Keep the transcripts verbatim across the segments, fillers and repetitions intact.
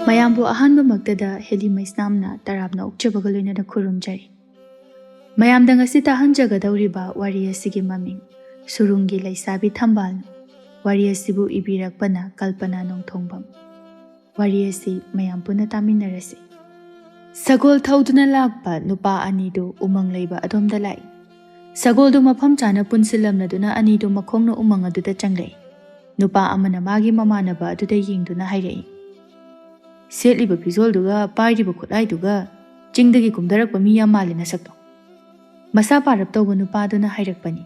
ꯃꯌꯥꯝꯕꯨ ꯑꯍꯥꯟꯕꯃꯛꯇꯗ ꯍꯦꯂꯤ ꯃꯩꯁꯅꯥꯝꯅ ꯇꯔꯥꯝꯅ ꯑꯣꯛꯆꯕꯒ ꯂꯣꯏꯅꯅ ꯈꯨꯔꯨꯝꯖꯔꯤ꯫ ꯃꯌꯥꯝꯗ ꯉꯁꯤ ꯇꯥꯍꯟꯖꯒꯗꯧꯔꯤꯕ ꯋꯥꯔꯤ ꯑꯁꯤꯒꯤ ꯃꯃꯤꯡ ꯁꯨꯔꯨꯡꯒꯤ ꯂꯩꯁꯥꯕꯤ ꯊꯝꯕꯥꯜꯅꯨ꯫ ꯋꯥꯔꯤ ꯑꯁꯤꯕꯨ ꯏꯕꯤꯔꯛꯄꯅ ꯀꯜꯄꯅꯥ ꯅꯣꯡꯊꯣꯡꯕꯝ꯫ ꯋꯥꯔꯤ ꯑꯁꯤ ꯃꯌꯥꯝ ꯄꯨꯟꯅ ꯇꯥꯃꯤꯟꯅꯔꯁꯤ꯫ ꯁꯒꯣꯜ ꯊꯧꯗꯨꯅ ꯂꯥꯛꯄ ꯅꯨꯄꯥ ꯑꯅꯤꯗꯨ ꯎꯃꯪ ꯂꯩꯕ ꯑꯗꯣꯝꯗ ꯂꯥꯛꯏ꯫ ꯁꯒꯣꯜꯗꯨ ꯃꯐꯝ ꯆꯥꯅ ꯄꯨꯟꯁꯤꯜꯂꯝꯂꯗꯨꯅ ꯑꯅꯤꯗꯨ ꯃꯈꯣꯡꯅ ꯎꯃꯪ ꯑꯗꯨꯗ ꯆꯪꯂꯛꯏ꯫ ꯅꯨꯄꯥ ꯑꯃꯅ ꯃꯥꯒꯤ ꯃꯃꯥꯟꯅꯕ ꯑꯗꯨꯗ ꯌꯦꯡꯗꯨꯅ ꯍꯥꯏꯔꯛꯏ, "ꯁꯦꯠꯂꯤꯕ ꯐꯤꯖꯣꯜꯗꯨꯒ ꯄꯥꯏꯔꯤꯕ ꯈꯨꯠꯂꯥꯏꯗꯨꯒ ꯆꯤꯡꯗꯒꯤ ꯀꯨꯝꯊꯔꯛꯄ ꯃꯤ ꯌꯥꯝ ꯃꯥꯜꯂꯦ ꯅꯁꯛꯇꯣ꯫" ꯃꯁꯥ ꯄꯥꯔꯞ ꯇꯧꯕ ꯅꯨꯄꯥꯗꯨꯅ ꯍꯥꯏꯔꯛꯄꯅꯤ꯫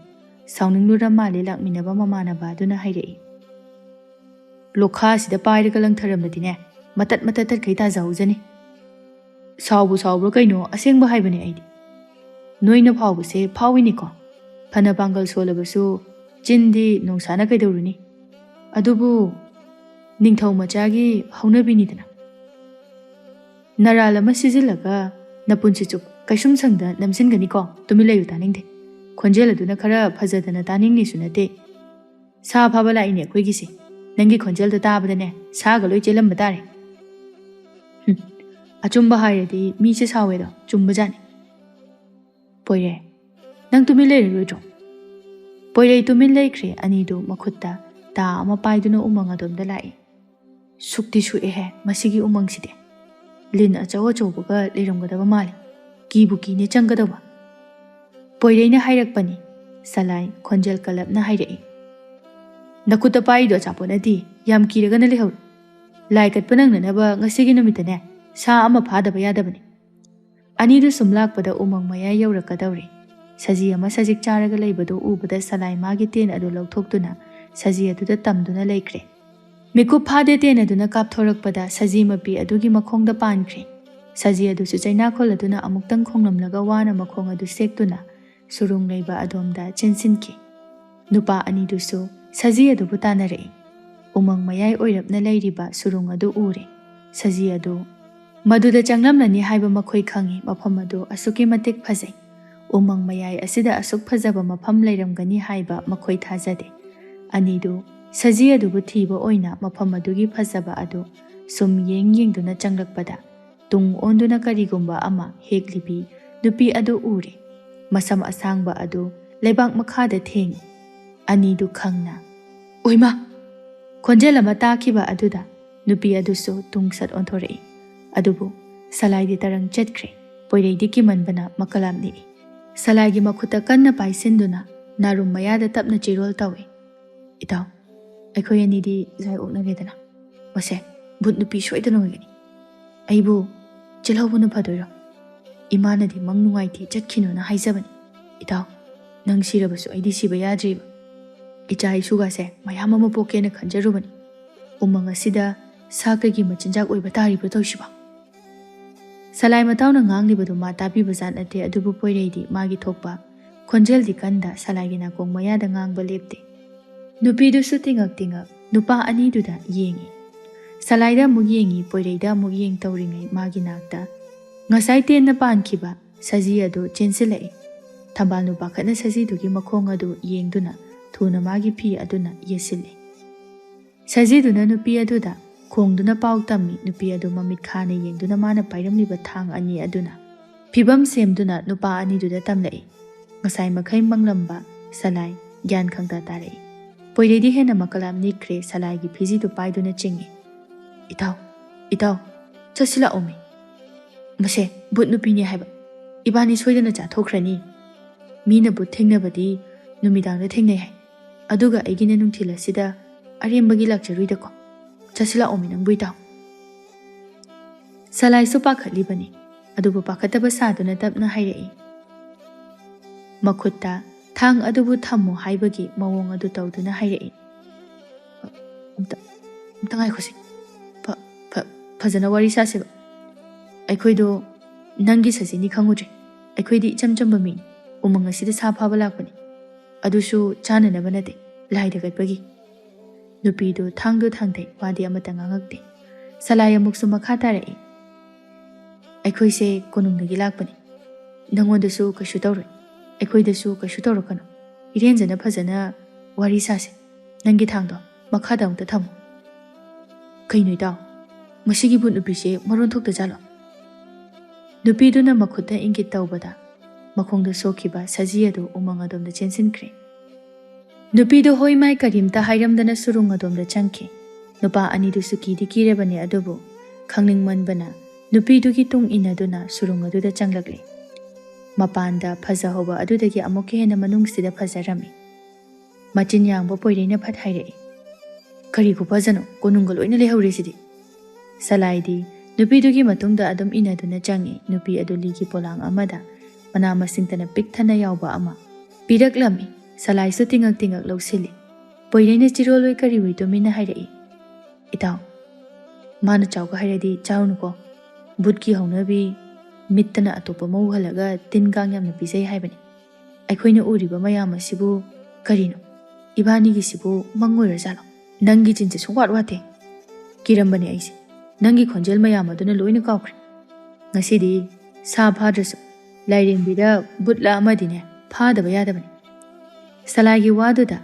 ꯁꯥꯎꯅꯤꯡꯂꯨꯔ ꯃꯥꯜꯂꯦ ꯂꯥꯛꯃꯤꯟꯅꯕ ꯃꯃꯥꯟꯅꯕ ꯑꯗꯨꯅ ꯍꯥꯏꯔꯛꯏ, "ꯂꯣꯈꯥꯁꯤꯗ ꯄꯥꯏꯔꯒ ꯂꯪꯊꯔꯝꯂꯗꯤꯅꯦ, ꯃꯇꯠ ꯃꯇꯠ ꯇꯠꯈꯩ ꯇꯥꯖꯍꯧꯖꯅꯤ꯫" "ꯁꯥꯎꯕꯨ ꯁꯥꯎꯕ꯭ꯔꯥ ꯀꯩꯅꯣ, ꯑꯁꯦꯡꯕ ꯍꯥꯏꯕꯅꯦ ꯑꯩꯗꯤ꯫ ꯅꯣꯏꯅ ꯐꯥꯎꯕꯁꯦ ꯐꯥꯎꯏꯅꯦꯀꯣ꯫ ꯐꯅ ꯄꯥꯡꯒꯜ ꯁꯣꯜꯂꯕꯁꯨ ꯆꯤꯟꯗꯤ ꯅꯣꯡꯁꯥꯅ ꯀꯩꯗꯧꯔꯨꯅꯤ? ꯑꯗꯨꯕꯨ ꯅꯤꯡꯊꯧ ꯃꯆꯥꯒꯤ ꯍꯧꯅꯕꯤꯅꯤꯗꯅ꯫ ꯅꯔꯥꯜ ꯑꯃ ꯁꯤꯖꯤꯜꯂꯒ ꯅꯄꯨꯟꯁꯤ ꯆꯨꯞ ꯀꯩꯁꯨꯝ ꯁꯪꯗ ꯅꯝꯁꯤꯟꯒꯅꯤꯀꯣ꯫ ꯇꯨꯃꯤꯟ ꯂꯩꯌꯨ, ꯇꯥꯅꯤꯡꯗꯦ꯫ ꯈꯣꯟꯖꯦꯜ ꯑꯗꯨꯅ ꯈꯔ ꯐꯖꯗꯅ ꯇꯥꯅꯤꯡꯅꯤꯁꯨ ꯅꯠꯇꯦ꯫ ꯁꯥ ꯐꯥꯕ ꯂꯥꯛꯏꯅꯦ ꯑꯩꯈꯣꯏꯒꯤꯁꯦ꯫ ꯅꯪꯒꯤ ꯈꯣꯟꯖꯦꯜꯗꯣ ꯇꯥꯕꯗꯅꯦ ꯁꯥꯒ ꯂꯣꯏ ꯆꯦꯜꯂꯝꯕ ꯇꯥꯔꯦ꯫" ꯍꯨꯝ, ꯑꯆꯨꯝꯕ ꯍꯥꯏꯔꯗꯤ ꯃꯤꯁꯦ ꯁꯥꯎꯋꯦꯗꯣ, ꯆꯨꯝꯕꯖꯥꯠꯅꯤ꯫ "ꯄꯣꯏꯔꯩ, ꯅꯪ ꯇꯨꯃꯤꯟ ꯂꯩꯔꯔꯣꯏꯗ꯭ꯔꯣ?" ꯄꯣꯏꯔꯩ ꯇꯨꯃꯤꯟ ꯂꯩꯈ꯭ꯔꯦ꯫ ꯑꯅꯤꯗꯨ ꯃꯈꯨꯠꯇ ꯇꯥ ꯑꯃ ꯄꯥꯏꯗꯨꯅ ꯎꯃꯪ ꯑꯗꯣꯝꯗ ꯂꯥꯛꯏ꯫ "ꯁꯨꯛꯇꯤ ꯁꯨꯛꯑꯦꯍꯦ ꯃꯁꯤꯒꯤ ꯎꯃꯪꯁꯤꯗꯤ꯫ ꯂꯤꯟ ꯑꯆꯧ ꯑꯆꯧꯕꯒ ꯂꯩꯔꯝꯒꯗꯕ ꯃꯥꯜꯂꯤ꯫ ꯀꯤꯕꯨ ꯀꯤꯅꯦ ꯆꯪꯒꯗꯧꯕ꯫" ꯄꯣꯏꯔꯩꯅ ꯍꯥꯏꯔꯛꯄꯅꯤ꯫ ꯁꯂꯥꯏ ꯈꯣꯟꯖꯦꯜ ꯀꯜꯂꯞꯅ ꯍꯥꯏꯔꯛꯏ, "ꯅꯈꯨꯠꯇ ꯄꯥꯏꯔꯤꯗꯣ ꯑꯆꯥꯄꯣꯠ ꯅꯠꯇꯦ, ꯌꯥꯝ ꯀꯤꯔꯒꯅ ꯂꯩꯍꯧꯔꯣ꯫ ꯂꯥꯏ ꯀꯠꯄ ꯅꯪꯅꯅꯕ ꯉꯁꯤꯒꯤ ꯅꯨꯃꯤꯠꯇꯅꯦ ꯁꯥ ꯑꯃ ꯐꯥꯗꯕ ꯌꯥꯗꯕꯅꯤ꯫" ꯑꯅꯤꯗꯨ ꯁꯨꯝ ꯂꯥꯛꯄꯗ ꯎꯃꯪ ꯃꯌꯥꯏ ꯌꯧꯔꯛꯀꯗꯧꯔꯦ꯫ ꯁꯖꯤ ꯑꯃ ꯁꯖꯤꯛ ꯆꯥꯔꯒ ꯂꯩꯕꯗꯨ ꯎꯕꯗ ꯁꯂꯥꯏ ꯃꯥꯒꯤ ꯇꯦꯟ ꯑꯗꯨ ꯂꯧꯊꯣꯛꯇꯨꯅ ꯁꯖꯤ ꯑꯗꯨꯗ ꯇꯝꯗꯨꯅ ꯂꯩꯈ꯭ꯔꯦ꯫ ꯃꯤꯀꯨꯞ ꯐꯥꯗꯦ ꯇꯦꯟ ꯑꯗꯨꯅ ꯀꯥꯞꯊꯣꯔꯛꯄꯗ ꯁꯖꯤ ꯃꯄꯤ ꯑꯗꯨꯒꯤ ꯃꯈꯣꯡꯗ ꯄꯥꯟꯈ꯭ꯔꯦ꯫ ꯁꯖꯤ ꯑꯗꯨꯁꯨ ꯆꯩꯅꯥꯈꯣꯜ ꯑꯗꯨꯅ ꯑꯃꯨꯛꯇꯪ ꯈꯣꯡꯂꯝꯂꯒ ꯋꯥꯅ ꯃꯈꯣꯡ ꯑꯗꯨ ꯁꯦꯛꯇꯨꯅ ꯁꯨꯔꯨꯡ ꯂꯩꯕ ꯑꯗꯣꯝꯗ ꯆꯦꯟꯁꯤꯟꯈꯤ꯫ ꯅꯨꯄꯥ ꯑꯅꯤꯗꯨꯁꯨ ꯁꯖꯤ ꯑꯗꯨꯕꯨ ꯇꯥꯟꯅꯔꯛꯏ꯫ ꯎꯃꯪ ꯃꯌꯥꯏ ꯑꯣꯏꯔꯞꯅ ꯂꯩꯔꯤꯕ ꯁꯨꯔꯨꯡ ꯑꯗꯨ ꯎꯔꯦ꯫ ꯁꯖꯤ ꯑꯗꯨ ꯃꯗꯨꯗ ꯆꯪꯂꯝꯂꯅꯤ ꯍꯥꯏꯕ ꯃꯈꯣꯏ ꯈꯪꯏ꯫ ꯃꯐꯝ ꯑꯗꯨ ꯑꯁꯨꯛꯀꯤ ꯃꯇꯤꯛ ꯐꯖꯩ꯫ ꯎꯃꯪ ꯃꯌꯥꯏ ꯑꯁꯤꯗ ꯑꯁꯨꯛ ꯐꯖꯕ ꯃꯐꯝ ꯂꯩꯔꯝꯒꯅꯤ ꯍꯥꯏꯕ ꯃꯈꯣꯏ ꯊꯥꯖꯗꯦ꯫ ꯑꯅꯤꯗꯨ ꯁꯖꯤ ꯑꯗꯨꯕꯨ ꯊꯤꯕ ꯑꯣꯏꯅ ꯃꯐꯝ ꯑꯗꯨꯒꯤ ꯐꯖꯕ ꯑꯗꯨ ꯁꯨꯝ ꯌꯦꯡ ꯌꯦꯡꯗꯨꯅ ꯆꯪꯂꯛꯄꯗ, ꯇꯨꯡ ꯑꯣꯟꯗꯨꯅ ꯀꯔꯤꯒꯨꯝꯕ ꯑꯃ ꯍꯦꯛꯂꯤꯕꯤ ꯅꯨꯄꯤ ꯑꯗꯨ ꯎꯔꯦ꯫ ꯃꯁꯝ ꯑꯁꯥꯡꯕ ꯑꯗꯨ ꯂꯩꯕꯥꯛ ꯃꯈꯥꯗ ꯊꯦꯡꯏ꯫ ꯑꯅꯤꯗꯨ ꯈꯪꯅ, "ꯑꯣꯏꯃꯥ!" ꯈꯣꯟꯖꯦꯜ ꯑꯃ ꯇꯥꯈꯤꯕ ꯑꯗꯨꯗ ꯅꯨꯄꯤ ꯑꯗꯨꯁꯨ ꯇꯨꯡꯁꯠ ꯑꯣꯟꯊꯣꯔꯛꯏ꯫ ꯑꯗꯨꯕꯨ ꯁꯂꯥꯏꯗꯤ ꯇꯔꯪ ꯆꯠꯈ꯭ꯔꯦ꯫ ꯄꯣꯏꯔꯩꯗꯤ ꯀꯤꯃꯟꯕꯅ ꯃꯀꯂꯥꯝ ꯅꯤꯛꯏ꯫ ꯁꯂꯥꯏꯒꯤ ꯃꯈꯨꯠꯇ ꯀꯟꯅ ꯄꯥꯏꯁꯤꯟꯗꯨꯅ ꯅꯥꯔꯨꯝ ꯃꯌꯥꯗ ꯇꯞꯅ ꯆꯤꯔꯣꯜ ꯇꯧꯏ꯫ "ꯏꯇꯥꯎ, ꯑꯩꯈꯣꯏ ꯑꯅꯤꯗꯤ ꯖꯥꯏ ꯑꯣꯛꯅꯔꯦꯗꯅ꯫ ꯃꯁꯦ, ꯚꯨꯠ ꯅꯨꯄꯤ ꯁꯣꯏꯗꯅ ꯑꯣꯏꯒꯅꯤ꯫ ꯑꯩꯕꯨ ꯆꯦꯜꯍꯧꯕꯅ ꯐꯗꯣꯏꯔꯣ? ꯏꯃꯥꯅꯗꯤ ꯃꯪ ꯅꯨꯡꯉꯥꯏꯇꯦ, ꯆꯠꯈꯤꯅꯨꯅ ꯍꯥꯏꯖꯕꯅꯤ꯫ ꯏꯇꯥꯎ, ꯅꯪ ꯁꯤꯔꯕꯁꯨ ꯑꯩꯗꯤ ꯁꯤꯕ ꯌꯥꯗ꯭ꯔꯤꯕ꯫ ꯏꯆꯥ ꯏꯁꯨꯒꯁꯦ ꯃꯌꯥꯝ ꯑꯃ ꯄꯣꯛꯀꯦꯅ ꯈꯟꯖꯔꯨꯕꯅꯤ꯫ ꯎꯃꯪ ꯑꯁꯤꯗ ꯁꯥ ꯀꯩꯒꯤ ꯃꯆꯤꯟꯖꯥꯛ ꯑꯣꯏꯕ ꯇꯥꯔꯤꯕ꯭ꯔꯣ ꯇꯧꯔꯤꯁꯤꯕꯣ?" ꯁꯂꯥꯏ ꯃꯇꯥꯎꯅ ꯉꯥꯡꯂꯤꯕꯗꯨ ꯃꯥ ꯇꯥꯕꯤꯕ ꯖꯥꯠ ꯅꯠꯇꯦ, ꯑꯗꯨꯕꯨ ꯄꯣꯏꯔꯩꯗꯤ ꯃꯥꯒꯤ ꯊꯣꯛꯄ ꯈꯣꯟꯖꯦꯜꯗꯤ ꯀꯟꯗ ꯁꯂꯥꯏꯒꯤ ꯅꯥꯀꯣꯡ ꯃꯌꯥꯗ ꯉꯥꯡꯕ ꯂꯦꯞꯇꯦ꯫ ꯅꯨꯄꯤꯗꯨꯁꯨ ꯇꯤꯡꯉꯛ ꯇꯤꯡꯉꯛ ꯅꯨꯄꯥ ꯑꯅꯤꯗꯨꯗ ꯌꯦꯡꯏ꯫ ꯁꯂꯥꯏꯗ ꯑꯃꯨꯛ ꯌꯦꯡꯏ, ꯄꯣꯏꯔꯩꯗ ꯑꯃꯨꯛ ꯌꯦꯡ ꯇꯧꯔꯤꯉꯩ ꯃꯥꯒꯤ ꯅꯥꯛꯇ ꯉꯁꯥꯏ ꯇꯦꯟꯅ ꯄꯥꯟꯈꯤꯕ ꯁꯖꯤ ꯑꯗꯨ ꯆꯦꯟꯁꯤꯜꯂꯛꯏ꯫ ꯊꯝꯕꯥꯜ ꯅꯨꯄꯥ ꯈꯠꯅ ꯁꯖꯤꯗꯨꯒꯤ ꯃꯈꯣꯡ ꯑꯗꯨ ꯌꯦꯡꯗꯨꯅ ꯊꯨꯅ ꯃꯥꯒꯤ ꯐꯤ ꯑꯗꯨꯅ ꯌꯦꯠꯁꯤꯜꯂꯤ꯫ ꯁꯖꯤꯗꯨꯅ ꯅꯨꯄꯤ ꯑꯗꯨꯗ ꯈꯣꯡꯗꯨꯅ ꯄꯥꯎ ꯇꯝꯃꯤ꯫ ꯅꯨꯄꯤ ꯑꯗꯨ ꯃꯃꯤꯠ ꯈꯥꯅ ꯌꯦꯡꯗꯨꯅ ꯃꯥꯅ ꯄꯥꯏꯔꯝꯂꯤꯕ ꯊꯥꯡ ꯑꯅꯤ ꯑꯗꯨꯅ ꯐꯤꯕꯝ ꯁꯦꯝꯗꯨꯅ ꯅꯨꯄꯥ ꯑꯅꯤꯗꯨꯗ ꯇꯝꯂꯛꯏ꯫ ꯉꯁꯥꯏ ꯃꯈꯩ ꯃꯪꯂꯝꯕ ꯁꯂꯥꯏ ꯒ꯭ꯌꯥꯟ ꯈꯪꯇꯥ ꯇꯥꯔꯛꯏ꯫ ꯄꯣꯏꯔꯩꯗꯤ ꯍꯦꯟꯅ ꯃꯀꯂꯥꯝ ꯅꯤꯛꯈ꯭ꯔꯦ, ꯁꯂꯥꯏꯒꯤ ꯐꯤꯖꯤꯗꯨ ꯄꯥꯏꯗꯨꯅ ꯆꯤꯡꯏ꯫ "ꯏꯇꯥꯎ, ꯏꯇꯥꯎ, ꯆꯠꯁꯤꯜꯂꯛꯑꯣꯃꯤ꯫ ꯃꯁꯦ ꯚꯨꯠ ꯅꯨꯄꯤꯅꯤ ꯍꯥꯏꯕ꯫ ꯏꯕꯥꯅꯤ ꯁꯣꯏꯗꯅ ꯆꯥꯊꯣꯛꯈ꯭ꯔꯅꯤ꯫ ꯃꯤꯅ ꯚꯨꯠ ꯊꯦꯡꯅꯕꯗꯤ ꯅꯨꯃꯤꯗꯥꯡꯗ ꯊꯦꯡꯅꯩ ꯍꯥꯏ꯫ ꯑꯗꯨꯒ ꯑꯩꯒꯤꯅ ꯅꯨꯡꯊꯤꯜ ꯑꯁꯤꯗ ꯑꯔꯦꯝꯕꯒꯤ ꯂꯥꯛꯆꯔꯨꯏꯗꯀꯣ꯫ ꯆꯠꯁꯤꯜꯂꯛꯑꯣꯃꯤ ꯅꯪꯕꯨ ꯏꯇꯥꯎ꯫" ꯁꯂꯥꯏꯁꯨ ꯄꯥꯈꯠꯂꯤꯕꯅꯤ, ꯑꯗꯨꯕꯨ ꯄꯥꯈꯠꯇꯕ ꯁꯥꯗꯨꯅ ꯇꯞꯅ ꯍꯥꯏꯔꯛꯏ꯫ ꯃꯈꯨꯠꯇ ꯊꯥꯡ ꯑꯗꯨꯕꯨ ꯊꯝꯃꯨ ꯍꯥꯏꯕꯒꯤ ꯃꯑꯣꯡ ꯑꯗꯨ ꯇꯧꯗꯨꯅ ꯍꯥꯏꯔꯛꯏ꯫ "ꯑꯝꯇ, ꯑꯝꯇ ꯉꯥꯏꯈꯣꯁꯦ꯫ ꯐ-, ꯐ-, ꯐꯖꯅ ꯋꯥꯔꯤ ꯁꯥꯁꯦꯕ꯫ ꯑꯩꯈꯣꯏꯗꯣ ꯅꯪꯒꯤ ꯁꯖꯤꯅꯤ ꯈꯪꯉꯨꯗ꯭ꯔꯦ꯫ ꯑꯩꯈꯣꯏꯗꯤ ꯏꯆꯝ ꯆꯝꯕ ꯃꯤꯅꯤ꯫ ꯎꯃꯪ ꯑꯁꯤꯗ ꯁꯥ ꯐꯥꯕ ꯂꯥꯛꯄꯅꯤ꯫ ꯑꯗꯨꯁꯨ ꯆꯥꯅꯅꯕ ꯅꯠꯇꯦ, ꯂꯥꯏꯗ ꯀꯠꯄꯒꯤ꯫" ꯅꯨꯄꯤꯗꯨ ꯊꯥꯡꯗꯨ ꯊꯥꯡꯊꯩ, ꯋꯥꯗꯤ ꯑꯃꯠꯇ ꯉꯥꯡꯉꯛꯇꯦ꯫ ꯁꯂꯥꯏ ꯑꯃꯨꯛꯁꯨ ꯃꯈꯥ ꯇꯥꯔꯛꯏ꯫ "ꯑꯩꯈꯣꯏꯁꯦ ꯀꯣꯅꯨꯡꯗꯒꯤ ꯂꯥꯛꯄꯅꯤ꯫ ꯅꯪꯉꯣꯟꯗꯁꯨ ꯀꯩꯁꯨ ꯇꯧꯔꯣꯏ, ꯑꯩꯈꯣꯏꯗꯁꯨ ꯀꯩꯁꯨ ꯇꯧꯔꯛꯀꯅꯨ꯫ ꯏꯔꯦꯟꯖꯅ ꯐꯖꯅ ꯋꯥꯔꯤ ꯁꯥꯁꯦ꯫ ꯅꯪꯒꯤ ꯊꯥꯡꯗꯣ ꯃꯈꯥꯗ ꯑꯃꯨꯛꯇ ꯊꯝꯃꯨ꯫" "ꯀꯩꯅꯣ ꯏꯇꯥꯎ?" "ꯃꯁꯤꯒꯤ ꯚꯨꯠ ꯅꯨꯄꯤꯁꯦ ꯃꯔꯣꯟ ꯊꯣꯛꯇꯖꯥꯠꯂꯣ?" ꯅꯨꯄꯤꯗꯨꯅ ꯃꯈꯨꯠꯇ ꯏꯪꯒꯤꯠ ꯇꯧꯕꯗ ꯃꯈꯣꯡꯗ ꯁꯣꯛꯈꯤꯕ ꯁꯖꯤ ꯑꯗꯨ ꯎꯃꯪ ꯑꯗꯣꯝꯗ ꯆꯦꯟꯁꯤꯟꯈ꯭ꯔꯦ꯫ ꯅꯨꯄꯤꯗꯨ ꯍꯣꯏ ꯃꯥꯏ ꯀꯔꯤꯝꯇ ꯍꯥꯏꯔꯝꯗꯅ ꯁꯨꯔꯨꯡ ꯑꯗꯣꯝꯗ ꯆꯪꯈꯤ꯫ ꯅꯨꯄꯥ ꯑꯅꯤꯗꯨꯁꯨ ꯀꯤꯗꯤ ꯀꯤꯔꯕꯅꯤ, ꯑꯗꯨꯕꯨ ꯈꯪꯅꯤꯡꯃꯟꯕꯅ ꯅꯨꯄꯤꯗꯨꯒꯤ ꯇꯨꯡ ꯏꯟꯅꯗꯨꯅ ꯁꯨꯔꯨꯡ ꯑꯗꯨꯗ ꯆꯪꯂꯛꯂꯦ꯫ ꯃꯄꯥꯟꯗ ꯐꯖꯍꯧꯕ ꯑꯗꯨꯗꯒꯤ ꯑꯃꯨꯛꯀ ꯍꯦꯟꯅ ꯃꯅꯨꯡꯁꯤꯗ ꯐꯖꯔꯝꯃꯤ꯫ ꯃꯆꯤꯟ ꯌꯥꯡꯕ ꯄꯣꯏꯔꯩꯅ ꯐꯠ ꯍꯥꯏꯔꯛꯏ, "ꯀꯔꯤ ꯈꯨꯐꯖꯅꯣ, ꯀꯣꯅꯨꯡꯒ ꯂꯣꯏꯅ ꯂꯩꯍꯧꯔꯦ ꯁꯤꯗꯤ!" ꯁꯂꯥꯏꯗꯤ ꯅꯨꯄꯤꯗꯨꯒꯤ ꯃꯇꯨꯡꯗ ꯑꯗꯨꯝ ꯏꯟꯅꯗꯨꯅ ꯆꯪꯏ꯫ ꯅꯨꯄꯤ ꯑꯗꯨ ꯂꯤꯒꯤ ꯄꯣꯂꯥꯡ ꯑꯃꯗ ꯃꯅꯥ ꯃꯁꯤꯡꯇꯅ ꯄꯤꯛ ꯊꯟꯅ ꯌꯥꯎꯕ ꯑꯃ ꯄꯤꯔꯛꯂꯝꯃꯤ꯫ ꯁꯂꯥꯏꯁꯨ ꯇꯤꯡꯉꯛ ꯇꯤꯡꯉꯛ ꯂꯧꯁꯤꯜꯂꯤ꯫ ꯄꯣꯏꯔꯩꯅ ꯆꯤꯔꯣꯜꯂꯣꯏ ꯀꯔꯤꯑꯣꯏ ꯇꯨꯃꯤꯟꯅ ꯍꯥꯏꯔꯛꯏ, "ꯏꯇꯥꯎ, ꯃꯥꯅ ꯆꯥꯎꯒ ꯍꯥꯏꯔꯗꯤ ꯆꯥꯔꯨꯅꯨꯀꯣ꯫ ꯚꯨꯠꯀꯤ ꯍꯧꯅꯕꯤ, ꯃꯤꯠꯇꯅ ꯑꯇꯣꯞꯄ ꯑꯃ ꯎꯍꯜꯂꯒ ꯇꯤꯟ ꯀꯥꯡ ꯌꯥꯝꯅ ꯄꯤꯖꯩ ꯍꯥꯏꯕꯅꯤ꯫ ꯑꯩꯈꯣꯏꯅ ꯎꯔꯤꯕ ꯃꯌꯥꯝ ꯑꯁꯤꯕꯨ ꯀꯔꯤꯅꯣ? ꯏꯕꯥꯅꯤꯒꯤꯁꯤꯕꯨ ꯃꯪ ꯑꯣꯏꯔꯖꯥꯠꯂꯣ?" "ꯅꯪꯒꯤ ꯆꯤꯟꯁꯦ ꯁꯨꯡꯋꯥꯠ ꯋꯥꯠꯇꯦ꯫ ꯀꯤꯔꯝꯕꯅꯦ ꯑꯩꯁꯦ꯫ ꯅꯪꯒꯤ ꯈꯣꯟꯖꯦꯜ ꯃꯌꯥꯝ ꯑꯗꯨꯅ ꯂꯣꯏꯅ ꯀꯥꯎꯈ꯭ꯔꯦ꯫ ꯉꯁꯤꯗꯤ ꯁꯥ ꯐꯥꯗ꯭ꯔꯁꯨ ꯂꯥꯏꯔꯦꯝꯕꯤꯗ ꯚꯨꯠꯂ ꯑꯃꯗꯤꯅꯦ ꯐꯥꯗꯕ ꯌꯥꯗꯕꯅꯤ꯫" ꯁꯂꯥꯏꯒꯤ ꯋꯥꯗꯨꯗ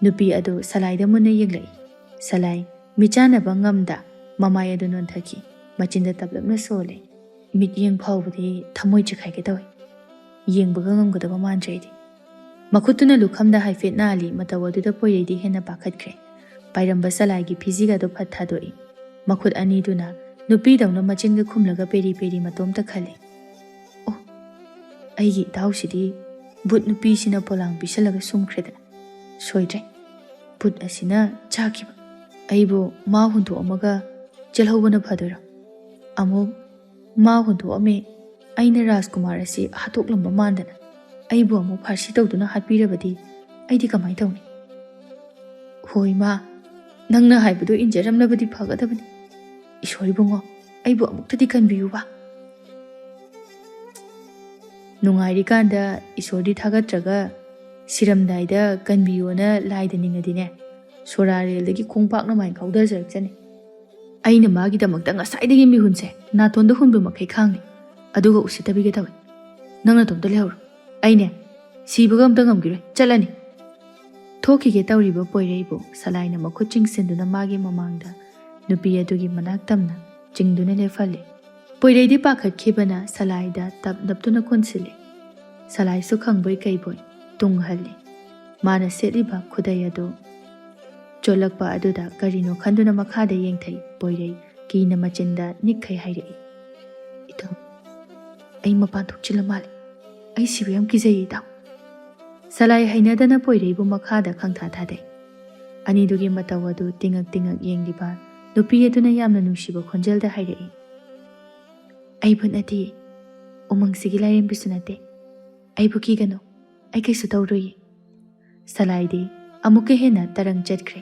ꯅꯨꯄꯤ ꯑꯗꯨ ꯁꯂꯥꯏꯗ ꯃꯨꯟꯅ ꯌꯦꯡꯂꯛꯏ꯫ ꯁꯂꯥꯏ ꯃꯤꯆꯥꯟꯅꯕ ꯉꯝꯗ ꯃꯃꯥꯏ ꯑꯗꯨ ꯅꯣꯟꯊꯈꯤ꯫ ꯃꯆꯤꯟꯗ ꯇꯞꯂꯞꯅ ꯁꯣꯜꯂꯦ꯫ ꯃꯤꯠꯌꯦꯡ ꯐꯥꯎꯕꯗꯤ ꯊꯃꯣꯏ ꯆꯤꯈꯥꯏꯒꯦ ꯇꯧꯏ꯫ ꯌꯦꯡꯕꯒ ꯉꯝꯒꯗꯕ ꯃꯥꯟꯗ꯭ꯔꯦ ꯑꯩꯗꯤ꯫ ꯃꯈꯨꯠꯇꯨꯅ ꯂꯨꯈꯝꯗ ꯍꯥꯏꯐꯦꯠ ꯅꯥꯜꯂꯤ꯫ ꯃꯇꯧ ꯑꯗꯨꯗ ꯄꯣꯏꯔꯩꯗꯤ ꯍꯦꯟꯅ ꯄꯥꯈꯠꯈ꯭ꯔꯦ꯫ ꯄꯥꯏꯔꯝꯕ ꯁꯂꯥꯏꯒꯤ ꯐꯤꯖꯤꯒ ꯑꯗꯨ ꯐꯠ ꯊꯥꯗꯣꯛꯏ꯫ ꯃꯈꯨꯠ ꯑꯅꯤꯗꯨꯅ ꯅꯨꯄꯤꯗꯧꯅ ꯃꯆꯤꯟꯒ ꯈꯨꯝꯂꯒ ꯄꯦꯔꯤ ꯄꯦꯔꯤ ꯃꯇꯣꯝꯇ ꯈꯜꯂꯤ꯫ "ꯑꯣ, ꯑꯩꯒꯤ ꯏꯇꯥꯎꯁꯤꯗꯤ ꯚꯨꯠ ꯅꯨꯄꯤꯁꯤꯅ ꯄꯣꯂꯥꯡ ꯄꯤꯁꯜꯂꯒ ꯁꯨꯝꯈ꯭ꯔꯦꯗꯅ꯫ ꯁꯣꯏꯗ꯭ꯔꯦ꯫ ꯚꯨꯠ ꯑꯁꯤꯅ ꯆꯥꯈꯤꯕ꯫ ꯑꯩꯕꯨ ꯃꯥ ꯍꯨꯟꯗꯣꯛꯑꯝꯃꯒ ꯆꯦꯜꯍꯧꯕꯅ ꯐꯗꯣꯏꯔꯣ? ꯑꯃꯨꯛ ꯃꯥ ꯍꯨꯟꯗꯣꯛꯑꯝꯃꯦ, ꯑꯩꯅ ꯔꯥꯖꯀꯨꯃꯥꯔ ꯑꯁꯤ ꯍꯥꯠꯇꯣꯛꯂꯝꯕ ꯃꯥꯟꯗꯅ ꯑꯩꯕꯨ ꯑꯃꯨꯛ ꯐꯥꯔꯁꯤ ꯇꯧꯗꯨꯅ ꯍꯥꯠꯄꯤꯔꯕꯗꯤ ꯑꯩꯗꯤ ꯀꯃꯥꯏ ꯇꯧꯅꯤ? ꯍꯣꯏ ꯃꯥ, ꯅꯪꯅ ꯍꯥꯏꯕꯗꯨ ꯏꯟꯖꯔꯝꯂꯕꯗꯤ ꯐꯒꯗꯕꯅꯤ꯫ ꯏꯁꯣꯔ ꯏꯕꯨꯡꯉꯣ, ꯑꯩꯕꯨ ꯑꯃꯨꯛꯇꯗꯤ ꯀꯟꯕꯤꯌꯨꯕ꯫" ꯅꯨꯡꯉꯥꯏꯔꯤꯀꯥꯟꯗ ꯏꯁꯣꯔꯗꯤ ꯊꯥꯒꯠꯇ꯭ꯔꯒ ꯁꯤꯔꯝꯗꯥꯏꯗ ꯀꯟꯕꯤꯌꯣꯅ ꯂꯥꯏꯗ ꯅꯤꯡꯉꯗꯤꯅꯦ, ꯁꯣꯔꯥꯔꯦꯜꯗꯒꯤ ꯈꯣꯡꯄꯥꯛꯅ ꯃꯥꯏ ꯀꯥꯎꯊꯖꯔꯛꯆꯅꯤ꯫ ꯑꯩꯅ ꯃꯥꯒꯤꯗꯃꯛꯇ ꯉꯁꯥꯏꯗꯒꯤ ꯃꯤꯍꯨꯟꯁꯦ ꯅꯥꯇꯣꯟꯗ ꯍꯨꯟꯕ ꯃꯈꯩ ꯈꯥꯡꯂꯤ, ꯑꯗꯨꯒ ꯎꯁꯤꯠꯇꯕꯤꯒ ꯇꯧꯏ꯫ "ꯅꯪ ꯅꯇꯣꯝꯇ ꯂꯩꯍꯧꯔꯣ, ꯑꯩꯅꯦ ꯁꯤꯕꯒ ꯑꯝꯇ ꯉꯝꯈꯤꯔꯣꯏ, ꯆꯠꯂꯅꯤ꯫" ꯊꯣꯛꯈꯤꯒꯦ ꯇꯧꯔꯤꯕ ꯄꯣꯏꯔꯩꯕꯨ ꯁꯂꯥꯏꯅ ꯃꯈꯨꯠ ꯆꯤꯡꯁꯤꯟꯗꯨꯅ ꯃꯥꯒꯤ ꯃꯃꯥꯡꯗ ꯅꯨꯄꯤ ꯑꯗꯨꯒꯤ ꯃꯅꯥꯛ ꯇꯝꯅ ꯆꯤꯡꯗꯨꯅ ꯂꯦꯞꯍꯜꯂꯤ꯫ ꯄꯣꯏꯔꯩꯗꯤ ꯄꯥꯈꯠꯈꯤꯕꯅ ꯁꯂꯥꯏꯗ ꯇꯞ ꯅꯞꯇꯨꯅ ꯀꯣꯟꯁꯤꯜꯂꯤ꯫ ꯁꯂꯥꯏꯁꯨ ꯈꯪꯕꯣꯏ ꯀꯩꯕꯣꯏ ꯇꯨꯡꯍꯜꯂꯤ꯫ ꯃꯥꯅ ꯁꯦꯠꯂꯤꯕ ꯈꯨꯗꯩ ꯑꯗꯨ ꯆꯣꯠꯂꯛꯄ ꯑꯗꯨꯗ ꯀꯔꯤꯅꯣ ꯈꯟꯗꯨꯅ ꯃꯈꯥꯗ ꯌꯦꯡꯊꯩ꯫ ꯄꯣꯏꯔꯩ ꯀꯤꯅ ꯃꯆꯤꯟꯗ ꯅꯤꯛꯈꯩ ꯍꯥꯏꯔꯛꯏ, "ꯏꯇꯥꯎ, ꯑꯩ ꯃꯄꯥꯟ ꯊꯣꯛꯆꯤꯜꯂ ꯃꯥꯜꯂꯦ꯫ ꯑꯩ ꯁꯤꯕ ꯌꯥꯝ ꯀꯤꯖꯩꯌꯦ, ꯏꯇꯥꯎ"꯫ ꯁꯂꯥꯏ ꯍꯩꯅꯗꯅ ꯄꯣꯏꯔꯩꯕꯨ ꯃꯈꯥꯗ ꯈꯪꯊꯥ ꯊꯥꯗꯩ꯫ ꯑꯅꯤꯗꯨꯒꯤ ꯃꯇꯧ ꯑꯗꯨ ꯇꯤꯉꯛ ꯇꯤꯉꯛ ꯌꯦꯡꯂꯤꯕ ꯅꯨꯄꯤ ꯑꯗꯨꯅ ꯌꯥꯝꯅ ꯅꯨꯡꯁꯤꯕ ꯈꯣꯟꯖꯦꯜꯗ ꯍꯥꯏꯔꯛꯏ, "ꯑꯩꯕꯨ ꯅꯠꯇꯦ, ꯎꯃꯪꯁꯤꯒꯤ ꯂꯥꯏꯔꯦꯝꯕꯤꯁꯨ ꯅꯠꯇꯦ꯫ ꯑꯩꯕꯨ ꯀꯤꯒꯅꯨ, ꯑꯩ ꯀꯩꯁꯨ ꯇꯧꯔꯣꯏꯌꯦ"꯫ ꯁꯂꯥꯏꯗꯤ ꯑꯃꯨꯛꯀ ꯍꯦꯟꯅ ꯇꯔꯪ ꯆꯠꯈ꯭ꯔꯦ꯫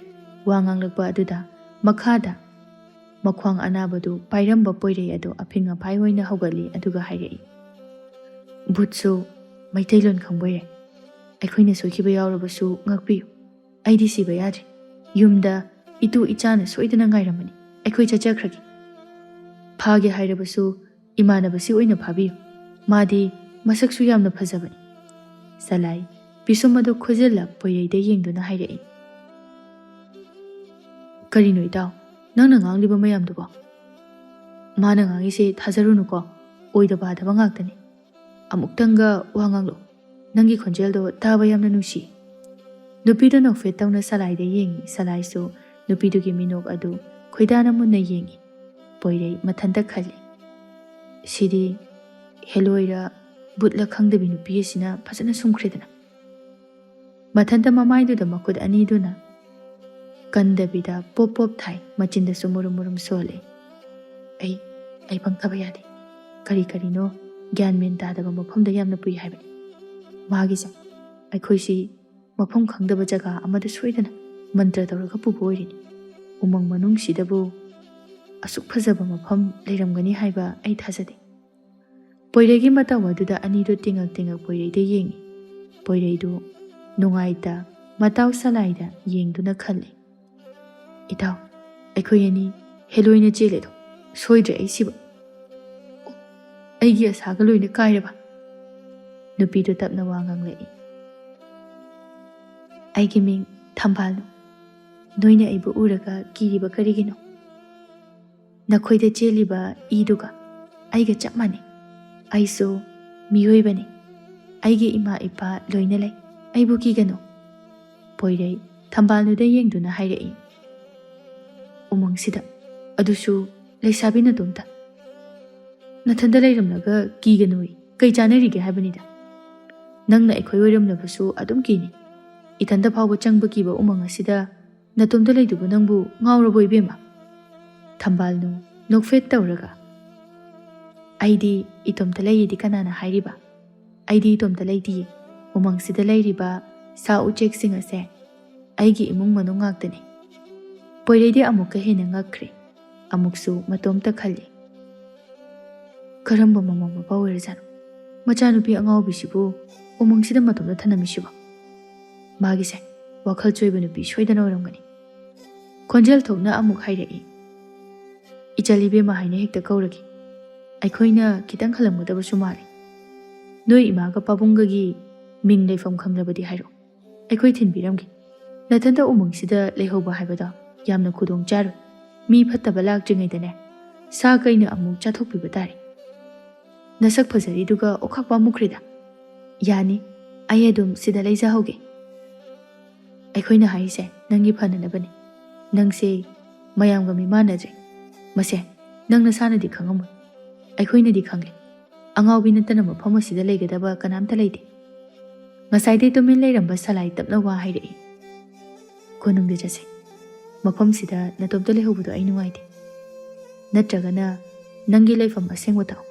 ꯋꯥ ꯉꯥꯡꯂꯛꯄ ꯑꯗꯨꯗ ꯃꯈꯥꯗ ꯃꯈ꯭ꯋꯥꯡ ꯑꯅꯥꯕꯗꯨ ꯄꯥꯏꯔꯝꯕ ꯄꯣꯏꯔꯩ ꯑꯗꯨ ꯑꯐꯤꯡ ꯑꯐꯥꯏ ꯑꯣꯏꯅ ꯍꯧꯒꯠꯂꯤ, ꯑꯗꯨꯒ ꯍꯥꯏꯔꯛꯏ, "ꯚꯨꯠꯁꯨ ꯃꯩꯇꯩꯂꯣꯟ ꯈꯪꯕꯣꯏꯔꯦ꯫ ꯑꯩꯈꯣꯏꯅ ꯁꯣꯏꯈꯤꯕ ꯌꯥꯎꯔꯕꯁꯨ ꯉꯥꯛꯄꯤꯌꯨ꯫ ꯑꯩꯗꯤ ꯁꯤꯕ ꯌꯥꯗ꯭ꯔꯤ꯫ ꯌꯨꯝꯗ ꯏꯇꯨ ꯏꯆꯥꯅ ꯁꯣꯏꯗꯅ ꯉꯥꯏꯔꯝꯃꯅꯤ꯫ ꯑꯩꯈꯣꯏ ꯆꯠꯆꯈ꯭ꯔꯒꯦ꯫ ꯐꯥꯒꯦ ꯍꯥꯏꯔꯕꯁꯨ ꯏꯃꯥꯟꯅꯕꯁꯤ ꯑꯣꯏꯅ ꯐꯥꯕꯤꯌꯨ꯫ ꯃꯥꯗꯤ ꯃꯁꯛꯁꯨ ꯌꯥꯝꯅ ꯐꯖꯕꯅꯤ"꯫ ꯁꯂꯥꯏ ꯄꯤꯁꯨꯝ ꯑꯗꯨ ꯈꯨꯖꯤꯜꯂ ꯄꯣꯏꯔꯩꯗ ꯌꯦꯡꯗꯨꯅ ꯍꯥꯏꯔꯛꯏ, "ꯀꯔꯤꯅꯣ ꯏꯇꯥꯎ, ꯅꯪꯅ ꯉꯥꯡꯂꯤꯕ ꯃꯌꯥꯝꯗꯨꯕꯣ? ꯃꯥꯅ ꯉꯥꯡꯉꯤꯁꯦ ꯊꯥꯖꯔꯨꯅꯨꯀꯣ, ꯑꯣꯏꯗ ꯄꯥꯗꯕ ꯉꯥꯛꯇꯅꯤ꯫ ꯑꯃꯨꯛꯇꯪꯒ ꯋꯥ ꯉꯥꯡꯂꯛꯎ꯫ ꯅꯪꯒꯤ ꯈꯣꯟꯖꯦꯜꯗꯣ ꯇꯥꯕ ꯌꯥꯝꯅ ꯅꯨꯡꯁꯤ"꯫ ꯅꯨꯄꯤꯗꯨ ꯅꯣꯛꯐꯦꯠ ꯇꯧꯅ ꯁꯂꯥꯏꯗ ꯌꯦꯡꯉꯤ꯫ ꯁꯂꯥꯏꯁꯨ ꯅꯨꯄꯤꯗꯨꯒꯤ ꯃꯤꯅꯣꯛ ꯑꯗꯨ ꯈꯣꯏꯗꯥꯅ ꯃꯨꯟꯅ ꯌꯦꯡꯉꯤ꯫ ꯄꯣꯏꯔꯩ ꯃꯊꯟꯇ ꯈꯜꯂꯤ, "ꯁꯤꯗꯤ ꯍꯦꯂꯣꯏꯔ ꯕꯨꯠꯂ ꯈꯪꯗꯕꯤ ꯅꯨꯄꯤ ꯑꯁꯤꯅ ꯐꯖꯅ ꯁꯨꯝꯈ꯭ꯔꯦꯗꯅ"꯫ ꯃꯊꯟꯇ ꯃꯃꯥꯏꯗꯨꯗ ꯃꯈꯨꯠ ꯑꯅꯤꯗꯨꯅ ꯀꯟꯗꯕꯤꯗ ꯄꯣꯞ ꯄꯣꯞ ꯊꯥꯏ, ꯃꯆꯤꯟꯗꯁꯨ ꯃꯨꯔꯨꯝ ꯃꯨꯔꯨꯝ ꯁꯣꯜꯂꯤ꯫ "ꯑꯩ, ꯑꯩ ꯄꯪꯊꯕ ꯌꯥꯗꯦ꯫ ꯀꯔꯤ ꯀꯔꯤꯅꯣ ꯒ꯭ꯌꯥꯟ ꯃꯦꯟ ꯇꯥꯗꯕ ꯃꯐꯝꯗ ꯌꯥꯝꯅ ꯄꯨꯏ ꯍꯥꯏꯕꯅꯤ꯫ ꯃꯥꯒꯤꯁꯦ ꯑꯩꯈꯣꯏꯁꯤ ꯃꯐꯝ ꯈꯪꯗꯕ ꯖꯒꯥ ꯑꯃꯗ ꯁꯣꯏꯗꯅ ꯃꯟꯇ꯭ꯔ ꯇꯧꯔꯒ ꯄꯨꯕ ꯑꯣꯏꯔꯤꯅꯤ꯫ ꯎꯃꯪ ꯃꯅꯨꯡꯁꯤꯗꯕꯨ ꯑꯁꯨꯛ ꯐꯖꯕ ꯃꯐꯝ ꯂꯩꯔꯝꯒꯅꯤ ꯍꯥꯏꯕ ꯑꯩ ꯊꯥꯖꯗꯦ"꯫ ꯄꯣꯏꯔꯩꯒꯤ ꯃꯇꯧ ꯑꯗꯨꯗ ꯑꯅꯤꯗꯨ ꯇꯤꯉꯛ ꯇꯤꯉꯛ ꯄꯣꯏꯔꯩꯗ ꯌꯦꯡꯉꯤ꯫ ꯄꯣꯏꯔꯩꯗꯨ ꯅꯨꯡꯉꯥꯏꯇ ꯃꯇꯥꯎ ꯁꯂꯥꯏꯗ ꯌꯦꯡꯗꯨꯅ ꯈꯜꯂꯤ, "ꯏꯇꯥꯎ, ꯑꯩꯈꯣꯏ ꯑꯅꯤ ꯍꯦꯂꯣꯏꯅ ꯆꯦꯜꯂꯦꯗꯣ ꯁꯣꯏꯗ꯭ꯔꯦ ꯑꯩ ꯁꯤꯕ꯫ ꯑꯣ, ꯑꯩꯒꯤ ꯑꯁꯥꯒ ꯂꯣꯏꯅ ꯀꯥꯏꯔꯕ"꯫ ꯅꯨꯄꯤꯗꯨ ꯇꯞꯅ ꯋꯥ ꯉꯥꯡꯂꯛꯏ, "ꯑꯩꯒꯤ ꯃꯤꯡ ꯊꯝꯕꯥꯜꯅꯨ꯫ ꯅꯣꯏꯅ ꯑꯩꯕꯨ ꯎꯔꯒ ꯀꯤꯔꯤꯕ ꯀꯔꯤꯒꯤꯅꯣ? ꯅꯈꯣꯏꯗ ꯆꯦꯜꯂꯤꯕ ꯏꯗꯨꯒ ꯑꯩꯒ ꯆꯞ ꯃꯥꯟꯅꯩ꯫ ꯑꯩꯁꯨ ꯃꯤꯑꯣꯏꯕꯅꯤ꯫ ꯑꯩꯒꯤ ꯏꯃꯥ ꯏꯄꯥ ꯂꯣꯏꯅ ꯂꯩ꯫ ꯑꯩꯕꯨ ꯀꯤꯒꯅꯨ꯫ ꯄꯣꯏꯔꯩ ꯊꯝꯕꯥꯜꯅꯨꯗ ꯌꯦꯡꯗꯨꯅ ꯍꯥꯏꯔꯛꯏ꯫ ꯎꯃꯪꯁꯤꯗ, ꯑꯗꯨꯁꯨ ꯂꯩꯁꯥꯕꯤ ꯅꯇꯣꯝꯇ꯫ ꯅꯊꯟꯗ ꯂꯩꯔꯝꯂꯒ ꯀꯤꯒꯅꯨꯌꯦ꯫ ꯀꯩ ꯆꯥꯟꯅꯔꯤꯒꯦ ꯍꯥꯏꯕꯅꯤꯗ꯫ ꯅꯪꯅ ꯑꯩꯈꯣꯏ ꯑꯣꯏꯔꯝꯂꯕꯁꯨ ꯑꯗꯨꯝ ꯀꯤꯅꯤ꯫ ꯏꯊꯟꯗ ꯐꯥꯎꯕ ꯆꯪꯕ ꯀꯤꯕ ꯎꯃꯪ ꯑꯁꯤꯗ ꯅꯇꯣꯝꯇ ꯂꯩꯗꯨꯕꯨ ꯅꯪꯕꯨ ꯉꯥꯎꯔꯕꯣ ꯏꯕꯦꯝꯃ? ꯊꯝꯕꯥꯜꯅꯨ ꯅꯣꯛꯐꯦꯠ ꯇꯧꯔꯒ, "ꯑꯩꯗꯤ ꯏꯇꯣꯝꯇ ꯂꯩꯌꯦꯗꯤ ꯀꯅꯥꯅ ꯍꯥꯏꯔꯤꯕ? ꯑꯩꯗꯤ ꯏꯇꯣꯝꯇ ꯂꯩꯇꯤꯌꯦ꯫ ꯎꯃꯪꯁꯤꯗ ꯂꯩꯔꯤꯕ ꯁꯥ ꯎꯆꯦꯛꯁꯤꯡ ꯑꯁꯦ ꯑꯩꯒꯤ ꯏꯃꯨꯡ ꯃꯅꯨꯡ ꯉꯥꯛꯇꯅꯤ꯫" ꯄꯣꯏꯔꯩꯗꯤ ꯑꯃꯨꯛꯀ ꯍꯦꯟꯅ ꯉꯛꯈ꯭ꯔꯦ꯫ ꯑꯃꯨꯛꯁꯨ ꯃꯇꯣꯝꯇ ꯈꯜꯂꯤ, "ꯀꯔꯝꯕ ꯃꯃꯥ ꯃꯄꯥ ꯑꯣꯏꯔꯖꯥꯠꯅꯣ ꯃꯆꯥꯅꯨꯄꯤ ꯑꯉꯥꯎꯕꯤꯁꯤꯕꯨ ꯎꯃꯪꯁꯤꯗ ꯃꯇꯣꯝꯇ ꯊꯅꯝꯃꯤꯁꯤꯕꯣ? ꯃꯥꯒꯤꯁꯦ ꯋꯥꯈꯜ ꯆꯣꯏꯕ ꯅꯨꯄꯤ ꯁꯣꯏꯗꯅ ꯑꯣꯏꯔꯝꯒꯅꯤ꯫" ꯈꯣꯟꯖꯦꯜ ꯊꯣꯛꯅ ꯑꯃꯨꯛ ꯍꯥꯏꯔꯛꯏ, "ꯏꯆꯜ ꯏꯕꯦꯝꯃ ꯍꯥꯏꯅ ꯍꯦꯛꯇ ꯀꯧꯔꯒꯦ꯫ ꯑꯩꯈꯣꯏꯅ ꯈꯤꯇꯪ ꯍꯜꯂꯝꯒꯗꯕꯁꯨ ꯃꯥꯜꯂꯤ꯫ ꯅꯣꯏ ꯏꯃꯥꯒ ꯄꯥꯕꯨꯡꯒꯒꯤ ꯃꯤꯡ ꯂꯩꯐꯝ ꯈꯪꯂꯕꯗꯤ ꯍꯥꯏꯔꯛꯎ꯫ ꯑꯩꯈꯣꯏ ꯊꯤꯟꯕꯤꯔꯝꯒꯦ꯫ ꯅꯊꯟꯇ ꯎꯃꯪꯁꯤꯗ ꯂꯩꯍꯧꯕ ꯍꯥꯏꯕꯗꯣ ꯌꯥꯝꯅ ꯈꯨꯗꯣꯡ ꯆꯥꯔꯣꯏ꯫ ꯃꯤ ꯐꯠꯇꯕ ꯂꯥꯛꯇ꯭ꯔꯤꯉꯩꯗꯅꯦ, ꯁꯥ ꯀꯩꯅ ꯑꯃꯨꯛ ꯆꯥꯊꯣꯛꯄꯤꯕ ꯇꯥꯔꯦ꯫ ꯅꯁꯛ ꯐꯖꯔꯤꯗꯨꯒ ꯑꯣꯈꯥꯛ ꯄꯥꯝꯃꯨꯈ꯭ꯔꯦꯗ꯫ ꯌꯥꯅꯤ, ꯑꯩ ꯑꯗꯨꯝ ꯁꯤꯗ ꯂꯩꯖꯍꯧꯒꯦ꯫ ꯑꯩꯈꯣꯏꯅ ꯍꯥꯏꯔꯤꯁꯦ ꯅꯪꯒꯤ ꯐꯅꯅꯕꯅꯤ꯫ ꯅꯪꯁꯦ ꯃꯌꯥꯝꯒ ꯃꯤꯃꯥꯟꯅꯗ꯭ꯔꯦ꯫ ꯃꯁꯦ ꯅꯪ ꯅꯁꯥꯅꯗꯤ ꯈꯪꯉꯝꯃꯣꯏ꯫ ꯑꯩꯈꯣꯏꯅꯗꯤ ꯈꯪꯂꯦ꯫ ꯑꯉꯥꯎꯕꯤ ꯅꯠꯇꯅ ꯃꯐꯝ ꯑꯁꯤꯗ ꯂꯩꯒꯗꯕ ꯀꯅꯥꯝꯇ ꯂꯩꯇꯦ꯫" ꯉꯁꯥꯏꯗꯩ ꯇꯨꯃꯤꯟ ꯂꯩꯔꯝꯕ ꯁꯂꯥꯏ ꯇꯞꯅ ꯋꯥ ꯍꯥꯏꯔꯛꯏ꯫ "ꯀꯣꯅꯨꯡꯗ ꯆꯠꯁꯦ꯫ ꯃꯐꯝꯁꯤꯗ ꯅꯇꯣꯝꯇ ꯂꯩꯍꯧꯕꯗꯣ ꯑꯩ ꯅꯨꯡꯉꯥꯏꯇꯦ꯫ ꯅꯠꯇ꯭ꯔꯒꯅ ꯅꯪꯒꯤ ꯂꯩꯐꯝ ꯑꯁꯦꯡꯕ ꯇꯥꯛꯑꯣ꯫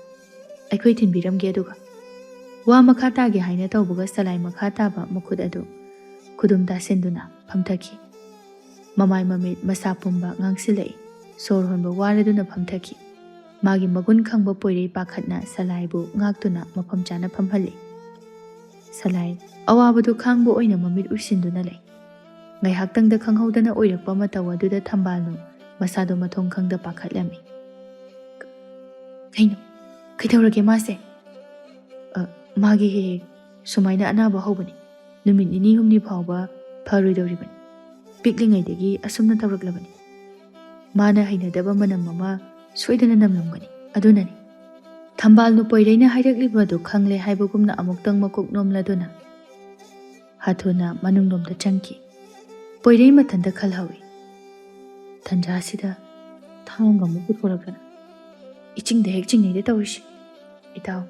ꯑꯩꯈꯣꯏ ꯊꯤꯟꯕꯤꯔꯝꯒꯦ꯫" ꯑꯗꯨꯒ ꯋꯥ ꯃꯈꯥ ꯇꯥꯒꯦ ꯍꯥꯏꯅ ꯇꯧꯕꯒ ꯁꯂꯥꯏ ꯃꯈꯥ ꯇꯥꯕ ꯃꯈꯨꯠ ꯑꯗꯨ ꯈꯨꯗꯨꯝ ꯇꯥꯁꯤꯟꯗꯨꯅ ꯐꯝꯊꯈꯤ꯫ ꯃꯃꯥꯏ ꯃꯃꯤꯠ ꯃꯁꯥ ꯄꯨꯝꯕ ꯉꯥꯡꯁꯤꯜꯂꯛꯏ꯫ ꯁꯣꯔ ꯍꯣꯟꯕ ꯋꯥꯔꯗꯨꯅ ꯐꯝꯊꯈꯤ꯫ ꯃꯥꯒꯤ ꯃꯒꯨꯟ ꯈꯪꯕ ꯄꯣꯏꯔꯩ ꯄꯥꯈꯠꯅ ꯁꯂꯥꯏꯕꯨ ꯉꯥꯛꯇꯨꯅ ꯃꯐꯝ ꯆꯥꯅ ꯐꯝꯍꯜꯂꯤ꯫ ꯁꯂꯥꯏ ꯑꯋꯥꯕꯗꯨ ꯈꯥꯡꯕ ꯑꯣꯏꯅ ꯃꯃꯤꯠ ꯎꯏꯁꯤꯟꯗꯨꯅ ꯂꯩ꯫ ꯉꯥꯏꯍꯥꯛꯇꯪꯗ ꯈꯪꯍꯧꯗꯅ ꯑꯣꯏꯔꯛꯄ ꯃꯇꯧ ꯑꯗꯨꯗ ꯊꯝꯕꯥꯜꯅꯨ ꯃꯁꯥꯗꯣ ꯃꯊꯣꯡ ꯈꯪꯗ ꯄꯥꯈꯠꯂꯝꯃꯤ꯫ "ꯀꯩꯅꯣ? ꯀꯩꯗꯧꯔꯒꯦ ꯃꯥꯁꯦ?" "ꯑ, ꯃꯥꯒꯤ ꯍꯦꯛ ꯍꯦꯛ ꯁꯨꯃꯥꯏꯅ ꯑꯅꯥꯕ ꯍꯧꯕꯅꯤ꯫ ꯅꯨꯃꯤꯠ ꯅꯤꯅꯤ ꯍꯨꯝꯅꯤ ꯐꯥꯎꯕ ꯐꯔꯣꯏꯗꯧꯔꯤꯕꯅꯤ꯫ ꯄꯤꯛꯂꯤꯉꯩꯗꯒꯤ ꯑꯁꯨꯝꯅ ꯇꯧꯔꯛꯂꯕꯅꯤ꯫" ꯃꯥꯅ ꯍꯩꯅꯗꯕ ꯃꯅꯝ ꯑꯃ ꯁꯣꯏꯗꯅ ꯅꯝꯂꯝꯒꯅꯤ꯫ ꯑꯗꯨꯅꯅꯤ ꯊꯝꯕꯥꯜꯅꯨ ꯄꯣꯏꯔꯩꯅ ꯍꯥꯏꯔꯛꯂꯤꯕ ꯑꯗꯨ ꯈꯪꯂꯦ ꯍꯥꯏꯕꯒꯨꯝꯅ ꯑꯃꯨꯛꯇꯪ ꯃꯀꯣꯛ ꯅꯣꯝꯂꯗꯨꯅ ꯍꯥꯊꯨꯅ ꯃꯅꯨꯡꯂꯣꯝꯗ ꯆꯪꯈꯤ꯫ ꯄꯣꯏꯔꯩ ꯃꯊꯟꯇ ꯈꯜꯍꯧꯏ, "ꯇꯟꯖꯥꯁꯤꯗ ꯊꯥꯡ ꯑꯃꯨꯛ ꯄꯨꯊꯣꯔꯛꯇꯅ ꯏꯆꯤꯡꯗ ꯍꯦꯛ ꯆꯤꯡꯅꯩꯗ ꯇꯧꯔꯤꯁꯤ꯫ ꯏꯇꯥꯎ,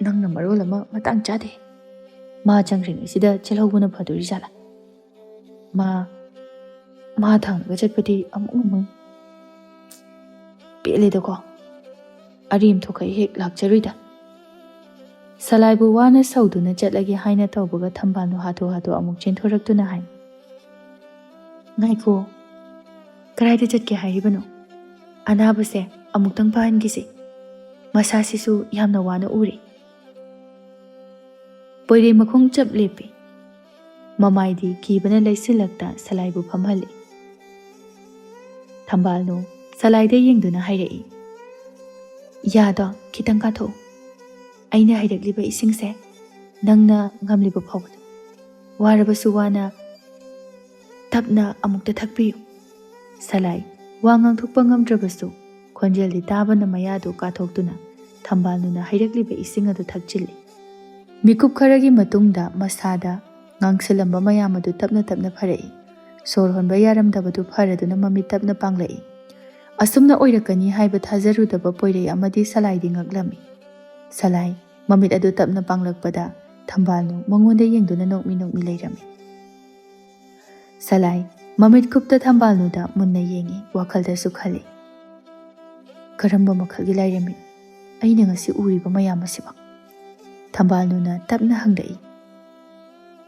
ꯅꯪꯅ ꯃꯔꯣꯜ ꯑꯃ ꯃꯇꯥꯡ ꯆꯥꯗꯦ꯫ ꯃꯥ ꯆꯪꯈ꯭ꯔꯤꯉꯩꯁꯤꯗ ꯆꯦꯜꯍꯧꯕꯅ ꯐꯗꯣꯔꯤꯖꯥꯠꯂꯥ? ꯃꯥ, ꯃꯥ ꯊꯥꯡꯂꯒ ꯆꯠꯄꯗꯤ ꯑꯃꯨꯛ ꯉꯝꯃꯣꯏ꯫ ꯄꯦꯜꯂꯦꯗꯀꯣ꯫ ꯑꯔꯦꯝ ꯊꯣꯛꯈꯩ ꯍꯦꯛ ꯂꯥꯛꯆꯔꯨꯏꯗ꯫" ꯁꯂꯥꯏꯕꯨ ꯋꯥꯅ ꯁꯧꯗꯨꯅ ꯆꯠꯂꯒꯦ ꯍꯥꯏꯅ ꯇꯧꯕꯒ ꯊꯝꯕꯥꯜꯅꯨ ꯍꯥꯊꯨ ꯍꯥꯊꯨ ꯑꯃꯨꯛ ꯆꯦꯟꯊꯣꯔꯛꯇꯨꯅ ꯍꯥꯏ, "ꯉꯥꯏꯈꯣ, ꯀꯗꯥꯏꯗ ꯆꯠꯀꯦ ꯍꯥꯏꯔꯤꯕꯅꯣ? ꯑꯅꯥꯕꯁꯦ ꯑꯃꯨꯛꯇꯪ ꯐꯍꯟꯈꯤꯁꯤ꯫ ꯃꯁꯥꯁꯤꯁꯨ ꯌꯥꯝꯅ ꯋꯥꯅ ꯎꯔꯦ꯫" ꯄꯣꯏꯔꯩ ꯃꯈꯣꯡ ꯆꯞ ꯂꯦꯞꯄꯤ꯫ ꯃꯃꯥꯏꯗꯤ ꯀꯤꯕꯅ ꯂꯩꯁꯤꯜꯂꯛꯇ ꯁꯂꯥꯏꯕꯨ ꯐꯝꯍꯜꯂꯤ꯫ ꯊꯝꯕꯥꯜꯅꯨ ꯁꯂꯥꯏꯗ ꯌꯦꯡꯗꯨꯅ ꯍꯥꯏꯔꯛꯏ, "ꯌꯥꯗꯣ ꯈꯤꯇꯪ ꯀꯥꯊꯣꯛꯎ꯫ ꯑꯩꯅ ꯍꯩꯔꯛꯂꯤꯕ ꯏꯁꯤꯡꯁꯦ ꯅꯪꯅ ꯉꯝꯂꯤꯕ ꯐꯥꯎꯕꯗ ꯋꯥꯔꯕꯁꯨ ꯋꯥꯅ ꯇꯞꯅ ꯑꯃꯨꯛꯇ ꯊꯛꯄꯤꯌꯨ꯫" ꯁꯂꯥꯏ ꯋꯥ ꯉꯥꯡꯊꯣꯛꯄ ꯉꯝꯗ꯭ꯔꯕꯁꯨ ꯈꯣꯟꯖꯦꯜꯗꯤ ꯇꯥꯕꯅ ꯃꯌꯥꯗꯨ ꯀꯥꯊꯣꯛꯇꯨꯅ ꯊꯝꯕꯥꯜꯅꯨꯅ ꯍꯩꯔꯛꯂꯤꯕ ꯏꯁꯤꯡ ꯑꯗꯨ ꯊꯛꯆꯤꯜꯂꯤ꯫ ꯃꯤꯀꯨꯞ ꯈꯔꯒꯤ ꯃꯇꯨꯡꯗ ꯃꯁꯥꯗ ꯉꯥꯡꯁꯤꯜꯂꯝꯕ ꯃꯌꯥꯝ ꯑꯗꯨ ꯇꯞꯅ ꯇꯞꯅ ꯐꯔꯛꯏ꯫ ꯁꯣꯔ ꯍꯣꯟꯕ ꯌꯥꯔꯝꯗꯕꯗꯨ ꯐꯔꯗꯨꯅ ꯃꯃꯤꯠ ꯇꯞꯅ ꯄꯥꯡꯂꯛꯏ꯫ ꯑꯁꯨꯝꯅ ꯑꯣꯏꯔꯛꯀꯅꯤ ꯍꯥꯏꯕ ꯊꯥꯖꯔꯨꯗꯕ ꯄꯣꯏꯔꯩ ꯑꯃꯗꯤ ꯁꯂꯥꯏꯗꯤ ꯉꯛꯂꯝꯃꯤ꯫ ꯁꯂꯥꯏ ꯃꯃꯤꯠ ꯑꯗꯨ ꯇꯞꯅ ꯄꯥꯡꯂꯛꯄꯗ ꯊꯝꯕꯥꯜꯅꯨ ꯃꯉꯣꯟꯗ ꯌꯦꯡꯗꯨꯅ ꯅꯣꯛꯃꯤ ꯅꯣꯛꯃꯤ ꯂꯩꯔꯝꯃꯤ꯫ ꯁꯂꯥꯏ ꯃꯃꯤꯠ ꯈꯨꯞꯇ ꯊꯝꯕꯥꯜꯅꯨꯗ ꯃꯨꯟꯅ ꯌꯦꯡꯉꯤ, ꯋꯥꯈꯜꯗꯁꯨ ꯈꯜꯂꯤ, "ꯀꯔꯝꯕ ꯃꯈꯜꯒꯤ ꯂꯥꯏꯔꯦꯝꯕꯤꯅꯣ ꯑꯩꯅ ꯉꯁꯤ ꯎꯔꯤꯕ ꯃꯌꯥꯝ ꯑꯁꯤꯕꯣ?" ꯊꯝꯕꯥꯜꯅꯨꯅ ꯇꯞꯅ ꯍꯪꯂꯛꯏ,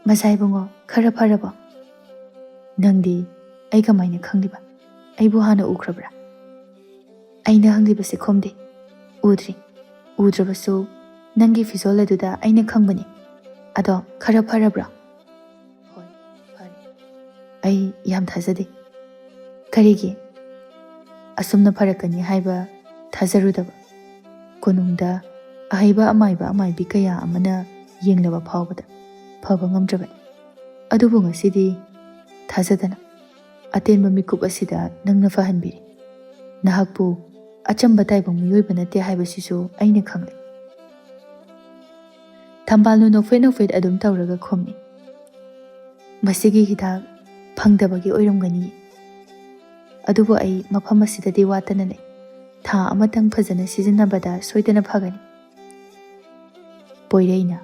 "ꯃꯖꯥ ꯏꯕꯨꯡꯉꯣ, ꯈꯔ ꯐꯔꯕꯣ? ꯅꯪꯗꯤ ꯑꯩ ꯀꯃꯥꯏꯅ ꯈꯪꯂꯤꯕ? ꯑꯩꯕꯨ ꯍꯥꯟꯅ ꯎꯈ꯭ꯔꯕ꯭ꯔꯥ?" "ꯑꯩꯅ ꯍꯪꯂꯤꯕꯁꯦ ꯈꯨꯝꯗꯦ꯫ ꯎꯗ꯭ꯔꯤ꯫ ꯎꯗ꯭ꯔꯕꯁꯨ ꯅꯪꯒꯤ ꯐꯤꯖꯣꯜ ꯑꯗꯨꯗ ꯑꯩꯅ ꯈꯪꯕꯅꯤ꯫ ꯑꯗꯣ ꯈꯔ ꯐꯔꯕ꯭ꯔꯣ?" "ꯍꯣꯏ, ꯐꯔꯦ꯫" "ꯑꯩ ꯌꯥꯝ ꯊꯥꯖꯗꯦ꯫" "ꯀꯔꯤꯒꯤ?" "ꯑꯁꯨꯝꯅ ꯐꯔꯛꯀꯅꯤ ꯍꯥꯏꯕ ꯊꯥꯖꯔꯨꯗꯕ꯫ ꯀꯣꯅꯨꯡꯗ ꯑꯍꯩꯕ ꯑꯃꯥꯏꯕ ꯑꯃꯥꯏꯕꯤ ꯀꯌꯥ ꯑꯃꯅ ꯌꯦꯡꯂꯕ ꯐꯥꯎꯕꯗ ꯐꯕ ꯉꯝꯗ꯭ꯔꯕꯅꯤ꯫ ꯑꯗꯨꯕꯨ ꯉꯁꯤꯗꯤ ꯊꯥꯖꯗꯅ ꯑꯇꯦꯟꯕ ꯃꯤꯀꯨꯞ ꯑꯁꯤꯗ ꯅꯪꯅ ꯐꯍꯟꯕꯤꯔꯦ꯫ ꯅꯍꯥꯛꯄꯨ ꯑꯆꯝꯕ ꯇꯥꯏꯕꯪ ꯃꯤꯑꯣꯏꯕ ꯅꯠꯇꯦ ꯍꯥꯏꯕꯁꯤꯁꯨ ꯑꯩꯅ ꯈꯪꯂꯦ꯫ ꯊꯝꯕꯥꯜꯅꯨ ꯅꯣꯛꯐꯦꯠ ꯅꯣꯛꯐꯦꯠ ꯑꯗꯨꯝ ꯇꯧꯔꯒ ꯈꯨꯝꯃꯤ꯫ "ꯃꯁꯤꯒꯤ ꯍꯤꯗꯥꯛ ꯐꯪꯗꯕꯒꯤ ꯑꯣꯏꯔꯝꯒꯅꯤ꯫ ꯑꯗꯨꯕꯨ ꯑꯩ ꯃꯐꯝ ꯑꯁꯤꯗꯗꯤ ꯋꯥꯠꯇꯅ ꯂꯩ꯫ ꯊꯥ ꯑꯃꯇꯪ ꯐꯖꯅ ꯁꯤꯖꯤꯟꯅꯕꯗ ꯁꯣꯏꯗꯅ ꯐꯒꯅꯤ꯫" ꯄꯣꯏꯔꯩꯅ,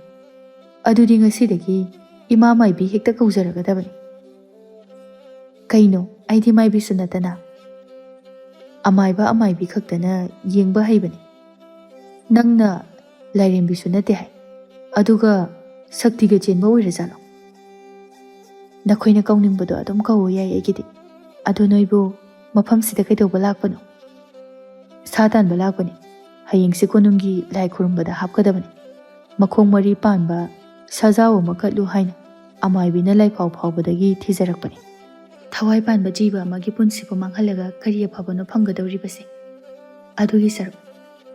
"ꯑꯗꯨꯗꯤ ꯉꯁꯤꯗꯒꯤ ꯏꯃꯥ ꯃꯥꯏꯕꯤ ꯍꯦꯛꯇ ꯀꯧꯖꯔꯒꯗꯕꯅꯤ꯫" "ꯀꯩꯅꯣ, ꯑꯩꯗꯤ ꯃꯥꯏꯕꯤꯁꯨ ꯅꯠꯇꯅ?" "ꯑꯃꯥꯏꯕ ꯑꯃꯥꯏꯕꯤ ꯈꯛꯇꯅ ꯌꯦꯡꯕ ꯍꯩꯕꯅꯤ꯫ ꯅꯪꯅ ꯂꯥꯏꯔꯦꯝꯕꯤꯁꯨ ꯅꯠꯇꯦ ꯍꯥꯏ, ꯑꯗꯨꯒ ꯁꯛꯇꯤꯒ ꯆꯦꯟꯕ ꯑꯣꯏꯔꯖꯥꯠꯂꯣ?" "ꯅꯈꯣꯏꯅ ꯀꯧꯅꯤꯡꯕꯗꯣ ꯑꯗꯨꯝ ꯀꯧꯋꯣ ꯌꯥꯏ ꯑꯩꯒꯤꯗꯤ꯫ ꯑꯗꯣ ꯅꯣꯏꯕꯨ ꯃꯐꯝꯁꯤꯗ ꯀꯩꯗꯧꯕ ꯂꯥꯛꯄꯅꯣ?" "ꯁꯥ ꯇꯥꯟꯕ ꯂꯥꯛꯄꯅꯤ꯫ ꯍꯌꯦꯡꯁꯦ ꯀꯣꯅꯨꯡꯒꯤ ꯂꯥꯏ ꯈꯨꯔꯨꯝꯕꯗ ꯍꯥꯞꯀꯗꯕꯅꯤ꯫ ꯃꯈꯣꯡ ꯃꯔꯤ ꯄꯥꯟꯕ ꯁꯥꯖꯥꯎ ꯑꯃ ꯀꯠꯂꯨ ꯍꯥꯏꯅ ꯑꯃꯥꯏꯕꯤꯅ ꯂꯥꯏꯐꯥꯎ ꯐꯥꯎꯕꯗꯒꯤ ꯊꯤꯖꯔꯛꯄꯅꯤ꯫ ꯊꯋꯥꯏ ꯄꯥꯟꯕ ꯖꯤꯕ ꯑꯃꯒꯤ ꯄꯨꯟꯁꯤꯕꯨ ꯃꯥꯡꯍꯜꯂꯒ ꯀꯔꯤ ꯑꯐꯕꯅꯣ ꯐꯪꯒꯗꯧꯔꯤꯕꯁꯦ? ꯑꯗꯨꯒꯤ ꯁꯔꯨꯛ,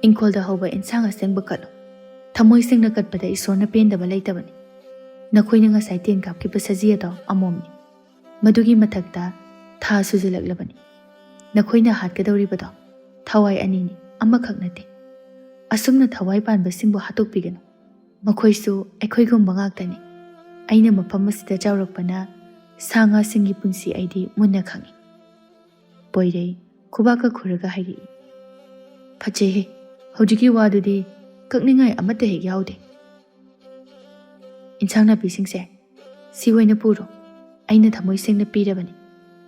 ꯏꯪꯈꯣꯜꯗ ꯍꯧꯕ ꯏꯟꯁꯥꯡ ꯑꯁꯦꯡꯕ ꯀꯠꯂꯨ꯫ ꯊꯃꯣꯏ ꯁꯦꯡꯅ ꯀꯠꯄꯗ ꯏꯁꯣꯔꯅ ꯄꯦꯟꯗꯕ ꯂꯩꯇꯕꯅꯤ꯫ ꯅꯈꯣꯏꯅ ꯉꯁꯥꯏ ꯇꯦꯟ ꯀꯥꯞꯈꯤꯕ ꯁꯖꯤ ꯑꯗꯣ ꯑꯃꯣꯝꯅꯤ꯫ ꯃꯗꯨꯒꯤ ꯃꯊꯛꯇ ꯊꯥ ꯁꯨꯖꯜꯂꯛꯂꯕꯅꯤ꯫ ꯅꯈꯣꯏꯅ ꯍꯥꯠꯀꯗꯧꯔꯤꯕꯗꯣ ꯊꯋꯥꯏ ꯑꯅꯤꯅꯤ, ꯑꯃꯈꯛ ꯅꯠꯇꯦ꯫ ꯑꯁꯨꯝꯅ ꯊꯋꯥꯏ ꯄꯥꯟꯕꯁꯤꯡꯕꯨ ꯍꯥꯠꯇꯣꯛꯄꯤꯒꯅꯨ꯫ ꯃꯈꯣꯏꯁꯨ ꯑꯩꯈꯣꯏꯒꯨꯝꯕ ꯉꯥꯛꯇꯅꯤ꯫ ꯑꯩꯅ ꯃꯐꯝ ꯑꯁꯤꯗ ꯆꯥꯎꯔꯛꯄꯅ ꯁꯥ ꯉꯥꯁꯤꯡꯒꯤ ꯄꯨꯟꯁꯤ ꯑꯩꯗꯤ ꯃꯨꯟꯅ ꯈꯪꯏ꯫" ꯄꯣꯏꯔꯩ ꯈꯨꯕꯥꯛꯀ ꯈꯨꯔꯒ ꯍꯥꯏꯔꯛꯏ꯫ "ꯐꯠꯖꯩꯍꯦ, ꯍꯧꯖꯤꯛꯀꯤ ꯋꯥꯗꯨꯗꯤ ꯀꯛꯅꯤꯡꯉꯥꯏ ꯑꯃꯠꯇ ꯍꯦꯛ ꯌꯥꯎꯗꯦ꯫ ꯏꯟꯁꯥꯡ ꯅꯥꯄꯤꯁꯤꯡꯁꯦ ꯁꯤ ꯑꯣꯏꯅ ꯄꯨꯔꯣ, ꯑꯩꯅ ꯊꯃꯣꯏ ꯁꯦꯡꯅ ꯄꯤꯔꯕꯅꯤ꯫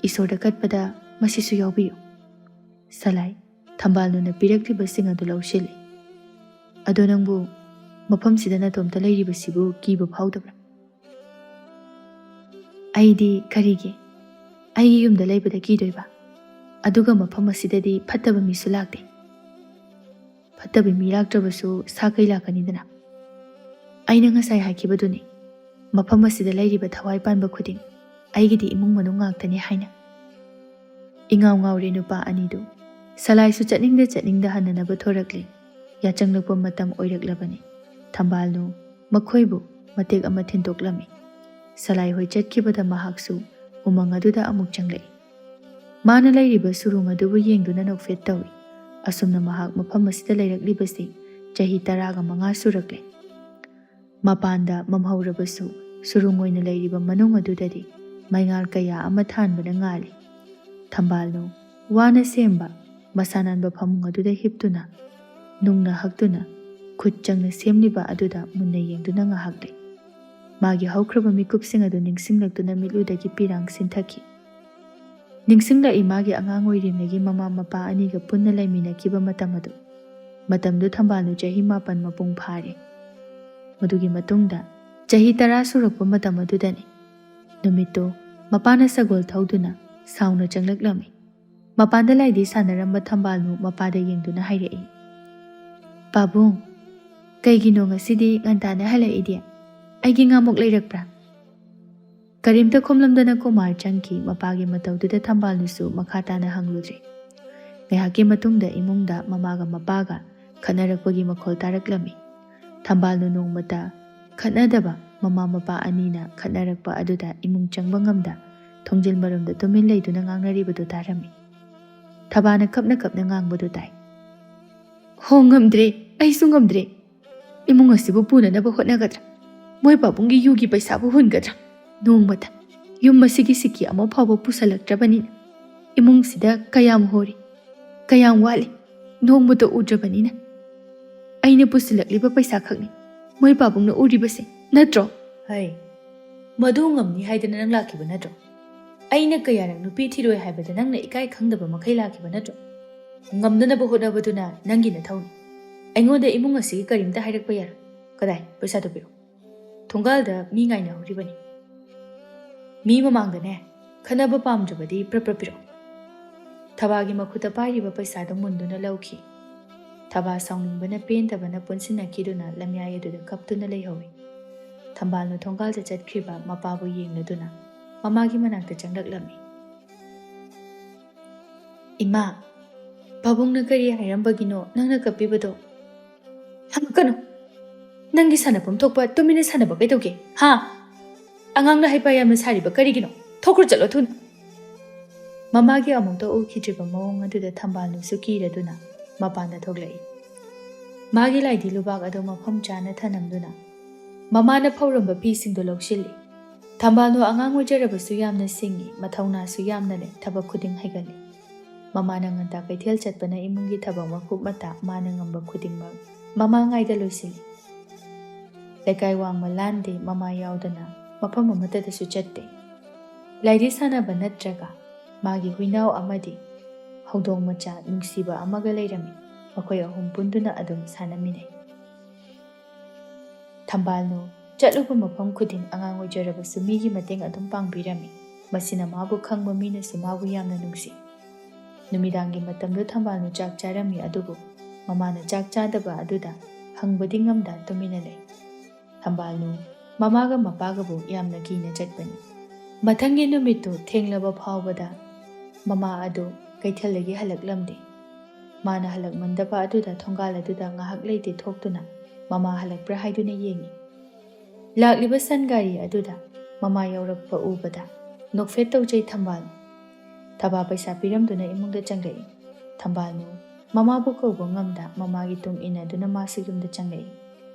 ꯏꯁꯣꯔꯗ ꯀꯠꯄꯗ ꯃꯁꯤꯁꯨ ꯌꯥꯎꯕꯤꯌꯨ꯫" ꯁꯂꯥꯏ ꯊꯝꯕꯥꯜꯅꯨꯅ ꯄꯤꯔꯛꯂꯤꯕꯁꯤꯡ ꯑꯗꯨ ꯂꯧꯁꯤꯜꯂꯤ꯫ "ꯑꯗꯣ ꯅꯪꯕꯨ ꯃꯐꯝꯁꯤꯗ ꯅꯇꯣꯝꯇ ꯂꯩꯔꯤꯕꯁꯤꯕꯨ ꯀꯤꯕ ꯐꯥꯎꯗꯕ꯭ꯔꯥ?" "ꯑꯩꯗꯤ ꯀꯔꯤꯒꯤ? ꯑꯩꯒꯤ ꯌꯨꯝꯗ ꯂꯩꯕꯗ ꯀꯤꯗꯣꯏꯕ? ꯑꯗꯨꯒ ꯃꯐꯝ ꯑꯁꯤꯗꯗꯤ ꯐꯠꯇꯕ ꯃꯤꯁꯨ ꯂꯥꯛꯇꯦ꯫" "ꯐꯠꯇꯕ ꯃꯤ ꯂꯥꯛꯇ꯭ꯔꯕꯁꯨ ꯁꯥ ꯀꯩ ꯂꯥꯛꯀꯅꯤꯗꯅ꯫ ꯑꯩꯅ ꯉꯁꯥꯏ ꯍꯥꯏꯈꯤꯕꯗꯨꯅꯤ, ꯃꯐꯝ ꯑꯁꯤꯗ ꯂꯩꯔꯤꯕ ꯊꯋꯥꯏ ꯄꯥꯟꯕ ꯈꯨꯗꯤꯡ ꯑꯩꯒꯤꯗꯤ ꯏꯃꯨꯡ ꯃꯅꯨꯡ ꯉꯥꯛꯇꯅꯤ ꯍꯥꯏꯅ꯫" ꯏꯉꯥꯎ ꯉꯥꯎꯔꯦ ꯅꯨꯄꯥ ꯑꯅꯤꯗꯨ꯫ ꯁꯂꯥꯏꯁꯨ ꯆꯠꯅꯤꯡꯗ ꯆꯠꯅꯤꯡꯗ ꯍꯟꯅꯅꯕ ꯊꯣꯔꯛꯂꯦ꯫ ꯌꯥꯆꯪꯂꯛꯄ ꯃꯇꯝ ꯑꯣꯏꯔꯛꯂꯕꯅꯤ꯫ ꯊꯝꯕꯥꯜꯅꯨ ꯃꯈꯣꯏꯕꯨ ꯃꯇꯦꯛ ꯑꯃ ꯊꯤꯟꯗꯣꯛꯂꯝꯃꯤ꯫ ꯁꯂꯥꯏ ꯍꯣꯏ ꯆꯠꯈꯤꯕꯗ ꯃꯍꯥꯛꯁꯨ ꯎꯃꯪ ꯑꯗꯨꯗ ꯑꯃꯨꯛ ꯆꯪꯂꯛꯏ꯫ ꯃꯥꯅ ꯂꯩꯔꯤꯕ ꯁꯨꯔꯨꯡ ꯑꯗꯨꯕꯨ ꯌꯦꯡꯗꯨꯅ ꯅꯣꯛꯐꯦꯠ ꯇꯧꯏ꯫ ꯑꯁꯨꯝꯅ ꯃꯍꯥꯛ ꯃꯐꯝ ꯑꯁꯤꯗ ꯂꯩꯔꯛꯂꯤꯕꯁꯤ ꯆꯍꯤ ꯇꯔꯥꯒ ꯃꯉꯥ ꯁꯨꯔꯛꯂꯦ꯫ ꯃꯄꯥꯟꯗ ꯃꯝꯍꯧꯔꯕꯁꯨ, ꯁꯨꯔꯨꯡ ꯑꯣꯏꯅ ꯂꯩꯔꯤꯕ ꯃꯅꯨꯡ ꯑꯗꯨꯗꯗꯤ ꯃꯩꯉꯥꯜ ꯀꯌꯥ ꯑꯃ ꯊꯥꯟꯕꯅ ꯉꯥꯜꯂꯤ꯫ ꯊꯝꯕꯥꯜꯅꯨ ꯋꯥꯅ ꯁꯦꯝꯕ ꯃꯁꯥ ꯅꯥꯟꯕ ꯐꯃꯨꯡ ꯑꯗꯨꯗ ꯍꯤꯞꯇꯨꯅ, ꯅꯨꯡꯅ ꯍꯛꯇꯨꯅ, ꯈꯨꯠ ꯆꯪꯅ ꯁꯦꯝꯂꯤꯕ ꯑꯗꯨꯗ ꯃꯨꯟꯅ ꯌꯦꯡꯗꯨꯅ ꯉꯥꯏꯍꯥꯛ ꯂꯩ꯫ ꯃꯥꯒꯤ ꯍꯧꯈ꯭ꯔꯕ ꯃꯤꯀꯨꯞꯁꯤꯡ ꯑꯗꯨ ꯅꯤꯡꯁꯤꯡꯂꯛꯇꯨꯅ ꯃꯤꯠꯂꯨꯗꯒꯤ ꯄꯤꯔꯥꯡ ꯁꯤꯟꯊꯈꯤ꯫ ꯅꯤꯡꯁꯤꯡꯂꯛꯏ ꯃꯥꯒꯤ ꯑꯉꯥꯡ ꯑꯣꯏꯔꯤꯉꯩꯒꯤ ꯃꯃꯥ ꯃꯄꯥ ꯑꯅꯤꯒ ꯄꯨꯟꯅ ꯂꯩꯃꯤꯟꯅꯈꯤꯕ ꯃꯇꯝ ꯑꯗꯨ꯫ ꯃꯇꯝꯗꯨ ꯊꯝꯕꯥꯜꯅꯨ ꯆꯍꯤ ꯃꯥꯄꯟ ꯃꯄꯨꯡ ꯐꯥꯔꯦ꯫ ꯃꯗꯨꯒꯤ ꯃꯇꯨꯡꯗ ꯆꯍꯤ ꯇꯔꯥ ꯁꯨꯔꯛꯄ ꯃꯇꯝ ꯑꯗꯨꯗꯅꯤ꯫ ꯅꯨꯃꯤꯠꯇꯨ ꯃꯄꯥꯅ ꯁꯒꯣꯜ ꯊꯧꯗꯨꯅ ꯁꯥꯎꯅ ꯆꯪꯂꯛꯂꯝꯃꯤ꯫ ꯃꯄꯥꯟꯗ ꯂꯥꯏꯗꯤ ꯁꯥꯟꯅꯔꯝꯕ ꯊꯝꯕꯥꯜꯅꯨ ꯃꯄꯥꯗ ꯌꯦꯡꯗꯨꯅ ꯍꯥꯏꯔꯛꯏ, "ꯄꯥꯕꯨꯡ, ꯀꯩꯒꯤꯅꯣ ꯉꯁꯤꯗꯤ ꯉꯟꯇꯥꯅ ꯍꯜꯂꯛꯏꯗꯤ? ꯑꯩꯒꯤ ꯉꯥꯃꯨꯛ ꯂꯩꯔꯛꯄ꯭ꯔꯥ?" ꯀꯔꯤꯝꯇ ꯈꯨꯝꯂꯝꯗꯅ ꯀꯨꯃꯥꯔ ꯆꯪꯈꯤ꯫ ꯃꯄꯥꯒꯤ ꯃꯇꯧꯗꯨꯗ ꯊꯝꯕꯥꯜꯅꯨꯁꯨ ꯃꯈꯥ ꯇꯥꯅ ꯍꯪꯂꯨꯗ꯭ꯔꯦ꯫ ꯉꯥꯏꯍꯥꯛꯀꯤ ꯃꯇꯨꯡꯗ ꯏꯃꯨꯡꯗ ꯃꯃꯥꯒ ꯃꯄꯥꯒ ꯈꯠꯅꯔꯛꯄꯒꯤ ꯃꯈꯣꯜ ꯇꯥꯔꯛꯂꯝꯃꯤ꯫ ꯊꯝꯕꯥꯜꯅꯨ ꯅꯣꯡꯃꯇ ꯈꯠꯅꯗꯕ ꯃꯃꯥ ꯃꯄꯥ ꯑꯅꯤꯅ ꯈꯠꯅꯔꯛꯄ ꯑꯗꯨꯗ ꯏꯃꯨꯡ ꯆꯪꯕ ꯉꯝꯗ ꯊꯣꯡꯖꯤꯜ ꯃꯔꯨꯝꯗ ꯇꯨꯃꯤꯟ ꯂꯩꯗꯨꯅ ꯉꯥꯡꯅꯔꯤꯕꯗꯨ ꯇꯥꯔꯝꯃꯤ꯫ ꯊꯕꯥꯅ ꯀꯞꯅ ꯀꯞꯅ ꯉꯥꯡꯕꯗꯨ ꯇꯥꯏ꯫ "ꯍꯣ, ꯉꯝꯗ꯭ꯔꯦ, ꯑꯩꯁꯨ ꯉꯝꯗ꯭ꯔꯦ꯫ ꯏꯃꯨꯡ ꯑꯁꯤꯕꯨ ꯄꯨꯅꯅꯕ ꯍꯣꯠꯅꯒꯗ꯭ꯔꯥ? ꯃꯣꯏ ꯄꯥꯕꯨꯡꯒꯤ ꯌꯨꯒꯤ ꯄꯩꯁꯥꯕꯨ ꯍꯨꯟꯒꯗ꯭ꯔꯥ? ꯅꯣꯡꯃꯇ ꯌꯨꯝ ꯑꯁꯤꯒꯤ ꯁꯤꯀꯤ ꯑꯃ ꯐꯥꯎꯕ ꯄꯨꯁꯜꯂꯛꯇ꯭ꯔꯕꯅꯤꯅ ꯏꯃꯨꯡꯁꯤꯗ ꯀꯌꯥꯝ ꯍꯣꯔꯤ, ꯀꯌꯥꯝ ꯋꯥꯠꯂꯤ, ꯅꯣꯡꯃꯇ ꯎꯗ꯭ꯔꯕꯅꯤꯅ꯫ ꯑꯩꯅ ꯄꯨꯁꯤꯜꯂꯛꯂꯤꯕ ꯄꯩꯁꯥ ꯈꯛꯅꯤ ꯃꯣꯏ ꯄꯥꯕꯨꯡꯅ ꯎꯔꯤꯕꯁꯦ, ꯅꯠꯇ꯭ꯔꯣ?" "ꯍꯩ, ꯃꯗꯨ ꯉꯝꯅꯤ ꯍꯥꯏꯗꯅ ꯅꯪ ꯂꯥꯛꯈꯤꯕ ꯅꯠꯇ꯭ꯔꯣ? ꯑꯩꯅ ꯀꯌꯥꯔꯛ ꯅꯨꯄꯤ ꯊꯤꯔꯣꯏ ꯍꯥꯏꯕꯗ ꯅꯪꯅ ꯏꯀꯥꯏ ꯈꯪꯗꯕ ꯃꯈꯩ ꯂꯥꯛꯈꯤꯕ ꯅꯠꯇ꯭ꯔꯣ? ꯉꯝꯅꯅꯕ ꯍꯣꯠꯅꯕꯗꯨꯅ ꯅꯪꯒꯤ ꯅꯊꯧꯅꯤ꯫ ꯑꯩꯉꯣꯟꯗ ꯏꯃꯨꯡ ꯑꯁꯤꯒꯤ ꯀꯔꯤꯝꯇ ꯍꯥꯏꯔꯛꯄ ꯌꯥꯔꯣꯏ꯫ ꯀꯗꯥꯏ? ꯄꯩꯁꯥꯗꯨ ꯄꯤꯔꯛꯎ꯫ ꯊꯣꯡꯒꯥꯜꯗ ꯃꯤ ꯉꯥꯏꯅꯍꯧꯔꯤꯕꯅꯤ꯫ ꯃꯤ ꯃꯃꯥꯡꯗꯅꯦ, ꯈꯠꯅꯕ ꯄꯥꯝꯗ꯭ꯔꯕꯗꯤ ꯄ꯭ꯔꯞ ꯄ꯭ꯔꯞ ꯄꯤꯔꯛꯎ꯫" ꯊꯕꯥꯒꯤ ꯃꯈꯨꯠꯇ ꯄꯥꯏꯔꯤꯕ ꯄꯩꯁꯥꯗꯨ ꯃꯨꯟꯗꯨꯅ ꯂꯧꯈꯤ꯫ ꯊꯕꯥ ꯁꯥꯎꯅꯤꯡꯕꯅ ꯄꯦꯟꯗꯕꯅ ꯄꯨꯟꯁꯤꯟꯅꯈꯤꯗꯨꯅ ꯂꯝꯌꯥꯏ ꯑꯗꯨꯗ ꯀꯞꯇꯨꯅ ꯂꯩꯍꯧꯏ꯫ ꯊꯝꯕꯥꯜꯅꯨ ꯊꯣꯡꯒꯥꯜꯗ ꯆꯠꯈ꯭ꯔꯤꯕ ꯃꯄꯥꯕꯨ ꯌꯦꯡꯂꯗꯨꯅ ꯃꯃꯥꯒꯤ ꯃꯅꯥꯛꯇ ꯆꯪꯂꯛꯂꯝꯃꯤ꯫ "ꯏꯃꯥ, ꯄꯥꯕꯨꯡꯅ ꯀꯔꯤ ꯍꯥꯏꯔꯝꯕꯒꯤꯅꯣ ꯅꯪꯅ ꯀꯞꯄꯤꯕꯗꯣ?" "ꯍꯪꯉꯛꯀꯅꯨ꯫ ꯅꯪꯒꯤ ꯁꯥꯟꯅꯐꯝ ꯊꯣꯛꯄ ꯇꯨꯃꯤꯟꯅ ꯁꯥꯟꯅꯕ ꯀꯩꯗꯧꯒꯦ? ꯍꯥ? ꯑꯉꯥꯡꯅ ꯍꯩꯄꯥ ꯌꯥꯝꯅ ꯁꯥꯔꯤꯕ ꯀꯔꯤꯒꯤꯅꯣ? ꯊꯣꯛꯈ꯭ꯔꯣ ꯆꯠꯂꯣ ꯊꯨꯅ꯫" ꯃꯃꯥꯒꯤ ꯑꯃꯨꯛꯇ ꯎꯈꯤꯗ꯭ꯔꯤꯕ ꯃꯑꯣꯡ ꯑꯗꯨꯗ ꯊꯝꯕꯥꯜꯅꯨꯁꯨ ꯀꯤꯔꯗꯨꯅ ꯃꯄꯥꯟꯗ ꯊꯣꯛꯂꯛꯏ꯫ ꯃꯥꯒꯤ ꯂꯥꯏꯙꯤ ꯂꯨꯕꯥꯛ ꯑꯗꯨ ꯃꯐꯝ ꯆꯥꯅ ꯊꯅꯝꯗꯨꯅ ꯃꯃꯥꯅ ꯐꯧꯔꯝꯕ ꯐꯤꯁꯤꯡꯗꯨ ꯂꯧꯁꯤꯜꯂꯤ꯫ ꯊꯝꯕꯥꯜꯅꯨ ꯑꯉꯥꯡ ꯑꯣꯏꯖꯔꯕꯁꯨ ꯌꯥꯝꯅ ꯁꯤꯡꯏ, ꯃꯊꯧꯅꯥꯁꯨ ꯌꯥꯝꯅ ꯂꯩ, ꯊꯕꯛ ꯈꯨꯗꯤꯡ ꯍꯩꯒꯜꯂꯤ꯫ ꯃꯃꯥꯅ ꯉꯟꯇꯥ ꯀꯩꯊꯦꯜ ꯆꯠꯄꯅ ꯏꯃꯨꯡꯒꯤ ꯊꯕꯛ ꯃꯀꯨꯞ ꯃꯇꯥ ꯃꯥꯅ ꯉꯝꯕ ꯈꯨꯗꯤꯡꯃꯛ ꯃꯃꯥ ꯉꯥꯏꯗ ꯂꯣꯏꯁꯤꯜꯂꯤ꯫ ꯂꯩꯀꯥꯏ ꯋꯥꯡꯃ ꯂꯥꯟꯗꯦ, ꯃꯃꯥ ꯌꯥꯎꯗꯅ ꯃꯐꯝ ꯑꯃꯠꯇꯗꯁꯨ ꯆꯠꯇꯦ꯫ ꯂꯥꯏꯙꯤ ꯁꯥꯟꯅꯕ ꯅꯠꯇ꯭ꯔꯒ ꯃꯥꯒꯤ ꯍꯨꯏꯅꯥꯎ ꯑꯃꯗꯤ ꯍꯧꯗꯣꯡ ꯃꯆꯥ ꯅꯨꯡꯁꯤꯕ ꯑꯃꯒ ꯂꯩꯔꯝꯃꯤ꯫ ꯃꯈꯣꯏ ꯑꯍꯨꯝ ꯄꯨꯟꯗꯨꯅ ꯑꯗꯨꯝ ꯁꯥꯟꯅꯃꯤꯟꯅꯩ꯫ ꯊꯝꯕꯥꯜꯅꯨ ꯆꯠꯂꯨꯕ ꯃꯐꯝ ꯈꯨꯗꯤꯡ ꯑꯉꯥꯡ ꯑꯣꯏꯖꯔꯕꯁꯨ ꯃꯤꯒꯤ ꯃꯇꯦꯡ ꯑꯗꯨꯝ ꯄꯥꯡꯕꯤꯔꯝꯃꯤ꯫ ꯃꯁꯤꯅ ꯃꯥꯕꯨ ꯈꯪꯕ ꯃꯤꯅꯁꯨ ꯃꯥꯕꯨ ꯌꯥꯝꯅ ꯅꯨꯡꯁꯤ꯫ ꯅꯨꯃꯤꯗꯥꯡꯒꯤ ꯃꯇꯝꯗ ꯊꯝꯕꯥꯜꯅꯨ ꯆꯥꯛ ꯆꯥꯔꯝꯃꯤ, ꯑꯗꯨꯕꯨ ꯃꯃꯥꯅ ꯆꯥꯛ ꯆꯥꯗꯕ ꯑꯗꯨꯗ ꯍꯪꯕꯗꯤ ꯉꯝꯗ ꯇꯨꯃꯤꯟꯅ ꯂꯩ꯫ ꯊꯝꯕꯥꯜꯅꯨ ꯃꯃꯥꯒ ꯃꯄꯥꯒꯕꯨ ꯌꯥꯝꯅ ꯀꯤꯅ ꯆꯠꯄꯅꯤ꯫ ꯃꯊꯪꯒꯤ ꯅꯨꯃꯤꯠꯇꯨ ꯊꯦꯡꯂꯕ ꯐꯥꯎꯕꯗ ꯃꯃꯥ ꯑꯗꯨ ꯀꯩꯊꯦꯜꯗꯒꯤ ꯍꯜꯂꯛꯂꯝꯗꯦ꯫ ꯃꯥꯅ ꯍꯜꯂꯛꯃꯟꯗꯕ ꯑꯗꯨꯗ ꯊꯣꯡꯒꯥꯜ ꯑꯗꯨꯗ ꯉꯥꯏꯍꯥꯛ ꯂꯩꯇꯦ ꯊꯣꯛꯇꯨꯅ ꯃꯃꯥ ꯍꯜꯂꯛꯄ꯭ꯔꯥ ꯍꯥꯏꯗꯨꯅ ꯌꯦꯡꯏ꯫ ꯂꯥꯛꯂꯤꯕ ꯁꯟ ꯒꯥꯔꯤ ꯑꯗꯨꯗ ꯃꯃꯥ ꯌꯧꯔꯛꯄ ꯎꯕꯗ ꯅꯣꯛꯐꯦꯠ ꯇꯧꯖꯩ ꯊꯝꯕꯥꯜꯅꯨ꯫ ꯊꯕꯥ ꯄꯩꯁꯥ ꯄꯤꯔꯝꯗꯨꯅ ꯏꯃꯨꯡꯗ ꯆꯪꯂꯛꯏ꯫ ꯊꯝꯕꯥꯜꯅꯨ ꯃꯃꯥꯕꯨ ꯀꯧꯕ ꯉꯝꯗ ꯃꯃꯥꯒꯤ ꯇꯨꯡ ꯏꯟꯅꯗꯨꯅ ꯃꯥꯁꯨ ꯌꯨꯝꯗ ꯆꯪꯂꯛꯏ꯫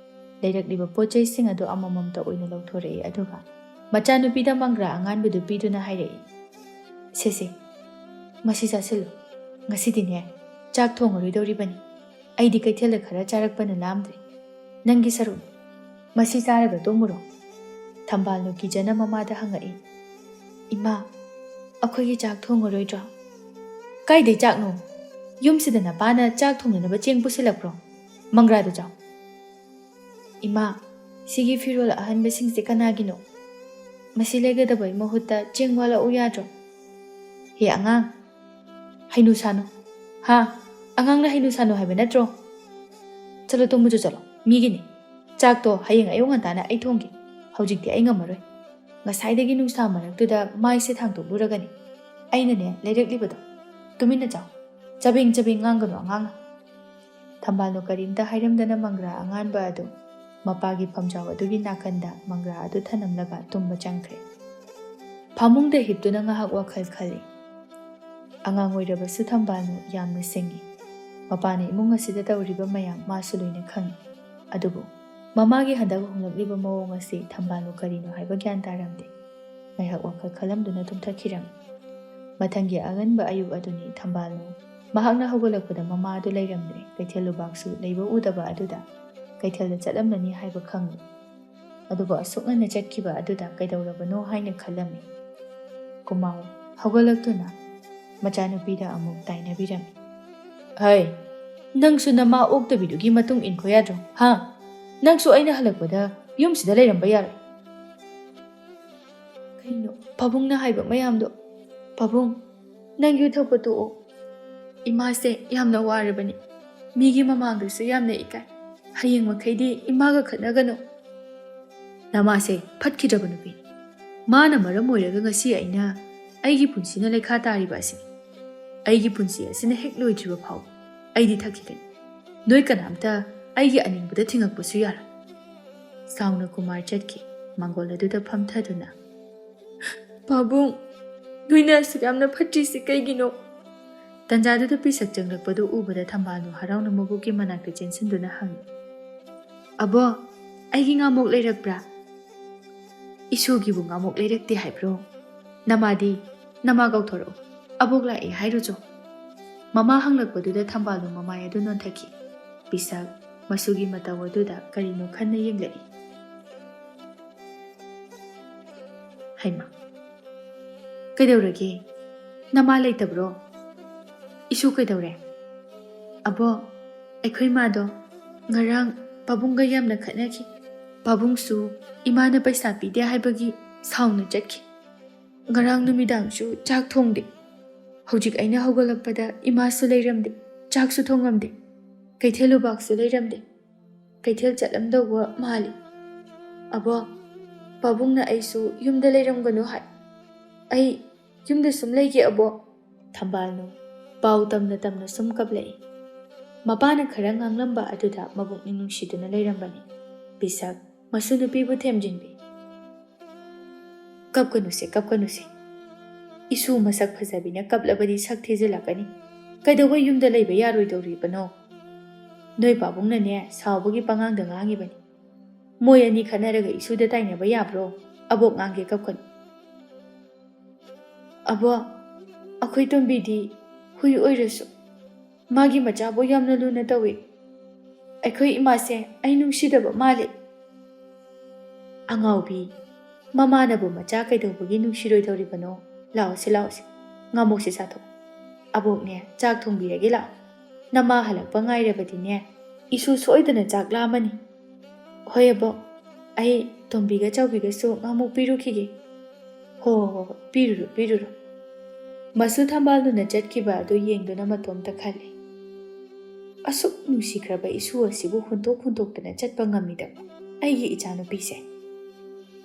ꯂꯩꯔꯛꯂꯤꯕ ꯄꯣꯠ ꯆꯩꯁꯤꯡ ꯑꯗꯨ ꯑꯃꯃꯝꯇ ꯑꯣꯏꯅ ꯂꯧꯊꯣꯔꯛꯏ, ꯑꯗꯨꯒ ꯃꯆꯥꯅꯨꯄꯤꯗ ꯃꯪꯒ꯭ꯔꯥ ꯑꯉꯥꯟꯕꯗꯨ ꯄꯤꯗꯨꯅ ꯍꯥꯏꯔꯛꯏ, "ꯁꯦ ꯁꯦ, ꯃꯁꯤ ꯆꯥꯁꯤꯜꯂꯨ꯫ ꯉꯁꯤꯗꯤꯅꯦ ꯆꯥꯛ ꯊꯣꯡꯉꯔꯣꯏꯗꯧꯔꯤꯕꯅꯤ꯫ ꯑꯩꯗꯤ ꯀꯩꯊꯦꯜꯗ ꯈꯔ ꯆꯥꯔꯛꯄꯅ ꯂꯥꯝꯗ꯭ꯔꯦ꯫ ꯅꯪꯒꯤ ꯁꯔꯨꯛ ꯃꯁꯤ ꯆꯥꯔꯒ ꯇꯨꯝꯃꯨꯔꯣ꯫" ꯊꯝꯕꯥꯜꯅꯨ ꯀꯤꯖꯅ ꯃꯃꯥꯗ ꯍꯪꯉꯛꯏ, "ꯏꯃꯥ, ꯑꯩꯈꯣꯏꯒꯤ ꯆꯥꯛ ꯊꯣꯡꯉꯔꯣꯏꯗ꯭ꯔꯣ?" "ꯀꯥꯏꯗꯩ ꯆꯥꯛꯅꯣ? ꯌꯨꯝꯁꯤꯗ ꯅꯄꯥꯅ ꯆꯥꯛ ꯊꯣꯡꯅꯅꯕ ꯆꯦꯡ ꯄꯨꯁꯤꯜꯂꯛꯄ꯭ꯔꯣ? ꯃꯪꯒ꯭ꯔꯥꯗꯨ ꯆꯥꯎ꯫" "ꯏꯃꯥ, ꯁꯤꯒꯤ ꯐꯤꯔꯣꯜ ꯑꯍꯟꯕꯁꯤꯡꯁꯦ ꯀꯅꯥꯒꯤꯅꯣ? ꯃꯁꯤ ꯂꯩꯒꯗꯕꯒꯤ ꯃꯍꯨꯠꯇ ꯆꯦꯡ ꯋꯥꯜꯂꯛꯎ ꯌꯥꯗ꯭ꯔꯣ?" "ꯍꯦ ꯑꯉꯥꯡ, ꯍꯩꯅꯨ ꯁꯥꯅꯨ꯫" "ꯍꯥ? ꯑꯉꯥꯡꯅ ꯍꯩꯅꯨ ꯁꯥꯅꯨ ꯍꯥꯏꯕ ꯅꯠꯇ꯭ꯔꯣ? ꯆꯠꯂꯣ, ꯇꯨꯝꯕꯁꯨ ꯆꯠꯂꯣ, ꯃꯤꯒꯤꯅꯤ꯫ ꯆꯥꯛꯇꯣ ꯍꯌꯦꯡ ꯑꯌꯨꯛ ꯉꯟꯇꯥꯅ ꯑꯩ ꯊꯣꯡꯒꯦ꯫ ꯍꯧꯖꯤꯛꯇꯤ ꯑꯩ ꯉꯝꯃꯔꯣꯏ꯫ ꯉꯁꯥꯏꯗꯒꯤ ꯅꯨꯡꯁꯥ ꯃꯔꯛꯇꯨꯗ ꯃꯥꯏꯁꯦ ꯊꯥꯡꯗꯣꯛꯂꯨꯔꯒꯅꯤ ꯑꯩꯅꯅꯦ ꯂꯩꯔꯛꯂꯤꯕꯗꯣ꯫ ꯇꯨꯃꯤꯟꯅ ꯆꯥꯎ꯫ ꯆꯕꯦꯡ ꯆꯕꯦꯡ ꯉꯥꯡꯒꯅꯨ ꯑꯉꯥꯡꯅ꯫" ꯊꯝꯕꯥꯜꯅꯨ ꯀꯔꯤꯝꯇ ꯍꯥꯏꯔꯝꯗꯅ ꯃꯪꯒ꯭ꯔꯥ ꯑꯉꯥꯟꯕ ꯑꯗꯨ ꯃꯄꯥꯒꯤ ꯐꯝꯖꯥꯎ ꯑꯗꯨꯒꯤ ꯅꯥꯀꯟꯗ ꯃꯪꯒ꯭ꯔꯥ ꯑꯗꯨ ꯊꯅꯝꯂꯒ ꯇꯨꯝꯕ ꯆꯪꯈ꯭ꯔꯦ꯫ ꯐꯃꯨꯡꯗ ꯍꯤꯞꯇꯨꯅ ꯉꯥꯏꯍꯥꯛ ꯋꯥꯈꯜ ꯈꯜꯂꯤ꯫ ꯑꯉꯥꯡ ꯑꯣꯏꯔꯕꯁꯨ ꯊꯝꯕꯥꯜꯅꯨ ꯌꯥꯝꯅ ꯁꯤꯡꯏ꯫ ꯃꯄꯥꯅ ꯏꯃꯨꯡ ꯑꯁꯤꯗ ꯇꯧꯔꯤꯕ ꯃꯌꯥꯝ ꯃꯥꯁꯨ ꯂꯣꯏꯅ ꯈꯪꯏ꯫ ꯑꯗꯨꯕꯨ ꯃꯃꯥꯒꯤ ꯍꯟꯗꯛ ꯍꯣꯡꯂꯛꯂꯤꯕ ꯃꯑꯣꯡ ꯑꯁꯤ ꯊꯝꯕꯥꯜꯅꯨ ꯀꯔꯤꯅꯣ ꯍꯥꯏꯕ ꯒ꯭ꯌꯥꯟ ꯇꯥꯔꯝꯗꯦ꯫ ꯉꯥꯏꯍꯥꯛ ꯋꯥꯈꯜ ꯈꯜꯂꯝꯗꯨꯅ ꯇꯨꯝꯊꯈꯤꯔꯝꯃꯤ꯫ ꯃꯊꯪꯒꯤ ꯑꯉꯟꯕ ꯑꯌꯨꯛ ꯑꯗꯨꯅꯤ ꯊꯝꯕꯥꯜꯅꯨ꯫ ꯃꯍꯥꯛꯅ ꯍꯧꯒꯠꯂꯛꯄꯗ ꯃꯃꯥ ꯑꯗꯨ ꯂꯩꯔꯝꯗ꯭ꯔꯦ꯫ ꯀꯩꯊꯦꯜ ꯂꯨꯕꯥꯛꯁꯨ ꯂꯩꯕ ꯎꯗꯕ ꯑꯗꯨꯗ ꯀꯩꯊꯦꯜꯗ ꯆꯠꯂꯝꯂꯅꯤ ꯍꯥꯏꯕ ꯈꯪꯂꯦ꯫ ꯑꯗꯨꯕꯨ ꯑꯁꯨꯛ ꯉꯟꯅ ꯆꯠꯈꯤꯕ ꯑꯗꯨꯗ ꯀꯩꯗꯧꯔꯕꯅꯣ ꯍꯥꯏꯅ ꯈꯜꯂꯝꯃꯤ꯫ ꯀꯨꯃꯥꯔ ꯍꯧꯒꯠꯂꯛꯇꯨꯅ ꯃꯆꯥꯅꯨꯄꯤꯗ ꯑꯃꯨꯛ ꯇꯥꯏꯅꯕꯤꯔꯝꯃꯤ꯫ "ꯍꯩ, ꯅꯪꯁꯨ ꯅꯃꯥ ꯑꯣꯛꯇꯕꯤꯗꯨꯒꯤ ꯃꯇꯨꯡ ꯏꯟꯈꯣ ꯌꯥꯗ꯭ꯔꯣ? ꯍꯥ? ꯅꯪꯁꯨ ꯑꯩꯅ ꯍꯜꯂꯛꯄꯗ ꯌꯨꯝꯁꯤꯗ ꯂꯩꯔꯝꯕ ꯌꯥꯔꯣꯏ?" "ꯀꯩꯅꯣ ꯄꯥꯕꯨꯡꯅ ꯍꯥꯏꯕ ꯃꯌꯥꯝꯗꯣ? ꯄꯥꯕꯨꯡ, ꯅꯪ ꯌꯨ ꯊꯛꯄ ꯇꯣꯛꯑꯣ꯫ ꯏꯃꯥꯁꯦ ꯌꯥꯝꯅ ꯋꯥꯔꯕꯅꯤ꯫ ꯃꯤꯒꯤ ꯃꯃꯥꯡꯗꯁꯨ ꯌꯥꯝꯅ ꯏꯀꯥꯏ꯫ ꯍꯌꯦꯡ ꯃꯈꯩꯗꯤ ꯏꯃꯥꯒ ꯈꯠꯅꯒꯅꯨ꯫ ꯅꯃꯥꯁꯦ ꯐꯠꯈꯤꯗ꯭ꯔꯕ ꯅꯨꯄꯤꯅꯤ꯫ ꯃꯥꯅ ꯃꯔꯝ ꯑꯣꯏꯔꯒ ꯉꯁꯤ ꯑꯩꯅ ꯑꯩꯒꯤ ꯄꯨꯟꯁꯤꯅ ꯂꯩꯈꯥ ꯇꯥꯔꯤꯕ ꯑꯁꯤꯅꯤ꯫ ꯑꯩꯒꯤ ꯄꯨꯟꯁꯤ ꯑꯁꯤꯅ ꯍꯦꯛ ꯂꯣꯏꯗ꯭ꯔꯤꯕ ꯐꯥꯎꯕ ꯑꯩꯗꯤ ꯊꯛꯈꯤꯒꯅꯤ꯫ ꯅꯣꯏ ꯀꯅꯥꯝꯇ ꯑꯩꯒꯤ ꯑꯅꯤꯡꯕꯗ ꯊꯤꯡꯉꯛꯄꯁꯨ ꯌꯥꯔꯣꯏ꯫" ꯁꯥꯎꯅ ꯀꯨꯃꯥꯔ ꯆꯠꯈꯤ꯫ ꯃꯥꯡꯒꯣꯜ ꯑꯗꯨꯗ ꯐꯝꯊꯗꯨꯅ, "ꯄꯥꯕꯨꯡ, ꯅꯣꯏꯅ ꯑꯁꯨꯛ ꯌꯥꯝꯅ ꯐꯠꯇ꯭ꯔꯤꯁꯤ ꯀꯩꯒꯤꯅꯣ?" ꯇꯟꯖꯥꯗꯨꯗ ꯄꯤꯁꯛ ꯆꯪꯂꯛꯄꯗꯨ ꯎꯕꯗ ꯊꯝꯕꯥꯜꯅꯨ ꯍꯔꯥꯎꯅ ꯃꯕꯣꯛꯀꯤ ꯃꯅꯥꯛꯇ ꯆꯦꯟꯁꯤꯟꯗꯨꯅ ꯍꯪꯉꯤ, "ꯑꯕꯣ, ꯑꯩꯒꯤ ꯉꯥꯃꯣꯛ ꯂꯩꯔꯛꯄ꯭ꯔꯥ?" "ꯏꯁꯨꯒꯤꯕꯨ ꯉꯥꯃꯣꯛ ꯂꯩꯔꯛꯇꯦ ꯍꯥꯏꯕ꯭ꯔꯣ? ꯅꯃꯥꯗꯤ, ꯅꯃꯥ ꯀꯧꯊꯣꯔꯛꯎ꯫ ꯑꯕꯣꯛ ꯂꯥꯛꯑꯦ ꯍꯥꯏꯔꯨꯆꯣ꯫" ꯃꯃꯥ ꯍꯪꯂꯛꯄꯗꯨꯗ ꯊꯝꯕꯥꯜꯅꯨ ꯃꯃꯥꯏ ꯑꯗꯨ ꯅꯣꯟꯊꯈꯤ꯫ ꯄꯤꯁꯛ ꯃꯁꯨꯒꯤ ꯃꯇꯧ ꯑꯗꯨꯗ ꯀꯔꯤꯅꯣ ꯈꯟꯅ ꯌꯦꯡꯂꯛꯏ꯫ "ꯍꯩꯃꯥ, ꯀꯩꯗꯧꯔꯒꯦ? ꯅꯃꯥ ꯂꯩꯇꯕ꯭ꯔꯣ? ꯏꯁꯨ ꯀꯩꯗꯧꯔꯦ?" "ꯑꯕꯣ, ꯑꯩꯈꯣꯏ ꯃꯥꯗꯣ ꯉꯔꯥꯡ ꯄꯥꯕꯨꯡꯒ ꯌꯥꯝꯅ ꯈꯠꯅꯈꯤ꯫ ꯄꯥꯕꯨꯡꯁꯨ ꯏꯃꯥꯅ ꯄꯩꯁꯥ ꯄꯤꯗꯦ ꯍꯥꯏꯕꯒꯤ ꯁꯥꯎꯅ ꯆꯠꯈꯤ꯫ ꯉꯔꯥꯡ ꯅꯨꯃꯤꯗꯥꯡꯁꯨ ꯆꯥꯛ ꯊꯣꯡꯗꯦ꯫ ꯍꯧꯖꯤꯛ ꯑꯩꯅ ꯍꯧꯒꯠꯂꯛꯄꯗ ꯏꯃꯥꯁꯨ ꯂꯩꯔꯝꯗꯦ, ꯆꯥꯛꯁꯨ ꯊꯣꯡꯉꯝꯗꯦ, ꯀꯩꯊꯦꯜ ꯂꯨꯕꯥꯛꯁꯨ ꯂꯩꯔꯝꯗꯦ꯫ ꯀꯩꯊꯦꯜ ꯆꯠꯂꯝꯗꯧꯕ ꯃꯥꯜꯂꯤ꯫ ꯑꯕꯣ, ꯄꯥꯕꯨꯡꯅ ꯑꯩꯁꯨ ꯌꯨꯝꯗ ꯂꯩꯔꯝꯒꯅꯨ ꯍꯥꯏ꯫ ꯑꯩ ꯌꯨꯝꯗ ꯁꯨꯝ ꯂꯩꯒꯦ, ꯑꯕꯣ꯫" ꯊꯝꯕꯥꯜꯅꯨ ꯄꯥꯎ ꯇꯝꯅ ꯇꯝꯅ ꯁꯨꯝ ꯀꯞꯂꯛꯏ꯫ ꯃꯄꯥꯅ ꯈꯔ ꯉꯥꯡꯂꯝꯕ ꯑꯗꯨꯗ ꯃꯕꯨꯛꯅꯤꯡ ꯅꯨꯡꯁꯤꯗꯨꯅ ꯂꯩꯔꯝꯕꯅꯤ꯫ ꯄꯤꯁꯛ ꯃꯁꯨ ꯅꯨꯄꯤꯕꯨ ꯊꯦꯝꯖꯤꯟꯕꯤ꯫ "ꯀꯞꯀꯅꯨꯁꯦ, ꯀꯞꯀꯅꯨꯁꯦ꯫ "ꯏꯁꯨ ꯃꯁꯛ ꯐꯖꯕꯤꯅ ꯀꯞꯂꯕꯗꯤ ꯁꯛ ꯊꯤꯖꯤꯜꯂꯛꯀꯅꯤ꯫ ꯀꯩꯗꯧꯕꯩ ꯌꯨꯝꯗ ꯂꯩꯕ ꯌꯥꯔꯣꯏꯗꯧꯔꯤꯕꯅꯣ? ꯅꯣꯏ ꯄꯥꯕꯨꯡꯅꯅꯦ ꯁꯥꯎꯕꯒꯤ ꯄꯉꯥꯡꯗ ꯉꯥꯡꯉꯤꯕꯅꯤ꯫ ꯃꯣꯏ ꯑꯅꯤ ꯈꯠꯅꯔꯒ ꯏꯁꯨꯗ ꯇꯥꯏꯅꯕ ꯌꯥꯕ꯭ꯔꯣ? ꯑꯕꯣꯛ ꯉꯥꯡꯒꯦ ꯀꯞꯀꯅꯨ꯫" "ꯑꯕꯣꯛ, ꯑꯩꯈꯣꯏ ꯇꯣꯝꯕꯤꯗꯤ ꯍꯨꯏ ꯑꯣꯏꯔꯁꯨ ꯃꯥꯒꯤ ꯃꯆꯥꯕꯨ ꯌꯥꯝꯅ ꯂꯨꯅ ꯇꯧꯏ꯫ ꯑꯩꯈꯣꯏ ꯏꯃꯥꯁꯦ ꯑꯩ ꯅꯨꯡꯁꯤꯗꯕ ꯃꯥꯜꯂꯤ꯫" "ꯑꯉꯥꯎꯕꯤ, ꯃꯃꯥꯅꯕꯨ ꯃꯆꯥ ꯀꯩꯗꯧꯕꯒꯤ ꯅꯨꯡꯁꯤꯔꯣꯏꯗꯧꯔꯤꯕꯅꯣ? ꯂꯥꯛꯑꯣꯁꯦ, ꯂꯥꯛꯑꯣꯁꯦ, ꯉꯥꯃꯣꯛꯁꯦ ꯆꯥꯊꯣꯛ꯫ ꯑꯕꯣꯛꯅꯦ ꯆꯥꯛ ꯊꯣꯡꯕꯤꯔꯒꯦ, ꯂꯥꯛꯑꯣ꯫ ꯅꯃꯥ ꯍꯜꯂꯛꯄ ꯉꯥꯏꯔꯕꯗꯤꯅꯦ, ꯏꯁꯨ ꯁꯣꯏꯗꯅ ꯆꯥꯛ ꯂꯥꯝꯃꯅꯤ꯫" "ꯍꯣꯏ ꯑꯕꯣꯛ, ꯑꯩ ꯇꯣꯝꯕꯤꯒ ꯆꯥꯎꯕꯤꯒꯁꯨ ꯉꯥꯃꯣꯛ ꯄꯤꯔꯨꯈꯤꯒꯦ꯫" "ꯍꯣ, ꯍꯣ, ꯍꯣ, ꯄꯤꯔꯨꯔꯣ, ꯄꯤꯔꯨꯔꯣ꯫" ꯃꯁꯨ ꯊꯝꯕꯥꯜꯅꯨꯅ ꯆꯠꯈꯤꯕ ꯑꯗꯨ ꯌꯦꯡꯗꯨꯅ ꯃꯇꯣꯝꯇ ꯈꯜꯂꯤ꯫ "ꯑꯁꯨꯛ ꯅꯨꯡꯁꯤꯈ꯭ꯔꯕ ꯏꯁꯨ ꯑꯁꯤꯕꯨ ꯍꯨꯟꯗꯣꯛ ꯍꯨꯟꯗꯣꯛꯇꯅ ꯆꯠꯄ ꯉꯝꯃꯤꯗꯕ ꯑꯩꯒꯤ ꯏꯆꯥꯅꯨꯄꯤꯁꯦ꯫"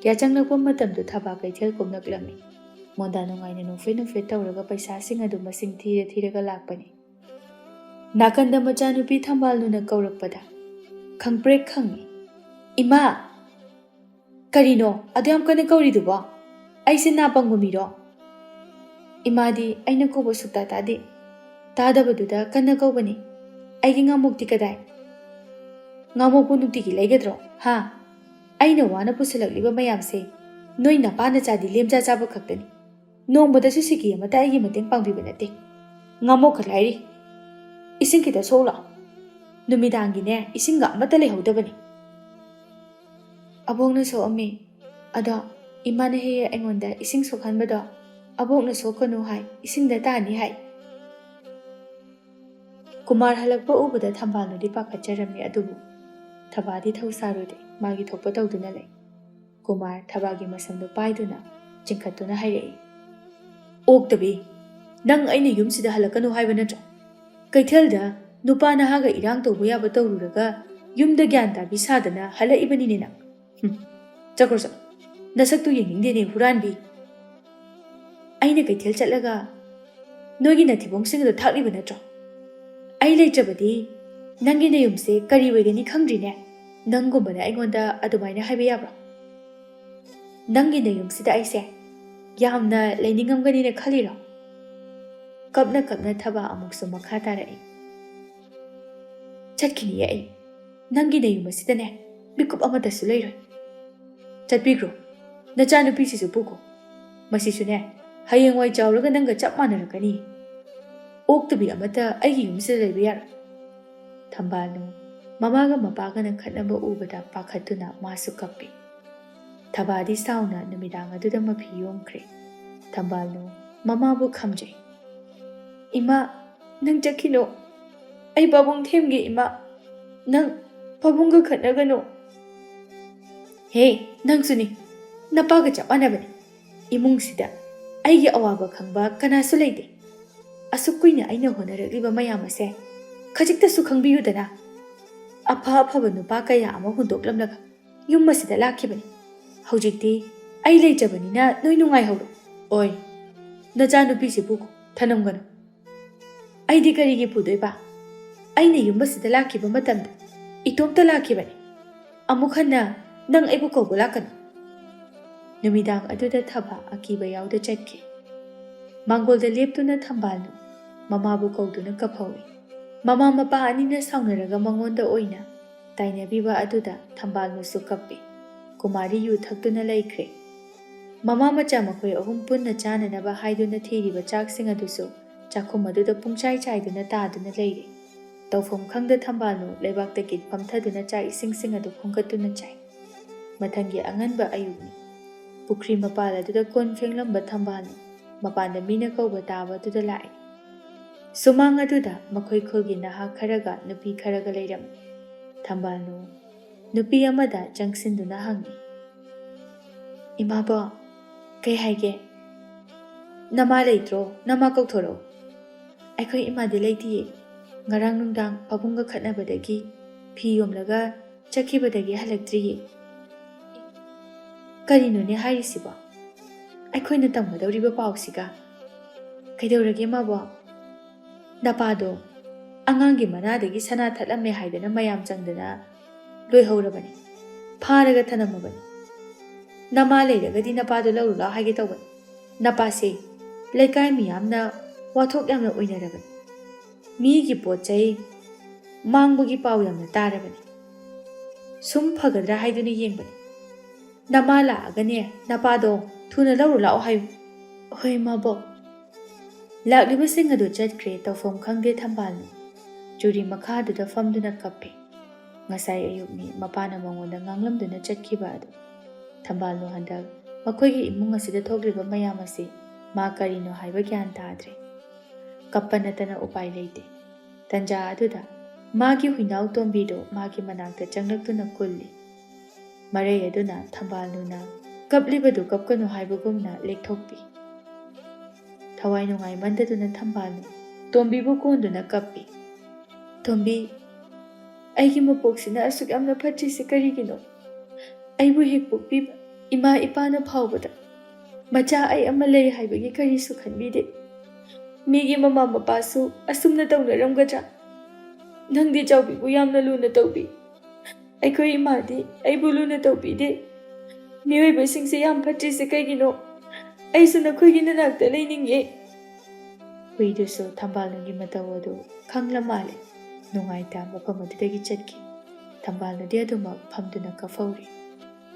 ꯌꯥꯆꯪꯂꯛꯄ ꯃꯇꯝꯗꯨ ꯊꯕꯥ ꯀꯩꯊꯦꯜ ꯀꯨꯝꯂꯛꯂꯝꯃꯤ꯫ ꯃꯣꯟꯗꯥ ꯅꯨꯡꯉꯥꯏꯅ ꯅꯣꯛꯐꯦꯠ ꯅꯣꯛꯐꯦꯠ ꯇꯧꯔꯒ ꯄꯩꯁꯥꯁꯤꯡ ꯑꯗꯨ ꯃꯁꯤꯡ ꯊꯤꯔ ꯊꯤꯔꯒ ꯂꯥꯛꯄꯅꯤ꯫ ꯅꯥꯀꯟꯗ ꯃꯆꯥꯅꯨꯄꯤ ꯊꯝꯕꯥꯜꯅꯨꯅ ꯀꯧꯔꯛꯄꯗ ꯈꯪꯄ꯭ꯔꯦꯛ ꯈꯪꯉꯤ꯫ "ꯏꯃꯥ!" "ꯀꯔꯤꯅꯣ ꯑꯗꯨ ꯌꯥꯝ ꯀꯟꯅ ꯀꯧꯔꯤꯗꯨꯕꯣ? ꯑꯩꯁꯦ ꯅꯥ ꯄꯪꯕ ꯃꯤꯔꯣ?" "ꯏꯃꯥꯗꯤ ꯑꯩꯅ ꯀꯧꯕ ꯁꯨꯛꯇꯥ ꯇꯥꯗꯦ꯫ ꯇꯥꯗꯕꯗꯨꯗ ꯀꯟꯅ ꯀꯧꯕꯅꯤ꯫ ꯑꯩꯒꯤ ꯉꯥꯃꯣꯛꯇꯤ ꯀꯗꯥꯏ?" "ꯉꯥꯃꯣꯛꯄꯨ ꯅꯨꯡꯇꯤꯒꯤ ꯂꯩꯒꯗ꯭ꯔꯣ? ꯍꯥ? ꯑꯩꯅ ꯋꯥꯅ ꯄꯨꯁꯜꯂꯛꯂꯤꯕ ꯃꯌꯥꯝꯁꯦ ꯅꯣꯏ ꯅꯄꯥ ꯅꯆꯥꯗꯤ ꯂꯦꯝꯖꯥ ꯆꯥꯕ ꯈꯛꯇꯅꯤ꯫ ꯅꯣꯡꯃꯗꯁꯨ ꯁꯤꯀꯤ ꯑꯃꯠꯇ ꯑꯩꯒꯤ ꯃꯇꯦꯡ ꯄꯥꯡꯕꯤꯕ ꯅꯠꯇꯦ꯫ ꯉꯥꯃꯣꯛ ꯈꯛ ꯂꯥꯏꯔꯤ꯫ ꯏꯁꯤꯡ ꯈꯤꯇ ꯁꯣꯛꯂꯣ꯫ ꯅꯨꯃꯤꯗꯥꯡꯒꯤꯅꯦ, ꯏꯁꯤꯡꯒ ꯑꯃꯠꯇ ꯂꯩꯍꯧꯗꯕꯅꯤ꯫" "ꯑꯕꯣꯛꯅ ꯁꯣꯛꯑꯝꯃꯤ꯫ ꯑꯗꯣ ꯏꯃꯥꯅ ꯍꯦꯛ ꯍꯦꯛ ꯑꯩꯉꯣꯟꯗ ꯏꯁꯤꯡ ꯁꯣꯛꯍꯟꯕꯗꯣ ꯑꯕꯣꯛꯅ ꯁꯣꯛꯀꯅꯨ ꯍꯥꯏ, ꯏꯁꯤꯡꯗ ꯇꯥꯅꯤ ꯍꯥꯏ꯫" ꯀꯨꯃꯥꯔ ꯍꯜꯂꯛꯄ ꯎꯕꯗ ꯊꯝꯕꯥꯜꯅꯨꯗꯤ ꯄꯥꯈꯠꯆꯔꯝꯃꯤ, ꯑꯗꯨꯕꯨ ꯊꯕꯥꯗꯤ ꯊꯧ ꯁꯥꯔꯨꯗꯦ, ꯃꯥꯒꯤ ꯊꯣꯛꯄ ꯇꯧꯗꯨꯅ ꯂꯩ꯫ ꯀꯨꯃꯥꯔ ꯊꯕꯥꯒꯤ ꯃꯁꯝꯗꯨ ꯄꯥꯏꯗꯨꯅ ꯆꯤꯡꯈꯠꯇꯨꯅ ꯍꯥꯏꯔꯛꯏ, "ꯑꯣꯛꯇꯕꯤ, ꯅꯪ ꯑꯩꯅ ꯌꯨꯝꯁꯤꯗ ꯍꯜꯂꯛꯀꯅꯨ ꯍꯥꯏꯕ ꯅꯠꯇ꯭ꯔꯣ? ꯀꯩꯊꯦꯜꯗ ꯅꯨꯄꯥ ꯅꯍꯥꯒ ꯏꯔꯥꯡ ꯇꯧꯕ ꯌꯥꯕ ꯇꯧꯔꯨꯔꯒ ꯌꯨꯝꯗ ꯒ꯭ꯌꯥꯟ ꯇꯥꯕꯤ ꯁꯥꯗꯅ ꯍꯜꯂꯛꯏꯕꯅꯤꯅꯦ ꯅꯪ꯫ ꯍꯨꯝ, ꯆꯠꯈ꯭ꯔꯣ ꯆꯠꯂꯣ꯫ ꯅꯁꯛꯇꯨ ꯌꯦꯡꯅꯤꯡꯗꯦꯅꯦ, ꯍꯨꯔꯥꯟꯕꯤ꯫ ꯑꯩꯅ ꯀꯩꯊꯦꯜ ꯆꯠꯂꯒ ꯅꯣꯏꯒꯤ ꯅꯊꯤꯕꯣꯡꯁꯤꯡ ꯑꯗꯨ ꯊꯥꯛꯂꯤꯕ ꯅꯠꯇ꯭ꯔꯣ? ꯑꯩ ꯂꯩꯇ꯭ꯔꯕꯗꯤ ꯅꯪꯒꯤ ꯅꯌꯨꯝꯁꯦ ꯀꯔꯤ ꯑꯣꯏꯒꯅꯤ ꯈꯪꯗ꯭ꯔꯤꯅꯦ꯫ ꯅꯪꯒꯨꯝꯕꯅ ꯑꯩꯉꯣꯟꯗ ꯑꯗꯨꯃꯥꯏꯅ ꯍꯥꯏꯕ ꯌꯥꯕ꯭ꯔꯣ? ꯅꯪꯒꯤ ꯅꯌꯨꯝꯁꯤꯗ ꯑꯩꯁꯦ ꯌꯥꯝꯅ ꯂꯩꯅꯤꯡꯉꯝꯒꯅꯤꯅ ꯈꯜꯂꯤꯔꯣ? ꯀꯞꯅ ꯀꯞꯅ ꯊꯕꯥ ꯑꯃꯨꯛꯁꯨ ꯃꯈꯥ ꯇꯥꯔꯛꯏ꯫ "ꯆꯠꯈꯤꯅꯤꯌꯦ ꯑꯩ꯫ ꯅꯪꯒꯤ ꯅꯌꯨꯝ ꯑꯁꯤꯗꯅꯦ ꯃꯤꯀꯨꯞ ꯑꯃꯠꯇꯁꯨ ꯂꯩꯔꯣꯏ꯫ ꯆꯠꯄꯤꯈ꯭ꯔꯣ꯫ ꯅꯆꯥꯅꯨꯄꯤꯁꯤꯁꯨ ꯄꯨꯈꯣ꯫ ꯃꯁꯤꯁꯨꯅꯦ, ꯍꯌꯦꯡꯋꯥꯏ ꯆꯥꯎꯔꯒ ꯅꯪꯒ ꯆꯞ ꯃꯥꯟꯅꯔꯛꯀꯅꯤ꯫ ꯑꯣꯛꯇꯕꯤ ꯑꯃꯠꯇ ꯑꯩꯒꯤ ꯌꯨꯝꯁꯤꯗ ꯂꯩꯕ ꯌꯥꯔꯣꯏ꯫" ꯊꯝꯕꯥꯜꯅꯨ ꯃꯃꯥꯒ ꯃꯄꯥꯒꯅ ꯈꯠꯅꯕ ꯎꯕꯗ ꯄꯥꯈꯠꯇꯨꯅ ꯃꯥꯁꯨ ꯀꯞꯄꯤ꯫ ꯊꯕꯥꯗꯤ ꯁꯥꯎꯅ ꯅꯨꯃꯤꯗꯥꯡ ꯑꯗꯨꯗ ꯃꯐꯤ ꯌꯣꯝꯈ꯭ꯔꯦ꯫ ꯊꯝꯕꯥꯜꯅꯨ ꯃꯃꯥꯕꯨ ꯈꯝꯖꯩ꯫ "ꯏꯃꯥ, ꯅꯪ ꯆꯠꯈꯤꯅꯨ꯫ ꯑꯩ ꯄꯥꯕꯨꯡ ꯊꯦꯝꯒꯦ, ꯏꯃꯥ꯫ ꯅꯪ ꯄꯥꯕꯨꯡꯒ ꯈꯠꯅꯒꯅꯨ꯫" "ꯍꯦ, ꯅꯪꯁꯨꯅꯤ꯫ ꯅꯄꯥꯒ ꯆꯞ ꯃꯥꯟꯅꯕꯅꯤ꯫ ꯏꯃꯨꯡꯁꯤꯗ ꯑꯩꯒꯤ ꯑꯋꯥꯕ ꯈꯪꯕ ꯀꯅꯥꯁꯨ ꯂꯩꯇꯦ꯫ ꯑꯁꯨꯛ ꯀꯨꯏꯅ ꯑꯩꯅ ꯍꯣꯠꯅꯔꯛꯂꯤꯕ ꯃꯌꯥꯝ ꯑꯁꯦ ꯈꯖꯤꯛꯇꯁꯨ ꯈꯪꯕꯤꯌꯨꯗꯅ꯫ ꯑꯐ ꯑꯐꯕ ꯅꯨꯄꯥ ꯀꯌꯥ ꯑꯃ ꯍꯨꯟꯗꯣꯛꯂꯝꯂꯒ ꯌꯨꯝ ꯑꯁꯤꯗ ꯂꯥꯛꯈꯤꯕꯅꯤ꯫ ꯍꯧꯖꯤꯛꯇꯤ ꯑꯩ ꯂꯩꯖꯕꯅꯤꯅ ꯅꯣꯏ ꯅꯨꯡꯉꯥꯏꯍꯧꯔꯣ꯫" "ꯑꯣꯏ, ꯅꯆꯥꯅꯨꯄꯤꯁꯤꯕꯨ ꯊꯅꯝꯒꯅꯨ꯫ ꯑꯩꯗꯤ ꯀꯔꯤꯒꯤ ꯄꯨꯗꯣꯏꯕ? ꯑꯩꯅ ꯌꯨꯝ ꯑꯁꯤꯗ ꯂꯥꯛꯈꯤꯕ ꯃꯇꯝꯗ ꯏꯇꯣꯝꯇ ꯂꯥꯛꯈꯤꯕꯅꯤ꯫ ꯑꯃꯨꯛ ꯍꯟꯅ ꯅꯪ ꯑꯩꯕꯨ ꯀꯧꯕ ꯂꯥꯛꯀꯅꯨ꯫" ꯅꯨꯃꯤꯗꯥꯡ ꯑꯗꯨꯗ ꯊꯕꯥ ꯑꯀꯤꯕ ꯌꯥꯎꯗ ꯆꯠꯈꯤ꯫ ꯃꯥꯡꯒꯣꯜꯗ ꯂꯦꯞꯇꯨꯅ ꯊꯝꯕꯥꯜꯅꯨ ꯃꯃꯥꯕꯨ ꯀꯧꯗꯨꯅ ꯀꯞꯍꯧꯏ꯫ ꯃꯃꯥ ꯃꯄꯥ ꯑꯅꯤꯅ ꯁꯥꯎꯅꯔꯒ ꯃꯉꯣꯟꯗ ꯑꯣꯏꯅ ꯇꯥꯏꯅꯕꯤꯕ ꯑꯗꯨꯗ ꯊꯝꯕꯥꯜꯅꯨꯁꯨ ꯀꯞꯄꯤ꯫ ꯀꯨꯃꯥꯔꯤ ꯌꯨ ꯊꯛꯇꯨꯅ ꯂꯩꯈ꯭ꯔꯦ꯫ ꯃꯃꯥ ꯃꯆꯥ ꯃꯈꯣꯏ ꯑꯍꯨꯝ ꯄꯨꯟꯅ ꯆꯥꯅꯅꯕ ꯍꯥꯏꯗꯨꯅ ꯊꯤꯔꯤꯕ ꯆꯥꯛꯁꯤꯡ ꯑꯗꯨꯁꯨ ꯆꯥꯛꯈꯨꯝ ꯑꯗꯨꯗ ꯄꯨꯡꯆꯥꯏ ꯆꯥꯏꯗꯨꯅ ꯇꯥꯗꯨꯅ ꯂꯩꯔꯤ꯫ ꯇꯧꯐꯝ ꯈꯪꯗ ꯊꯝꯕꯥꯜꯅꯨ ꯂꯩꯕꯥꯛꯇ ꯀꯤꯠ ꯐꯝꯊꯗꯨꯅ ꯆꯥꯛ ꯏꯁꯤꯡꯁꯤꯡ ꯑꯗꯨ ꯈꯣꯝꯒꯠꯇꯨꯅ ꯆꯥꯏ꯫ ꯃꯊꯪꯒꯤ ꯑꯉꯟꯕ ꯑꯌꯨꯛꯅꯤ꯫ ꯄꯨꯈ꯭ꯔꯤ ꯃꯄꯥꯜ ꯑꯗꯨꯗ ꯀꯣꯟ ꯐꯦꯡꯂꯝꯕ ꯊꯝꯕꯥꯜꯅꯨ ꯃꯄꯥꯟꯗ ꯃꯤꯅ ꯀꯧꯕ ꯇꯥꯕ ꯑꯗꯨꯗ ꯂꯥꯛꯏ꯫ ꯁꯨꯃꯥꯡ ꯑꯗꯨꯗ ꯃꯈꯣꯏ ꯈꯨꯜꯒꯤ ꯅꯍꯥ ꯈꯔꯒ ꯅꯨꯄꯤ ꯈꯔꯒ ꯂꯩꯔꯝꯃꯤ꯫ ꯊꯝꯕꯥꯜꯅꯨ ꯅꯨꯄꯤ ꯑꯃꯗ ꯆꯪꯁꯤꯟꯗꯨꯅ ꯍꯪꯉꯤ, "ꯏꯃꯥꯕꯣ, ꯀꯩ ꯍꯥꯏꯒꯦ? ꯅꯃꯥ ꯂꯩꯇ꯭ꯔꯣ? ꯅꯃꯥ ꯀꯧꯊꯣꯔꯛꯑꯣ꯫" "ꯑꯩꯈꯣꯏ ꯏꯃꯥꯗꯤ ꯂꯩꯇꯤꯌꯦ꯫ ꯉꯔꯥꯡ ꯅꯨꯡꯗꯥꯡ ꯄꯥꯕꯨꯡꯒ ꯈꯠꯅꯕꯗꯒꯤ ꯐꯤ ꯌꯣꯝꯂꯒ ꯆꯠꯈꯤꯕꯗꯒꯤ ꯍꯜꯂꯛꯇ꯭ꯔꯤꯌꯦ꯫" "ꯀꯔꯤꯅꯣꯅꯦ ꯍꯥꯏꯔꯤꯁꯤꯕꯣ? ꯑꯩꯈꯣꯏꯅ ꯇꯝꯒꯗꯧꯔꯤꯕ ꯄꯥꯎꯁꯤꯒ? ꯀꯩꯗꯧꯔꯒꯦ ꯃꯥꯕꯣ?" "ꯅꯄꯥꯗꯣ ꯑꯉꯥꯡꯒꯤ ꯃꯅꯥꯗꯒꯤ ꯁꯅꯥ ꯊꯠꯂꯝꯃꯦ ꯍꯥꯏꯗꯅ ꯃꯌꯥꯝ ꯆꯪꯗꯅ ꯂꯣꯏꯍꯧꯔꯕꯅꯤ꯫ ꯐꯥꯔꯒ ꯊꯅꯝꯃꯕꯅꯤ꯫ ꯅꯃꯥ ꯂꯩꯔꯒꯗꯤ ꯅꯄꯥꯗꯣ ꯂꯧꯔꯨ ꯂꯥꯎ ꯍꯥꯏꯒꯦ ꯇꯧꯕꯅꯤ꯫ "ꯅꯄꯥꯁꯦ ꯂꯩꯀꯥꯏ ꯃꯤꯌꯥꯝꯅ ꯋꯥꯊꯣꯛ ꯌꯥꯝꯅ ꯑꯣꯏꯅꯔꯕꯅꯤ꯫ ꯃꯤꯒꯤ ꯄꯣꯠ ꯆꯩ ꯃꯥꯡꯕꯒꯤ ꯄꯥꯎ ꯌꯥꯝꯅ ꯇꯥꯔꯕꯅꯤ꯫ ꯁꯨꯝ ꯐꯒꯗ꯭ꯔꯥ ꯍꯥꯏꯗꯨꯅ ꯌꯦꯡꯕꯅꯤ꯫ ꯅꯃꯥ ꯂꯥꯛꯑꯒꯅꯦ, ꯅꯄꯥꯗꯣ ꯊꯨꯅ ꯂꯧꯔꯨ ꯂꯥꯛꯑꯣ ꯍꯥꯏꯌꯨ꯫" "ꯍꯣꯏ, ꯃꯥꯕꯣꯛ꯫" ꯂꯥꯛꯂꯤꯕꯁꯤꯡ ꯑꯗꯨ ꯆꯠꯈ꯭ꯔꯦ꯫ ꯇꯧꯐꯝ ꯈꯪꯗꯦ ꯊꯝꯕꯥꯜꯅꯨ꯫ ꯆꯨꯔꯤ ꯃꯈꯥꯗꯨꯗ ꯐꯝꯗꯨꯅ ꯀꯞꯄꯤ꯫ ꯉꯁꯥꯏ ꯑꯌꯨꯛꯅꯤ ꯃꯄꯥꯅ ꯃꯉꯣꯟꯗ ꯉꯥꯡꯂꯝꯗꯨꯅ ꯆꯠꯈꯤꯕ ꯑꯗꯨ꯫ ꯊꯝꯕꯥꯜꯅꯨ ꯍꯟꯗꯛ ꯃꯈꯣꯏꯒꯤ ꯏꯃꯨꯡ ꯑꯁꯤꯗ ꯊꯣꯛꯂꯤꯕ ꯃꯌꯥꯝ ꯑꯁꯤ ꯃꯥ ꯀꯔꯤꯅꯣ ꯍꯥꯏꯕ ꯒ꯭ꯌꯥꯟ ꯇꯥꯗ꯭ꯔꯦ꯫ ꯀꯞꯄ ꯅꯠꯇꯅ ꯎꯄꯥꯏ ꯂꯩꯇꯦ꯫ ꯇꯟꯖꯥ ꯑꯗꯨꯗ ꯃꯥꯒꯤ ꯍꯨꯏꯅꯥꯎ ꯇꯣꯝꯕꯤꯗꯨ ꯃꯥꯒꯤ ꯃꯅꯥꯛꯇ ꯆꯪꯂꯛꯇꯨꯅ ꯀꯨꯜꯂꯤ꯫ ꯃꯔꯩ ꯑꯗꯨꯅ ꯊꯝꯕꯥꯜꯅꯨꯅ ꯀꯞꯂꯤꯕꯗꯨ ꯀꯞꯀꯅꯨ ꯍꯥꯏꯕꯒꯨꯝꯅ ꯂꯦꯛꯊꯣꯛꯄꯤ꯫ ꯊꯋꯥꯏ ꯅꯨꯡꯉꯥꯏꯃꯟꯗꯗꯨꯅ ꯊꯝꯕꯥꯜꯅꯨ ꯇꯣꯝꯕꯤꯕꯨ ꯀꯣꯟꯗꯨꯅ ꯀꯞꯄꯤ꯫ "ꯇꯣꯝꯕꯤ, ꯑꯩꯒꯤ ꯃꯄꯣꯛꯁꯤꯅ ꯑꯁꯨꯛ ꯌꯥꯝꯅ ꯐꯠꯇ꯭ꯔꯤꯁꯦ ꯀꯔꯤꯒꯤꯅꯣ? ꯑꯩꯕꯨ ꯍꯦꯛ ꯄꯣꯛꯄꯤꯕ ꯏꯃꯥ ꯏꯄꯥꯅ ꯐꯥꯎꯕꯗ ꯃꯆꯥ ꯑꯩ ꯑꯃ ꯂꯩ ꯍꯥꯏꯕꯒꯤ ꯀꯔꯤꯁꯨ ꯈꯟꯕꯤꯗꯦ꯫ ꯃꯤꯒꯤ ꯃꯃꯥ ꯃꯄꯥꯁꯨ ꯑꯁꯨꯝꯅ ꯇꯧꯅꯔꯝꯒꯗ꯭ꯔꯥ? ꯅꯪꯗꯤ ꯆꯥꯎꯕꯤꯕꯨ ꯌꯥꯝꯅ ꯂꯨꯅ ꯇꯧꯕꯤ꯫ ꯑꯩꯈꯣꯏ ꯏꯃꯥꯗꯤ ꯑꯩꯕꯨ ꯂꯨꯅ ꯇꯧꯕꯤꯗꯦ꯫ ꯃꯤꯑꯣꯏꯕꯁꯤꯡꯁꯦ ꯌꯥꯝ ꯐꯠꯇ꯭ꯔꯤꯁꯦ ꯀꯩꯒꯤꯅꯣ? ꯑꯩꯁꯨ ꯅꯈꯣꯏꯒꯤ ꯅꯅꯥꯛꯇ ꯂꯩꯅꯤꯡꯉꯦ꯫" ꯍꯨꯏꯗꯨꯁꯨ ꯊꯝꯕꯥꯜꯅꯨꯒꯤ ꯃꯇꯧ ꯑꯗꯨ ꯈꯪꯂ ꯃꯥꯜꯂꯦ꯫ ꯅꯨꯡꯉꯥꯏꯇ ꯃꯐꯝ ꯑꯗꯨꯗꯒꯤ ꯆꯠꯈꯤ꯫ ꯊꯝꯕꯥꯜꯅꯨꯗꯤ ꯑꯗꯨꯃꯛ ꯐꯝꯗꯨꯅ ꯀꯞꯐꯧꯔꯤ꯫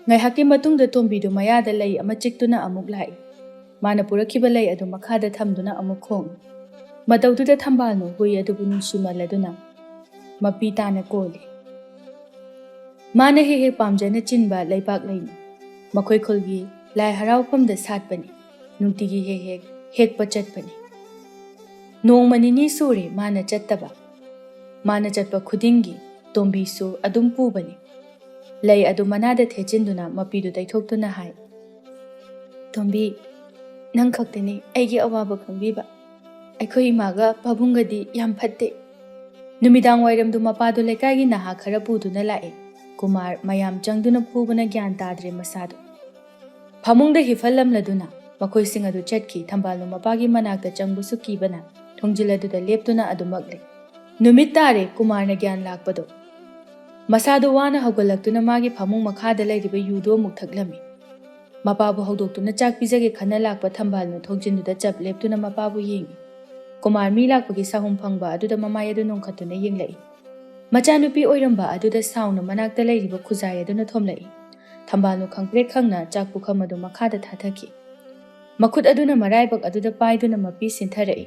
ꯉꯥꯏꯍꯥꯛꯀꯤ ꯃꯇꯨꯡꯗ ꯇꯣꯝꯕꯤꯗꯨ ꯃꯌꯥꯗ ꯂꯩ ꯑꯃ ꯆꯤꯛꯇꯨꯅ ꯑꯃꯨꯛ ꯂꯥꯛꯏ꯫ ꯃꯥꯅ ꯄꯨꯔꯛꯈꯤꯕ ꯂꯩ ꯑꯗꯨ ꯃꯈꯥꯗ ꯊꯝꯗꯨꯅ ꯑꯃꯨꯛ ꯈꯣꯡꯏ꯫ ꯃꯇꯧꯗꯨꯗ ꯊꯝꯕꯥꯜꯅꯨ ꯍꯨꯏ ꯑꯗꯨꯕꯨ ꯅꯨꯡꯁꯤꯃꯜꯂꯗꯨꯅ ꯃꯄꯤ ꯇꯥꯅ ꯀꯣꯜꯂꯤ꯫ ꯃꯥꯅ ꯍꯦꯛ ꯍꯦꯛ ꯄꯥꯝꯖꯅ ꯆꯤꯟꯕ ꯂꯩꯕꯥꯛ ꯂꯩꯅꯤ꯫ ꯃꯈꯣꯏ ꯈꯨꯜꯒꯤ ꯂꯥꯏ ꯍꯔꯥꯎꯐꯝꯗ ꯁꯥꯠꯄꯅꯤ꯫ ꯅꯨꯡꯇꯤꯒꯤ ꯍꯦꯛ ꯍꯦꯛ ꯍꯦꯛꯄ ꯆꯠꯄꯅꯤ꯫ ꯅꯣꯡꯃ ꯅꯤꯅꯤ ꯁꯨꯔꯦ ꯃꯥꯅ ꯆꯠꯇꯕ꯫ ꯃꯥꯅ ꯆꯠꯄ ꯈꯨꯗꯤꯡꯒꯤ ꯇꯣꯝꯕꯤꯁꯨ ꯑꯗꯨꯝ ꯄꯨꯕꯅꯤ꯫ ꯂꯩ ꯑꯗꯨ ꯃꯅꯥꯗ ꯊꯦꯠꯆꯤꯟꯗꯨꯅ ꯃꯄꯤꯗꯨ ꯇꯩꯊꯣꯛꯇꯨꯅ ꯍꯥꯏ, "ꯇꯣꯝꯕꯤ, ꯅꯪ ꯈꯛꯇꯅꯤ ꯑꯩꯒꯤ ꯑꯋꯥꯕ ꯈꯪꯕꯤꯕ꯫ ꯑꯩꯈꯣꯏ ꯏꯃꯥꯒ ꯄꯥꯕꯨꯡꯒꯗꯤ ꯌꯥꯝ ꯐꯠꯇꯦ꯫" ꯅꯨꯃꯤꯗꯥꯡ ꯋꯥꯏꯔꯝꯗꯨ ꯃꯄꯥꯗꯨ ꯂꯩꯀꯥꯏꯒꯤ ꯅꯍꯥ ꯈꯔ ꯄꯨꯗꯨꯅ ꯂꯥꯛꯏ꯫ ꯀꯨꯃꯥꯔ ꯃꯌꯥꯝ ꯆꯪꯗꯨꯅ ꯐꯨꯕꯅ ꯒ꯭ꯌꯥꯟ ꯇꯥꯗ꯭ꯔꯦ ꯃꯁꯥꯗꯨ꯫ ꯐꯃꯨꯡꯗ ꯍꯤꯞꯍꯜꯂꯝꯂꯗꯨꯅ ꯃꯈꯣꯏꯁꯤꯡ ꯑꯗꯨ ꯆꯠꯈꯤ꯫ ꯊꯝꯕꯥꯜꯅꯨ ꯃꯄꯥꯒꯤ ꯃꯅꯥꯛꯇ ꯆꯪꯕꯁꯨ ꯀꯤꯕꯅ ꯊꯣꯡꯖꯤꯜ ꯑꯗꯨꯗ ꯂꯦꯞꯇꯨꯅ ꯑꯗꯨꯃꯛ ꯂꯩ꯫ ꯅꯨꯃꯤꯠ ꯇꯥꯔꯦ ꯀꯨꯃꯥꯔꯅ ꯒ꯭ꯌꯥꯟ ꯂꯥꯛꯄꯗꯣ꯫ ꯃꯁꯥꯗꯨ ꯋꯥꯅ ꯍꯧꯒꯠꯂꯛꯇꯨꯅ ꯃꯥꯒꯤ ꯐꯃꯨꯡ ꯃꯈꯥꯗ ꯂꯩꯔꯤꯕ ꯌꯨꯗꯨ ꯑꯃꯨꯛ ꯊꯛꯂꯝꯃꯤ꯫ ꯃꯄꯥꯕꯨ ꯍꯧꯗꯣꯛꯇꯨꯅ ꯆꯥꯛ ꯄꯤꯖꯒꯦ ꯈꯟꯅ ꯂꯥꯛꯄ ꯊꯝꯕꯥꯜꯅꯨ ꯊꯣꯡꯖꯤꯟꯗꯨꯗ ꯆꯞ ꯂꯦꯞꯇꯨꯅ ꯃꯄꯥꯕꯨ ꯌꯦꯡꯏ꯫ ꯀꯨꯃꯥꯔ ꯃꯤ ꯂꯥꯛꯄꯒꯤ ꯁꯥꯍꯨꯝ ꯐꯪꯕ ꯑꯗꯨꯗ ꯃꯃꯥꯏ ꯑꯗꯨ ꯅꯣꯡꯈꯠꯇꯨꯅ ꯌꯦꯡꯂꯛꯏ꯫ ꯃꯆꯥꯅꯨꯄꯤ ꯑꯣꯏꯔꯝꯕ ꯑꯗꯨꯗ ꯁꯥꯎꯅ ꯃꯅꯥꯛꯇ ꯂꯩꯔꯤꯕ ꯈꯨꯖꯥꯏ ꯑꯗꯨꯅ ꯊꯣꯝꯂꯛꯏ꯫ ꯊꯝꯕꯥꯜꯅꯨ ꯈꯪꯄ꯭ꯔꯦꯛ ꯈꯪꯅ ꯆꯥꯛ ꯄꯨꯈꯝ ꯑꯗꯨ ꯃꯈꯥꯗ ꯊꯥꯊꯈꯤ꯫ ꯃꯈꯨꯠ ꯑꯗꯨꯅ ꯃꯔꯥꯏꯕꯛ ꯑꯗꯨꯗ ꯄꯥꯏꯗꯨꯅ ꯃꯄꯤ ꯁꯤꯟꯊꯔꯛꯏ꯫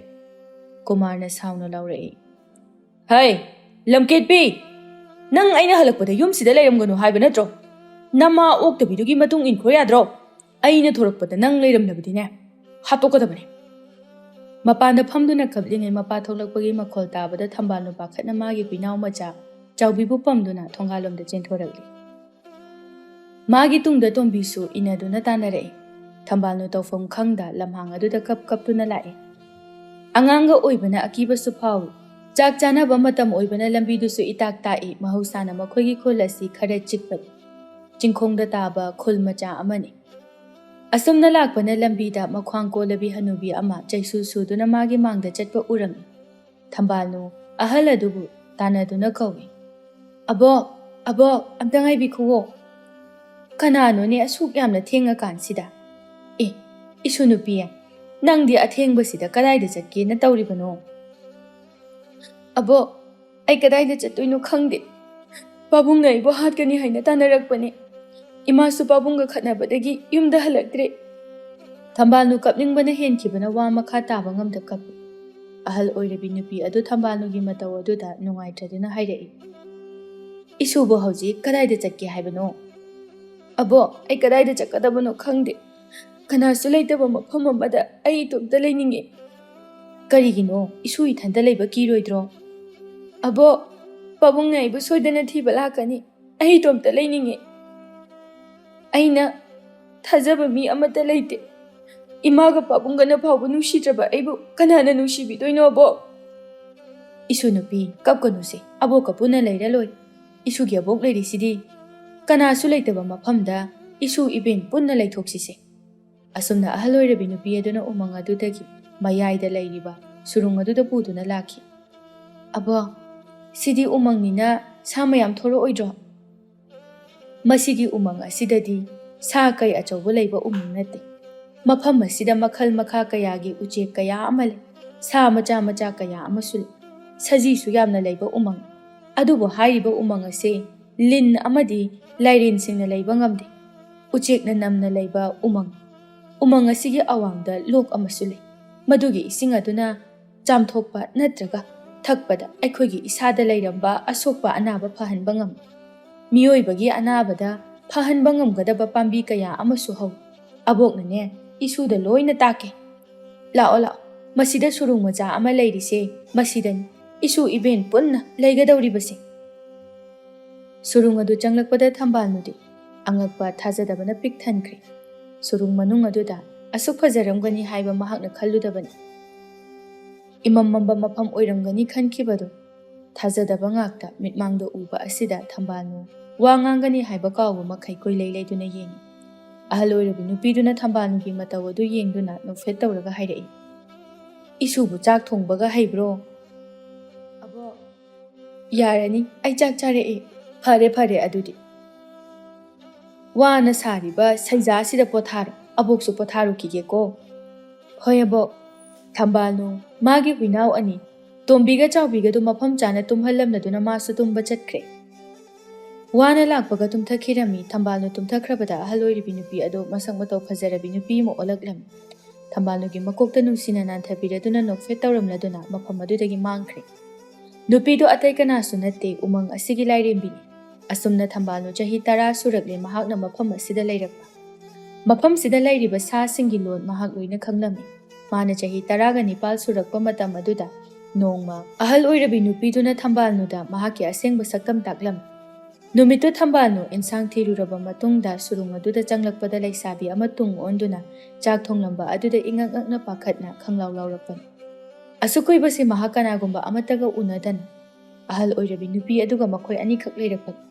ꯀꯨꯃꯥꯔꯅ ꯁꯥꯎꯅ ꯂꯥꯎꯔꯛꯏ, "ꯍꯩ, ꯂꯝꯀꯦꯠꯄꯤ! ꯅꯪ ꯑꯩꯅ ꯍꯜꯂꯛꯄꯗ ꯌꯨꯝꯁꯤꯗ ꯂꯩꯔꯝꯒꯅꯨ ꯍꯥꯏꯕ ꯅꯠꯇ꯭ꯔꯣ? ꯅꯃꯥ ꯑꯣꯛꯇꯕꯤꯗꯨꯒꯤ ꯃꯇꯨꯡ ꯏꯟꯈ꯭ꯔꯣ ꯌꯥꯗ꯭ꯔꯣ? ꯑꯩꯅ ꯊꯣꯔꯛꯄꯗ ꯅꯪ ꯂꯩꯔꯝꯂꯕꯗꯤꯅꯦ, ꯍꯥꯠꯇꯣꯛꯀꯗꯕꯅꯦ꯫" ꯃꯄꯥꯟꯗ ꯐꯝꯗꯨꯅ ꯀꯞꯂꯤꯉꯩ ꯃꯄꯥ ꯊꯣꯛꯂꯛꯄꯒꯤ ꯃꯈꯣꯜ ꯇꯥꯕꯗ ꯊꯝꯕꯥꯜꯅꯨ ꯄꯥꯈꯠꯅ ꯃꯥꯒꯤ ꯄꯤꯅꯥꯎ ꯃꯆꯥ ꯆꯥꯎꯕꯤꯕꯨ ꯄꯝꯗꯨꯅ ꯊꯣꯡꯒꯥꯜꯂꯣꯝꯗ ꯆꯦꯟꯊꯣꯔꯛꯂꯤ꯫ ꯃꯥꯒꯤ ꯇꯨꯡꯗ ꯇꯣꯝꯕꯤꯁꯨ ꯏꯟꯅꯗꯨꯅ ꯇꯥꯟꯅꯔꯛꯏ꯫ ꯊꯝꯕꯥꯜꯅꯨ ꯇꯧꯐꯝ ꯈꯪꯗ ꯂꯝꯍꯥꯡ ꯑꯗꯨꯗ ꯀꯞ ꯀꯞꯇꯨꯅ ꯂꯥꯛꯏ꯫ ꯑꯉꯥꯡꯒ ꯑꯣꯏꯕꯅ ꯑꯀꯤꯕꯁꯨ ꯐꯥꯎꯏ꯫ ꯆꯥꯛ ꯆꯥꯅꯕ ꯃꯇꯝ ꯑꯣꯏꯕꯅ ꯂꯝꯕꯤꯗꯨꯁꯨ ꯏꯇꯥꯛ ꯇꯥꯛꯏ꯫ ꯃꯍꯧꯁꯥꯅ ꯃꯈꯣꯏꯒꯤ ꯈꯨꯜ ꯑꯁꯤ ꯈꯔ ꯆꯤꯛꯄꯅꯤ꯫ ꯆꯤꯡꯈꯣꯡꯗ ꯇꯥꯕ ꯈꯨꯜ ꯃꯆꯥ ꯑꯃꯅꯤ꯫ ꯑꯁꯨꯝꯅ ꯂꯥꯛꯄꯅ ꯂꯝꯕꯤꯗ ꯃꯈ꯭ꯋꯥꯡ ꯀꯣꯜꯂꯕꯤ ꯍꯅꯨꯕꯤ ꯑꯃ ꯆꯩꯁꯨ ꯁꯨꯗꯨꯅ ꯃꯥꯒꯤ ꯃꯥꯡꯗ ꯆꯠꯄ ꯎꯔꯝꯃꯤ꯫ ꯊꯝꯕꯥꯜꯅꯨ ꯑꯍꯜ ꯑꯗꯨꯕꯨ ꯇꯥꯟꯅꯗꯨꯅ ꯀꯧꯏ, "ꯑꯕꯣꯛ, ꯑꯕꯣꯛ, ꯑꯝꯇ ꯉꯥꯏꯕꯤꯈꯨꯋꯣ꯫ ꯀꯅꯥꯅꯣꯅꯦ ꯑꯁꯨꯛ ꯌꯥꯝꯅ ꯊꯦꯡꯉꯀꯥꯟꯁꯤꯗ? ꯑꯦ, ꯏꯁꯨ ꯅꯨꯄꯤ, ꯅꯪꯗꯤ ꯑꯊꯦꯡꯕꯁꯤꯗ ꯀꯗꯥꯏꯗ ꯆꯠꯀꯦꯅ ꯇꯧꯔꯤꯕꯅꯣ?" "ꯑꯕꯣꯛ, ꯑꯩ ꯀꯗꯥꯏꯗ ꯆꯠꯇꯣꯏꯅꯣ ꯈꯪꯗꯦ꯫ ꯄꯥꯕꯨꯡꯅ ꯑꯩꯕꯨ ꯍꯥꯠꯀꯅꯤ ꯍꯥꯏꯅ ꯇꯥꯟꯅꯔꯛꯄꯅꯦ꯫ ꯏꯃꯥꯁꯨ ꯄꯥꯕꯨꯡꯒ ꯈꯠꯅꯕꯗꯒꯤ ꯌꯨꯝꯗ ꯍꯜꯂꯛꯇ꯭ꯔꯦ꯫" ꯊꯝꯕꯥꯜꯅꯨ ꯀꯞꯅꯤꯡꯕꯅ ꯍꯦꯟꯈꯤꯕꯅ ꯋꯥ ꯃꯈꯥ ꯇꯥꯕ ꯉꯝꯗ ꯀꯞꯄꯤ꯫ ꯑꯍꯜ ꯑꯣꯏꯔꯕꯤ ꯅꯨꯄꯤ ꯑꯗꯨ ꯊꯝꯕꯥꯜꯅꯨꯒꯤ ꯃꯇꯧ ꯑꯗꯨꯗ ꯅꯨꯡꯉꯥꯏꯇ꯭ꯔꯗꯨꯅ ꯍꯥꯏꯔꯛꯏ, "ꯏꯁꯨꯕꯨ ꯍꯧꯖꯤꯛ ꯀꯗꯥꯏꯗ ꯆꯠꯀꯦ ꯍꯥꯏꯕꯅꯣ?" "ꯑꯕꯣꯛ, ꯑꯩ ꯀꯗꯥꯏꯗ ꯆꯠꯀꯗꯕꯅꯣ ꯈꯪꯗꯦ꯫ ꯀꯅꯥꯁꯨ ꯂꯩꯇꯕ ꯃꯐꯝ ꯑꯃꯗ ꯑꯩ ꯏꯇꯣꯝꯇ ꯂꯩꯅꯤꯡꯉꯦ꯫" "ꯀꯔꯤꯒꯤꯅꯣ? ꯏꯁꯨ ꯏꯊꯟꯇ ꯂꯩꯕ ꯀꯤꯔꯣꯏꯗ꯭ꯔꯣ?" "ꯑꯕꯣꯛ, ꯄꯥꯕꯨꯡꯅ ꯑꯩꯕꯨ ꯁꯣꯏꯗꯅ ꯊꯤꯕ ꯂꯥꯛꯀꯅꯤ꯫ ꯑꯩ ꯏꯇꯣꯝꯇ ꯂꯩꯅꯤꯡꯉꯦ꯫ ꯑꯩꯅ ꯊꯥꯖꯕ ꯃꯤ ꯑꯃꯠꯇ ꯂꯩꯇꯦ꯫ ꯏꯃꯥꯒ ꯄꯥꯕꯨꯡꯒꯅ ꯐꯥꯎꯕ ꯅꯨꯡꯁꯤꯗ꯭ꯔꯕ ꯑꯩꯕꯨ ꯀꯅꯥꯅ ꯅꯨꯡꯁꯤꯕꯤꯗꯣꯏꯅꯣ, ꯑꯕꯣꯛ?" "ꯏꯁꯨ ꯅꯨꯄꯤ, ꯀꯞꯀꯅꯨꯁꯦ꯫ ꯑꯕꯣꯛꯀ ꯄꯨꯟꯅ ꯂꯩꯔ ꯂꯣꯏ꯫ ꯏꯁꯨꯒꯤ ꯑꯕꯣꯛ ꯂꯩꯔꯤꯁꯤꯗꯤ꯫ ꯀꯅꯥꯁꯨ ꯂꯩꯇꯕ ꯃꯐꯝꯗ ꯏꯁꯨ ꯏꯕꯦꯟ ꯄꯨꯟꯅ ꯂꯩꯊꯣꯛꯁꯤꯁꯦ꯫" ꯑꯁꯨꯝꯅ ꯑꯍꯜ ꯑꯣꯏꯔꯕꯤ ꯅꯨꯄꯤ ꯑꯗꯨꯅ ꯎꯃꯪ ꯑꯗꯨꯗꯒꯤ ꯃꯌꯥꯏꯗ ꯂꯩꯔꯤꯕ ꯁꯨꯔꯨꯡ ꯑꯗꯨꯗ ꯄꯨꯗꯨꯅ ꯂꯥꯛꯈꯤ꯫ "ꯑꯕꯣꯛ, ꯁꯤꯗꯤ ꯎꯃꯪꯅꯤꯅ ꯁꯥ ꯃꯌꯥꯝ ꯊꯣꯔꯛꯑꯣꯏꯗ꯭ꯔꯣ? ꯃꯁꯤꯒꯤ ꯎꯃꯪ ꯑꯁꯤꯗꯗꯤ ꯁꯥ ꯀꯩ ꯑꯆꯧꯕ ꯂꯩꯕ ꯎꯃꯪ ꯅꯠꯇꯦ꯫ ꯃꯐꯝ ꯑꯁꯤꯗ ꯃꯈꯜ ꯃꯈꯥ ꯀꯌꯥꯒꯤ ꯎꯆꯦꯛ ꯀꯌꯥ ꯑꯃ ꯂꯩ꯫ ꯁꯥ ꯃꯆꯥ ꯃꯆꯥ ꯀꯌꯥ ꯑꯃꯁꯨ ꯂꯩ꯫ ꯁꯖꯤꯁꯨ ꯌꯥꯝꯅ ꯂꯩꯕ ꯎꯃꯪ, ꯑꯗꯨꯕꯨ ꯍꯥꯏꯔꯤꯕ ꯎꯃꯪ ꯑꯁꯤ ꯂꯤꯟ ꯑꯃꯗꯤ ꯂꯥꯏꯔꯦꯟꯁꯤꯡꯅ ꯂꯩꯕ ꯉꯝꯗꯦ꯫ ꯎꯆꯦꯛꯅ ꯅꯝꯅ ꯂꯩꯕ ꯎꯃꯪ꯫ ꯎꯃꯪ ꯑꯁꯤꯒꯤ ꯑꯋꯥꯡꯗ ꯂꯣꯛ ꯑꯃꯁꯨ ꯂꯩ꯫ ꯃꯗꯨꯒꯤ ꯏꯁꯤꯡ ꯑꯗꯨꯅ ꯆꯥꯝꯊꯣꯛꯄ ꯅꯠꯇ꯭ꯔꯒ ꯊꯛꯄꯗ ꯑꯩꯈꯣꯏꯒꯤ ꯏꯁꯥꯗ ꯂꯩꯔꯝꯕ ꯑꯁꯣꯛꯄ ꯑꯅꯥꯕ ꯐꯍꯟꯕ ꯉꯝꯃꯤ꯫ ꯃꯤꯑꯣꯏꯕꯒꯤ ꯑꯅꯥꯕꯗ ꯐꯍꯟꯕ ꯉꯝꯒꯗꯕ ꯄꯥꯝꯕꯤ ꯀꯌꯥ ꯑꯃꯁꯨ ꯍꯧꯏ꯫ ꯑꯕꯣꯛꯅꯅꯦ, ꯏꯁꯨꯗ ꯂꯣꯏꯅ ꯇꯥꯛꯀꯦ꯫ ꯂꯥꯛꯑꯣ, ꯂꯥꯛꯑꯣ, ꯃꯁꯤꯗ ꯁꯨꯔꯨꯡ ꯃꯆꯥ ꯑꯃ ꯂꯩꯔꯤꯁꯦ, ꯃꯁꯤꯗꯅꯤ ꯏꯁꯨ ꯏꯕꯦꯟ ꯄꯨꯟꯅ ꯂꯩꯒꯗꯧꯔꯤꯕꯁꯦ꯫ ꯁꯨꯔꯨꯡ ꯑꯗꯨ ꯆꯪꯂꯛꯄꯗ ꯊꯝꯕꯥꯜꯅꯨꯗꯤ ꯑꯉꯛꯄ ꯊꯥꯖꯗꯕꯅ ꯄꯤꯛ ꯊꯟꯈ꯭ꯔꯦ꯫ ꯁꯨꯔꯨꯡ ꯃꯅꯨꯡ ꯑꯗꯨꯗ ꯑꯁꯨꯛ ꯐꯖꯔꯝꯒꯅꯤ ꯍꯥꯏꯕ ꯃꯍꯥꯛꯅ ꯈꯜꯂꯨꯗꯕꯅꯤ꯫ ꯏꯃꯝ ꯃꯝꯕ ꯃꯐꯝ ꯑꯣꯏꯔꯝꯒꯅꯤ ꯈꯟꯈꯤꯕꯗꯨ ꯊꯥꯖꯗꯕ ꯉꯥꯛꯇ ꯃꯤꯠꯃꯥꯡꯗ ꯎꯕ ꯑꯁꯤꯗ ꯊꯝꯕꯥꯜꯅꯨ ꯋꯥ ꯉꯥꯡꯒꯅꯤ ꯍꯥꯏꯕ ꯀꯥꯎꯕ ꯃꯈꯩ ꯀꯣꯏꯂꯩ ꯂꯩꯗꯨꯅ ꯌꯦꯡꯏ꯫ ꯑꯍꯜ ꯑꯣꯏꯔꯕꯤ ꯅꯨꯄꯤꯗꯨꯅ ꯊꯝꯕꯥꯜꯅꯨꯒꯤ ꯃꯇꯧ ꯑꯗꯨ ꯌꯦꯡꯗꯨꯅ ꯅꯣꯛꯐꯦꯠ ꯇꯧꯔꯒ ꯍꯥꯏꯔꯛꯏ, "ꯏꯁꯨꯕꯨ ꯆꯥꯛ ꯊꯣꯡꯕꯒ ꯍꯩꯕ꯭ꯔꯣ?" "ꯑꯕꯣꯛ, ꯌꯥꯔꯅꯤ, ꯑꯩ ꯆꯥꯛ ꯆꯥꯔꯛꯑꯦ꯫ ꯐꯔꯦ, ꯐꯔꯦ ꯑꯗꯨꯗꯤ꯫ ꯋꯥꯅ ꯁꯥꯔꯤꯕ ꯁꯩꯖꯥꯁꯤꯗ ꯄꯣꯊꯥꯔꯣ, ꯑꯕꯣꯛꯁꯨ ꯄꯣꯊꯥꯔꯨꯈꯤꯒꯦꯀꯣ꯫" "ꯍꯣꯏ ꯑꯕꯣꯛ꯫" ꯊꯝꯕꯥꯜꯅꯨ ꯃꯥꯒꯤ ꯍꯨꯏꯅꯥꯎ ꯑꯅꯤ ꯇꯣꯝꯕꯤꯒ ꯆꯥꯎꯕꯤꯒꯗꯨ ꯃꯐꯝ ꯆꯥꯅ ꯇꯨꯝꯍꯜꯂꯝꯂꯗꯨꯅ ꯃꯥꯁꯨ ꯇꯨꯝꯕ ꯆꯠꯈ꯭ꯔꯦ꯫ ꯋꯥꯅ ꯂꯥꯛꯄꯒ ꯇꯨꯝꯊꯈꯤꯔꯝꯃꯤ꯫ ꯊꯝꯕꯥꯜꯅꯨ ꯇꯨꯝꯊꯈ꯭ꯔꯕꯗ ꯑꯍꯜ ꯑꯣꯏꯔꯤꯕꯤ ꯅꯨꯄꯤ ꯑꯗꯨ ꯃꯁꯛ ꯃꯇꯧ ꯐꯖꯔꯕꯤ ꯅꯨꯄꯤ ꯑꯃ ꯑꯣꯜꯂꯛꯂꯝꯃꯤ꯫ ꯊꯝꯕꯥꯜꯅꯨꯒꯤ ꯃꯀꯣꯛꯇ ꯅꯨꯡꯁꯤꯅ ꯅꯥꯟꯊꯕꯤꯔꯗꯨꯅ ꯅꯣꯛꯐꯦꯠ ꯇꯧꯔꯝꯂꯗꯨꯅ ꯃꯐꯝ ꯑꯗꯨꯗꯒꯤ ꯃꯥꯡꯈ꯭ꯔꯦ꯫ ꯅꯨꯄꯤꯗꯨ ꯑꯇꯩ ꯀꯅꯥꯁꯨ ꯅꯠꯇꯦ, ꯎꯃꯪ ꯑꯁꯤꯒꯤ ꯂꯥꯏꯔꯦꯝꯕꯤꯅꯤ꯫ ꯑꯁꯨꯝꯅ ꯊꯝꯕꯥꯜꯅꯨ ꯆꯍꯤ ꯇꯔꯥ ꯁꯨꯔꯛꯂꯦ ꯃꯍꯥꯛꯅ ꯃꯐꯝ ꯑꯁꯤꯗ ꯂꯩꯔꯛꯄ꯫ ꯃꯐꯝꯁꯤꯗ ꯂꯩꯔꯤꯕ ꯁꯥꯁꯤꯡꯒꯤ ꯂꯣꯟ ꯃꯍꯥꯛ ꯂꯣꯏꯅ ꯈꯪꯂꯝꯃꯤ꯫ ꯃꯥꯅ ꯆꯍꯤ ꯇꯔꯥꯒ ꯅꯤꯄꯥꯜ ꯁꯨꯔꯛꯄ ꯃꯇꯝ ꯑꯗꯨꯗ ꯅꯣꯡꯃ ꯑꯍꯜ ꯑꯣꯏꯔꯕꯤ ꯅꯨꯄꯤꯗꯨꯅ ꯊꯝꯕꯥꯜꯅꯨꯗ ꯃꯍꯥꯛꯀꯤ ꯑꯁꯦꯡꯕ ꯁꯛꯇꯝ ꯇꯥꯛꯂꯝꯃꯤ꯫ ꯅꯨꯃꯤꯠꯇꯨ ꯊꯝꯕꯥꯜꯅꯨ ꯏꯟꯁꯥꯡ ꯊꯤꯔꯨꯔꯕ ꯃꯇꯨꯡꯗ ꯁꯨꯔꯨꯡ ꯑꯗꯨꯗ ꯆꯪꯂꯛꯄꯗ ꯂꯩꯁꯥꯕꯤ ꯑꯃ ꯇꯨꯡ ꯑꯣꯟꯗꯨꯅ ꯆꯥꯛ ꯊꯣꯡꯂꯝꯕ ꯑꯗꯨꯗ ꯏꯉꯛ ꯉꯛꯅ ꯄꯥꯈꯠꯅ ꯈꯪꯂꯥꯎ ꯂꯥꯎꯔꯛꯄꯅꯤ꯫ ꯑꯁꯨꯛ ꯀꯨꯏꯕꯁꯤ ꯃꯍꯥꯛ ꯀꯅꯥꯒꯨꯝꯕ ꯑꯃꯠꯇꯒ ꯎꯅꯗꯅ ꯑꯍꯜ ꯑꯣꯏꯔꯕꯤ ꯅꯨꯄꯤ ꯑꯗꯨꯒ ꯃꯈꯣꯏ ꯑꯅꯤꯈꯛ ꯂꯩꯔꯛꯄꯅꯤ꯫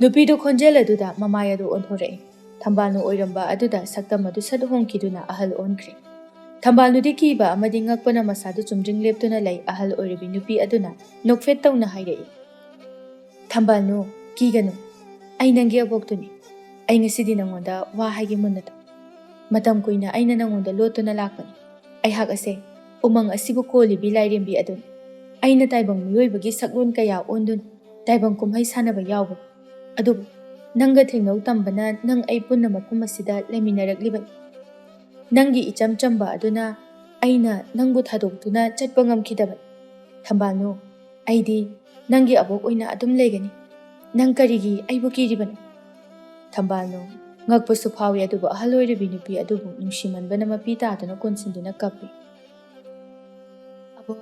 ꯅꯨꯄꯤꯗꯨ ꯈꯣꯟꯖꯦꯜ ꯑꯗꯨꯗ ꯃꯃꯥꯏ ꯑꯗꯨ ꯑꯣꯟꯊꯣꯔꯛꯏ꯫ ꯊꯝꯕꯥꯜꯅꯨ ꯑꯣꯏꯔꯝꯕ ꯑꯗꯨꯗ ꯁꯛꯇꯝ ꯑꯗꯨ ꯁꯠ ꯍꯣꯡꯈꯤꯗꯨꯅ ꯑꯍꯜ ꯑꯣꯟꯈ꯭ꯔꯦ꯫ ꯊꯝꯕꯥꯜꯅꯨꯗꯤ ꯀꯤꯕ ꯑꯃꯗꯤ ꯉꯛꯄꯅ ꯃꯁꯥꯗꯨ ꯆꯨꯝꯗ꯭ꯔꯤꯡ ꯂꯦꯞꯇꯨꯅ ꯂꯩ꯫ ꯑꯍꯜ ꯑꯣꯏꯔꯕꯤ ꯅꯨꯄꯤ ꯑꯗꯨꯅ ꯅꯣꯛꯐꯦꯠ ꯇꯧꯅ ꯍꯥꯏꯔꯛꯏ, "ꯊꯝꯕꯥꯜꯅꯨ, ꯀꯤꯒꯅꯨ꯫ ꯑꯩ ꯅꯪꯒꯤ ꯑꯕꯣꯛꯇꯨꯅꯤ꯫ ꯑꯩ ꯉꯁꯤꯗꯤ ꯅꯉꯣꯟꯗ ꯋꯥ ꯍꯥꯏꯒꯦ ꯃꯨꯟꯅ ꯇꯥꯎ꯫ ꯃꯇꯝ ꯀꯨꯏꯅ ꯑꯩꯅ ꯅꯉꯣꯟꯗ ꯂꯣꯠꯇꯨꯅ ꯂꯥꯛꯄꯅꯤ꯫ ꯑꯩꯍꯥꯛ ꯑꯁꯦ ꯎꯃꯪ ꯑꯁꯤꯕꯨ ꯀꯣꯜꯂꯤꯕꯤ ꯂꯥꯏꯔꯦꯝꯕꯤ ꯑꯗꯨꯅꯤ꯫ ꯑꯩꯅ ꯇꯥꯏꯕꯪ ꯃꯤꯑꯣꯏꯕꯒꯤ ꯁꯛꯂꯣꯟ ꯀꯌꯥ ꯑꯣꯟꯗꯨꯅ ꯇꯥꯏꯕꯪ ꯀꯨꯝꯍꯩ ꯁꯥꯟꯅꯕ ꯌꯥꯎꯕꯅꯤ꯫ ꯑꯗꯨꯕꯨ ꯅꯪꯒ ꯊꯦꯡꯅꯧ ꯇꯝꯕꯅ ꯅꯪ ꯑꯩ ꯄꯨꯟꯅ ꯃꯐꯝ ꯑꯁꯤꯗ ꯂꯩꯃꯤꯟꯅꯔꯛꯂꯤꯕꯅꯤ꯫ ꯅꯪꯒꯤ ꯏꯆꯝ ꯆꯝꯕ ꯑꯗꯨꯅ ꯑꯩꯅ ꯅꯪꯕꯨ ꯊꯥꯗꯣꯛꯇꯨꯅ ꯆꯠꯄ ꯉꯝꯈꯤꯗꯕꯅꯤ꯫ ꯊꯝꯕꯥꯜꯅꯨ, ꯑꯩꯗꯤ ꯅꯪꯒꯤ ꯑꯕꯣꯛ ꯑꯣꯏꯅ ꯑꯗꯨꯝ ꯂꯩꯒꯅꯤ꯫ ꯅꯪ ꯀꯔꯤꯒꯤ ꯑꯩꯕꯨ ꯀꯤꯔꯤꯕꯅꯣ? ꯊꯝꯕꯥꯜꯅꯨ, ꯉꯛꯄꯁꯨ ꯐꯥꯎꯏ, ꯑꯗꯨꯕꯨ ꯑꯍꯜ ꯑꯣꯏꯔꯕꯤ ꯅꯨꯄꯤ ꯑꯗꯨꯕꯨ ꯅꯨꯡꯁꯤꯃꯟꯕꯅ ꯃꯄꯤ ꯇꯥꯗꯨꯅ ꯀꯣꯟꯁꯤꯟꯗꯨꯅ ꯀꯞꯄꯤ꯫ ꯑꯕꯣꯛ,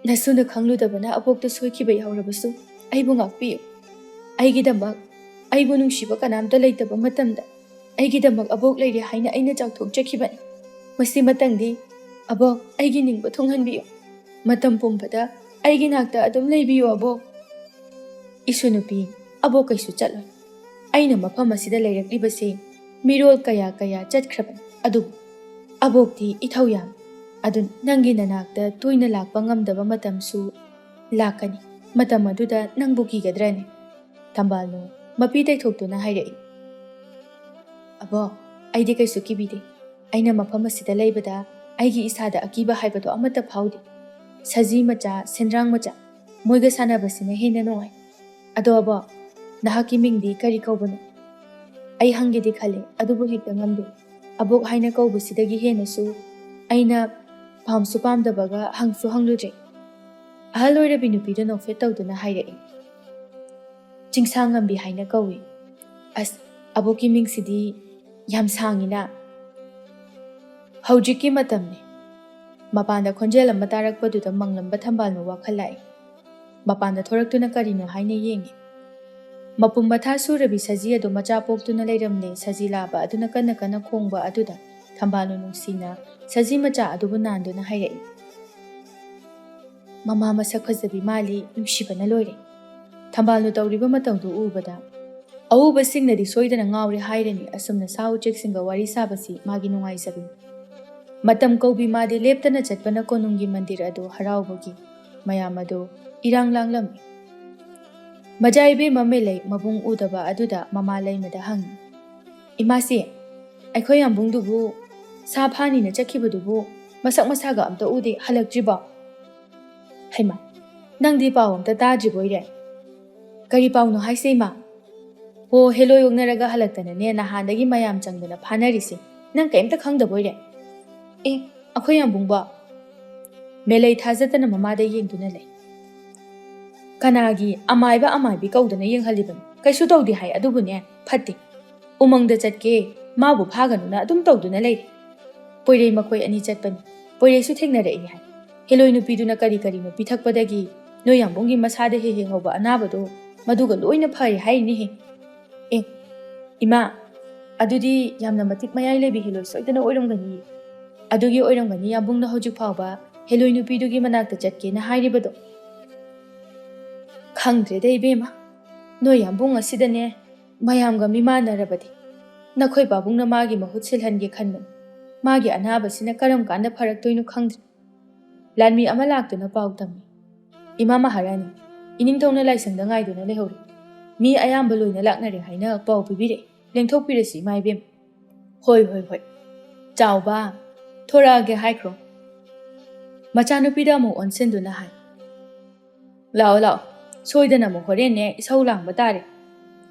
ꯅꯁꯨꯅ ꯈꯪꯂꯨꯗꯕꯅ ꯑꯕꯣꯛꯇ ꯁꯣꯏꯈꯤꯕ ꯌꯥꯎꯔꯕꯁꯨ ꯑꯩꯕꯨ ꯉꯥꯛꯄꯤꯌꯨ꯫ ꯑꯩꯒꯤꯗꯃꯛ, ꯑꯩꯕꯨ ꯅꯨꯡꯁꯤꯕ ꯀꯅꯥꯝꯇ ꯂꯩꯇꯕ ꯃꯇꯝꯗ ꯑꯩꯒꯤꯗꯃꯛ ꯑꯕꯣꯛ ꯂꯩꯔꯦ ꯍꯥꯏꯅ ꯑꯩꯅ ꯆꯥꯎꯊꯣꯛꯆꯈꯤꯕꯅꯤ꯫ ꯃꯁꯤꯃꯇꯪꯗꯤ, ꯑꯕꯣꯛ, ꯑꯩꯒꯤ ꯅꯤꯡꯕ ꯊꯨꯡꯍꯟꯕꯤꯌꯨ꯫ ꯃꯇꯝ ꯄꯨꯝꯕꯗ ꯑꯩꯒꯤ ꯅꯥꯛꯇ ꯑꯗꯨꯝ ꯂꯩꯕꯤꯌꯨ, ꯑꯕꯣꯛ꯫ ꯏꯁꯨ ꯅꯨꯄꯤ, ꯑꯕꯣꯛ ꯀꯩꯁꯨ ꯆꯠꯂꯣꯏ꯫ ꯑꯩꯅ ꯃꯐꯝ ꯑꯁꯤꯗ ꯂꯩꯔꯛꯂꯤꯕꯁꯦ ꯃꯤꯔꯣꯜ ꯀꯌꯥ ꯀꯌꯥ ꯆꯠꯈ꯭ꯔꯕꯅꯤ, ꯑꯗꯨꯕꯨ ꯑꯕꯣꯛꯇꯤ ꯏꯊꯧ ꯌꯥꯝ꯫ ꯑꯗꯨꯅ ꯅꯪꯒꯤ ꯅꯅꯥꯛꯇ ꯇꯣꯏꯅ ꯂꯥꯛꯄ ꯉꯝꯗꯕ ꯃꯇꯝꯁꯨ ꯂꯥꯛꯀꯅꯤ꯫ ꯃꯇꯝ ꯑꯗꯨꯗ ꯅꯪꯕꯨ ꯀꯤꯒꯗ꯭ꯔꯅꯦ? ꯊꯝꯕꯥꯜꯅꯨ ꯃꯄꯤ ꯇꯩꯊꯣꯛꯇꯨꯅ ꯍꯥꯏꯔꯛꯏ꯫ ꯑꯕꯣꯛ, ꯑꯩꯗꯤ ꯀꯩꯁꯨ ꯀꯤꯕꯤꯗꯦ꯫ ꯑꯩꯅ ꯃꯐꯝ ꯑꯁꯤꯗ ꯂꯩꯕꯗ ꯑꯩꯒꯤ ꯏꯁꯥꯗ ꯑꯀꯤꯕ ꯍꯥꯏꯕꯗꯣ ꯑꯃꯠꯇ ꯐꯥꯎꯗꯦ꯫ ꯁꯖꯤ ꯃꯆꯥ, ꯁꯦꯟꯗ꯭ꯔꯥꯡ ꯃꯆꯥ, ꯃꯣꯏꯒ ꯁꯥꯟꯅꯕꯁꯤꯅ ꯍꯦꯟꯅ ꯅꯨꯡꯉꯥꯏ꯫ ꯑꯗꯣ ꯑꯕꯣꯛ, ꯅꯍꯥꯛꯀꯤ ꯃꯤꯡꯗꯤ ꯀꯔꯤ ꯀꯧꯕꯅꯣ? ꯑꯩ ꯍꯪꯒꯦꯗꯤ ꯈꯜꯂꯦ, ꯑꯗꯨꯕꯨ ꯍꯦꯛꯇ ꯉꯝꯗꯦ꯫ ꯑꯕꯣꯛ ꯍꯥꯏꯅ ꯀꯧꯕꯁꯤꯗꯒꯤ ꯍꯦꯟꯅꯁꯨ ꯑꯩꯅ ꯄꯥꯝꯁꯨ ꯄꯥꯝꯗꯕꯒ ꯍꯪꯁꯨ ꯍꯪꯂꯨꯗ꯭ꯔꯦ꯫ ꯑꯍꯜ ꯑꯣꯏꯔꯕꯤ ꯅꯨꯄꯤꯗꯨ ꯅꯣꯛꯐꯦꯠ ꯇꯧꯗꯨꯅ ꯍꯥꯏꯔꯛꯏ, ꯆꯤꯡꯁꯥꯡꯉꯝꯕꯤ ꯍꯥꯏꯅ ꯀꯧꯏ꯫ ꯑꯁ, ꯑꯕꯣꯛꯀꯤ ꯃꯤꯡꯁꯤꯗꯤ ꯌꯥꯝ ꯁꯥꯡꯉꯤꯅ꯫ ꯍꯧꯖꯤꯛꯀꯤ ꯃꯇꯝꯅꯤ꯫ ꯃꯄꯥꯟꯗ ꯈꯣꯟꯖꯦꯜ ꯑꯃ ꯇꯥꯔꯛꯄꯗꯨꯗ ꯃꯪꯂꯝꯕ ꯊꯝꯕꯥꯜꯅꯨ ꯋꯥꯈꯜ ꯂꯥꯛꯏ꯫ ꯃꯄꯥꯟꯗ ꯊꯣꯔꯛꯇꯨꯅ ꯀꯔꯤꯅꯣ ꯍꯥꯏꯅ ꯌꯦꯡꯉꯤ꯫ ꯃꯄꯨꯝ ꯃꯊꯥ ꯁꯨꯔꯕꯤ ꯁꯖꯤ ꯑꯗꯨ ꯃꯆꯥ ꯄꯣꯛꯇꯨꯅ ꯂꯩꯔꯝꯂꯦ꯫ ꯁꯖꯤ ꯂꯥꯕ ꯑꯗꯨꯅ ꯀꯟꯅ ꯀꯟꯅ ꯈꯣꯡꯕ ꯑꯗꯨꯗ ꯊꯝꯕꯥꯜꯅꯨ ꯅꯨꯡꯁꯤꯅ ꯁꯖꯤ ꯃꯆꯥ ꯑꯗꯨꯕꯨ ꯅꯥꯟꯗꯨꯅ ꯍꯥꯏꯔꯛꯏ, ꯃꯃꯥ ꯃꯁꯛ ꯐꯖꯕꯤ ꯃꯥꯜꯂꯤ, ꯅꯨꯡꯁꯤꯕꯅ ꯂꯣꯏꯔꯦ꯫ ꯊꯝꯕꯥꯜꯅꯨ ꯇꯧꯔꯤꯕ ꯃꯇꯧꯗꯨ ꯎꯕꯗ ꯑꯎꯕꯁꯤꯡꯅꯗꯤ ꯁꯣꯏꯗꯅ ꯉꯥꯎꯔꯦ ꯍꯥꯏꯔꯅꯤ꯫ ꯑꯁꯨꯝꯅ ꯁꯥ ꯎꯆꯦꯛꯁꯤꯡꯒ ꯋꯥꯔꯤ ꯁꯥꯕꯁꯤ ꯃꯥꯒꯤ ꯅꯨꯡꯉꯥꯏꯖꯕꯅꯤ꯫ ꯃꯇꯝ ꯀꯧꯕꯤ ꯃꯥꯗꯤ ꯂꯦꯞꯇꯅ ꯆꯠꯄꯅ ꯀꯣꯅꯨꯡꯒꯤ ꯃꯟꯗꯤꯔ ꯑꯗꯨ ꯍꯔꯥꯎꯕꯒꯤ ꯃꯌꯥꯝ ꯑꯗꯨ ꯏꯔꯥꯡ ꯂꯥꯡꯂꯝꯃꯤ꯫ ꯃꯖꯥ ꯏꯕꯦꯝꯃ ꯃꯦꯂꯩ ꯃꯕꯨꯡ ꯎꯗꯕ ꯑꯗꯨꯗ ꯃꯃꯥ ꯂꯩꯃꯗ ꯍꯪꯉꯤ, "ꯏꯃꯥꯁꯤ, ꯑꯩꯈꯣꯏ ꯌꯥꯝꯕꯨꯡꯗꯨꯕꯨ ꯁꯥ ꯐꯥꯅꯤꯅ ꯆꯠꯈꯤꯕꯗꯨꯕꯨ ꯃꯁꯛ ꯃꯁꯥꯒ ꯑꯝꯇ ꯎꯗꯦ, ꯍꯜꯂꯛꯇ꯭ꯔꯤꯕꯣ?" "ꯍꯩꯃꯥ, ꯅꯪꯗꯤ ꯄꯥꯎ ꯑꯝꯇ ꯇꯥꯗ꯭ꯔꯤꯕꯣꯏꯔꯦ?" "ꯀꯔꯤ ꯄꯥꯎꯅꯣ ꯍꯥꯏꯁꯦ, ꯏꯃꯥ?" "ꯑꯣ, ꯍꯦꯂꯣꯏ ꯑꯣꯛꯅꯔꯒ ꯍꯜꯂꯛꯇꯅꯅꯦ, ꯅꯍꯥꯟꯗꯒꯤ ꯃꯌꯥꯝ ꯆꯪꯗꯅ ꯐꯥꯅꯔꯤꯁꯦ꯫ ꯅꯪ ꯀꯩꯝꯇ ꯈꯪꯗꯕꯣꯏꯔꯦ?" "ꯑꯦ, ꯑꯩꯈꯣꯏ ꯌꯥꯝꯕꯨꯡꯕꯣ?" ꯃꯦꯂꯩ ꯊꯥꯖꯗꯅ ꯃꯃꯥꯗ ꯌꯦꯡꯗꯨꯅ ꯂꯩ꯫ "ꯀꯅꯥꯒꯤ ꯑꯃꯥꯏꯕ ꯑꯃꯥꯏꯕꯤ ꯀꯧꯗꯅ ꯌꯦꯡꯍꯜꯂꯤꯕꯅꯣ? ꯀꯩꯁꯨ ꯇꯧꯗꯦ ꯍꯥꯏ, ꯑꯗꯨꯕꯨꯅꯦ, ꯐꯠꯇꯦ꯫ ꯎꯃꯪꯗ ꯆꯠꯀꯦ, ꯃꯥꯕꯨ ꯐꯥꯒꯅꯨꯅ ꯑꯗꯨꯝ ꯇꯧꯗꯨꯅ ꯂꯩꯔꯦ꯫ ꯄꯣꯏꯔꯩ ꯃꯈꯣꯏ ꯑꯅꯤ ꯆꯠꯄꯅꯤ, ꯄꯣꯏꯔꯩꯁꯨ ꯊꯦꯡꯅꯔꯛꯏ ꯍꯥꯏ꯫ ꯍꯦꯂꯣꯏ ꯅꯨꯄꯤꯗꯨꯅ ꯀꯔꯤ ꯀꯔꯤꯅꯣ ꯄꯤꯊꯛꯄꯗꯒꯤ ꯅꯣꯏ ꯌꯥꯝꯕꯨꯡꯒꯤ ꯃꯁꯥꯗ ꯍꯦꯛ ꯍꯦꯛ ꯍꯧꯕ ꯑꯅꯥꯕꯗꯣ, ꯃꯗꯨꯒ ꯂꯣꯏꯅ ꯐꯔꯦ ꯍꯥꯏꯔꯤꯅꯦꯍꯦ꯫ ꯑꯦ, ꯏꯃꯥ, ꯑꯗꯨꯗꯤ ꯌꯥꯝꯅ ꯃꯇꯤꯛ ꯃꯌꯥꯏ ꯂꯩꯕꯤ ꯍꯦꯂꯣꯏ ꯁꯣꯏꯗꯅ ꯑꯣꯏꯔꯝꯒꯅꯤ꯫ ꯑꯗꯨꯒꯤ ꯑꯣꯏꯔꯝꯒꯅꯤ ꯌꯥꯝꯕꯨꯡꯅ ꯍꯧꯖꯤꯛ ꯐꯥꯎꯕ ꯍꯦꯂꯣꯏ ꯅꯨꯄꯤꯗꯨꯒꯤ ꯃꯅꯥꯛꯇ ꯆꯠꯀꯦꯅ ꯍꯥꯏꯔꯤꯕꯗꯣ꯫" "ꯈꯪꯗ꯭ꯔꯦꯗ ꯏꯕꯦꯝꯃ, ꯅꯣꯏ ꯌꯥꯝꯕꯨꯡ ꯑꯁꯤꯗꯅꯦ ꯃꯌꯥꯝꯒ ꯃꯤꯃꯥꯟꯅꯔꯕꯗꯤ꯫ ꯅꯈꯣꯏ ꯄꯥꯕꯨꯡꯅ ꯃꯥꯒꯤ ꯃꯍꯨꯠ ꯁꯤꯜꯍꯟꯒꯦ ꯈꯟꯕꯅꯤ꯫ ꯃꯥꯒꯤ ꯑꯅꯥꯕꯁꯤꯅ ꯀꯔꯝ ꯀꯥꯟꯗ ꯐꯔꯛꯇꯣꯏꯅꯣ ꯈꯪꯗ꯭ꯔꯦ꯫" ꯂꯥꯟꯃꯤ ꯑꯃ ꯂꯥꯛꯇꯨꯅ ꯄꯥꯎ ꯇꯝꯃꯤ, "ꯏꯃꯥ ꯃꯍꯥꯔꯥꯅꯤ, ꯏꯅꯤꯡꯊꯧꯅ ꯂꯥꯏꯁꯪꯗ ꯉꯥꯏꯗꯨꯅ ꯂꯩꯍꯧꯔꯤ꯫ ꯃꯤ ꯑꯌꯥꯝꯕ ꯂꯣꯏꯅ ꯂꯥꯛꯅꯔꯦ ꯍꯥꯏꯅ ꯄꯥꯎ ꯄꯤꯕꯤꯔꯛꯏ꯫ ꯂꯦꯡꯊꯣꯛꯄꯤꯔꯁꯤ, ꯏꯃꯥ ꯏꯕꯦꯝ꯫" "ꯍꯣꯏ, ꯍꯣꯏ, ꯍꯣꯏ꯫ ꯆꯥꯎꯕ, ꯊꯣꯔꯛꯑꯒꯦ ꯍꯥꯏꯈ꯭ꯔꯣ꯫" ꯃꯆꯥꯅꯨꯄꯤꯗ ꯑꯃꯨꯛ ꯑꯣꯟꯁꯤꯟꯗꯨꯅ ꯍꯥꯏ, "ꯂꯥꯛꯑꯣ, ꯂꯥꯛꯑꯣ꯫ ꯁꯣꯏꯗꯅ ꯑꯃꯨꯛ ꯍꯣꯔꯦꯟꯅꯦ ꯏꯁꯧ ꯂꯥꯡꯕ ꯇꯥꯔꯦ꯫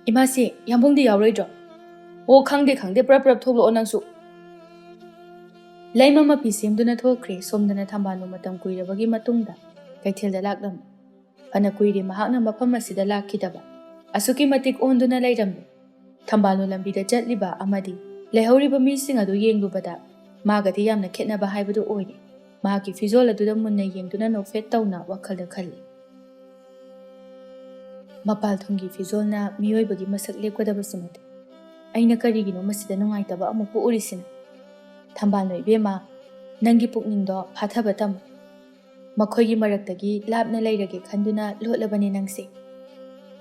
ꯏꯃꯥꯁꯤ, ꯌꯥꯝꯕꯨꯡꯗꯤ ꯌꯥꯎꯔꯣꯏꯗ꯭ꯔꯣ?" "ꯑꯣ, ꯈꯪꯗꯦ, ꯈꯪꯗꯦ, ꯄ꯭ꯔꯞ ꯄ꯭ꯔꯞ ꯊꯣꯛꯂꯛꯑꯣ ꯅꯪꯁꯨ꯫" ꯂꯩꯃ ꯃꯄꯤ ꯁꯦꯝꯗꯨꯅ ꯊꯣꯛꯈ꯭ꯔꯦ꯫ ꯁꯣꯝꯗꯅ ꯊꯝꯕꯥꯜꯅꯨ ꯃꯇꯝ ꯀꯨꯏꯔꯕꯒꯤ ꯃꯇꯨꯡꯗ ꯀꯩꯊꯦꯜꯗ ꯂꯥꯛꯂꯝꯃꯤ꯫ ꯐꯅ ꯀꯨꯏꯔꯦ ꯃꯍꯥꯛꯅ ꯃꯐꯝ ꯑꯁꯤꯗ ꯂꯥꯛꯈꯤꯗꯕ꯫ ꯑꯁꯨꯛꯀꯤ ꯃꯇꯤꯛ ꯑꯣꯟꯗꯨꯅ ꯂꯩꯔꯝꯃꯤ꯫ ꯊꯝꯕꯥꯜꯅꯨ ꯂꯝꯕꯤꯗ ꯆꯠꯂꯤꯕ ꯑꯃꯗꯤ ꯂꯩꯍꯧꯔꯤꯕ ꯃꯤꯁꯤꯡ ꯑꯗꯨ ꯌꯦꯡꯂꯨꯕꯗ ꯃꯥꯒꯗꯤ ꯌꯥꯝꯅ ꯈꯦꯠꯅꯕ ꯍꯥꯏꯕꯗꯨ ꯑꯣꯏꯔꯦ꯫ ꯃꯍꯥꯛꯀꯤ ꯐꯤꯖꯣꯜ ꯑꯗꯨꯗ ꯃꯨꯟꯅ ꯌꯦꯡꯗꯨꯅ ꯅꯣꯛꯐꯦꯠ ꯇꯧꯅ ꯋꯥꯈꯜꯗ ꯈꯜꯂꯤ꯫ "ꯃꯄꯥꯜ ꯊꯣꯡꯒꯤ ꯐꯤꯖꯣꯜꯅ ꯃꯤꯑꯣꯏꯕꯒꯤ ꯃꯁꯛ ꯂꯦꯞꯀꯗꯕꯁꯨ ꯅꯠꯇꯦ꯫ ꯑꯩꯅ ꯀꯔꯤꯒꯤꯅꯣ ꯃꯁꯤꯗ ꯅꯨꯡꯉꯥꯏꯇꯕ ꯑꯃꯨꯛ ꯄꯣꯛꯎꯔꯤꯁꯤꯅ?" "ꯊꯝꯕꯥꯜꯅꯨ ꯏꯕꯦꯝꯃ, ꯅꯪꯒꯤ ꯄꯨꯛꯅꯤꯡꯗꯣ ꯐꯥꯊꯕ ꯇꯝꯃꯨ꯫ ꯃꯈꯣꯏꯒꯤ ꯃꯔꯛꯇꯒꯤ ꯂꯥꯞꯅ ꯂꯩꯔꯒꯦ ꯈꯟꯗꯨꯅ ꯂꯣꯠꯂꯕꯅꯦ ꯅꯪꯁꯦ꯫"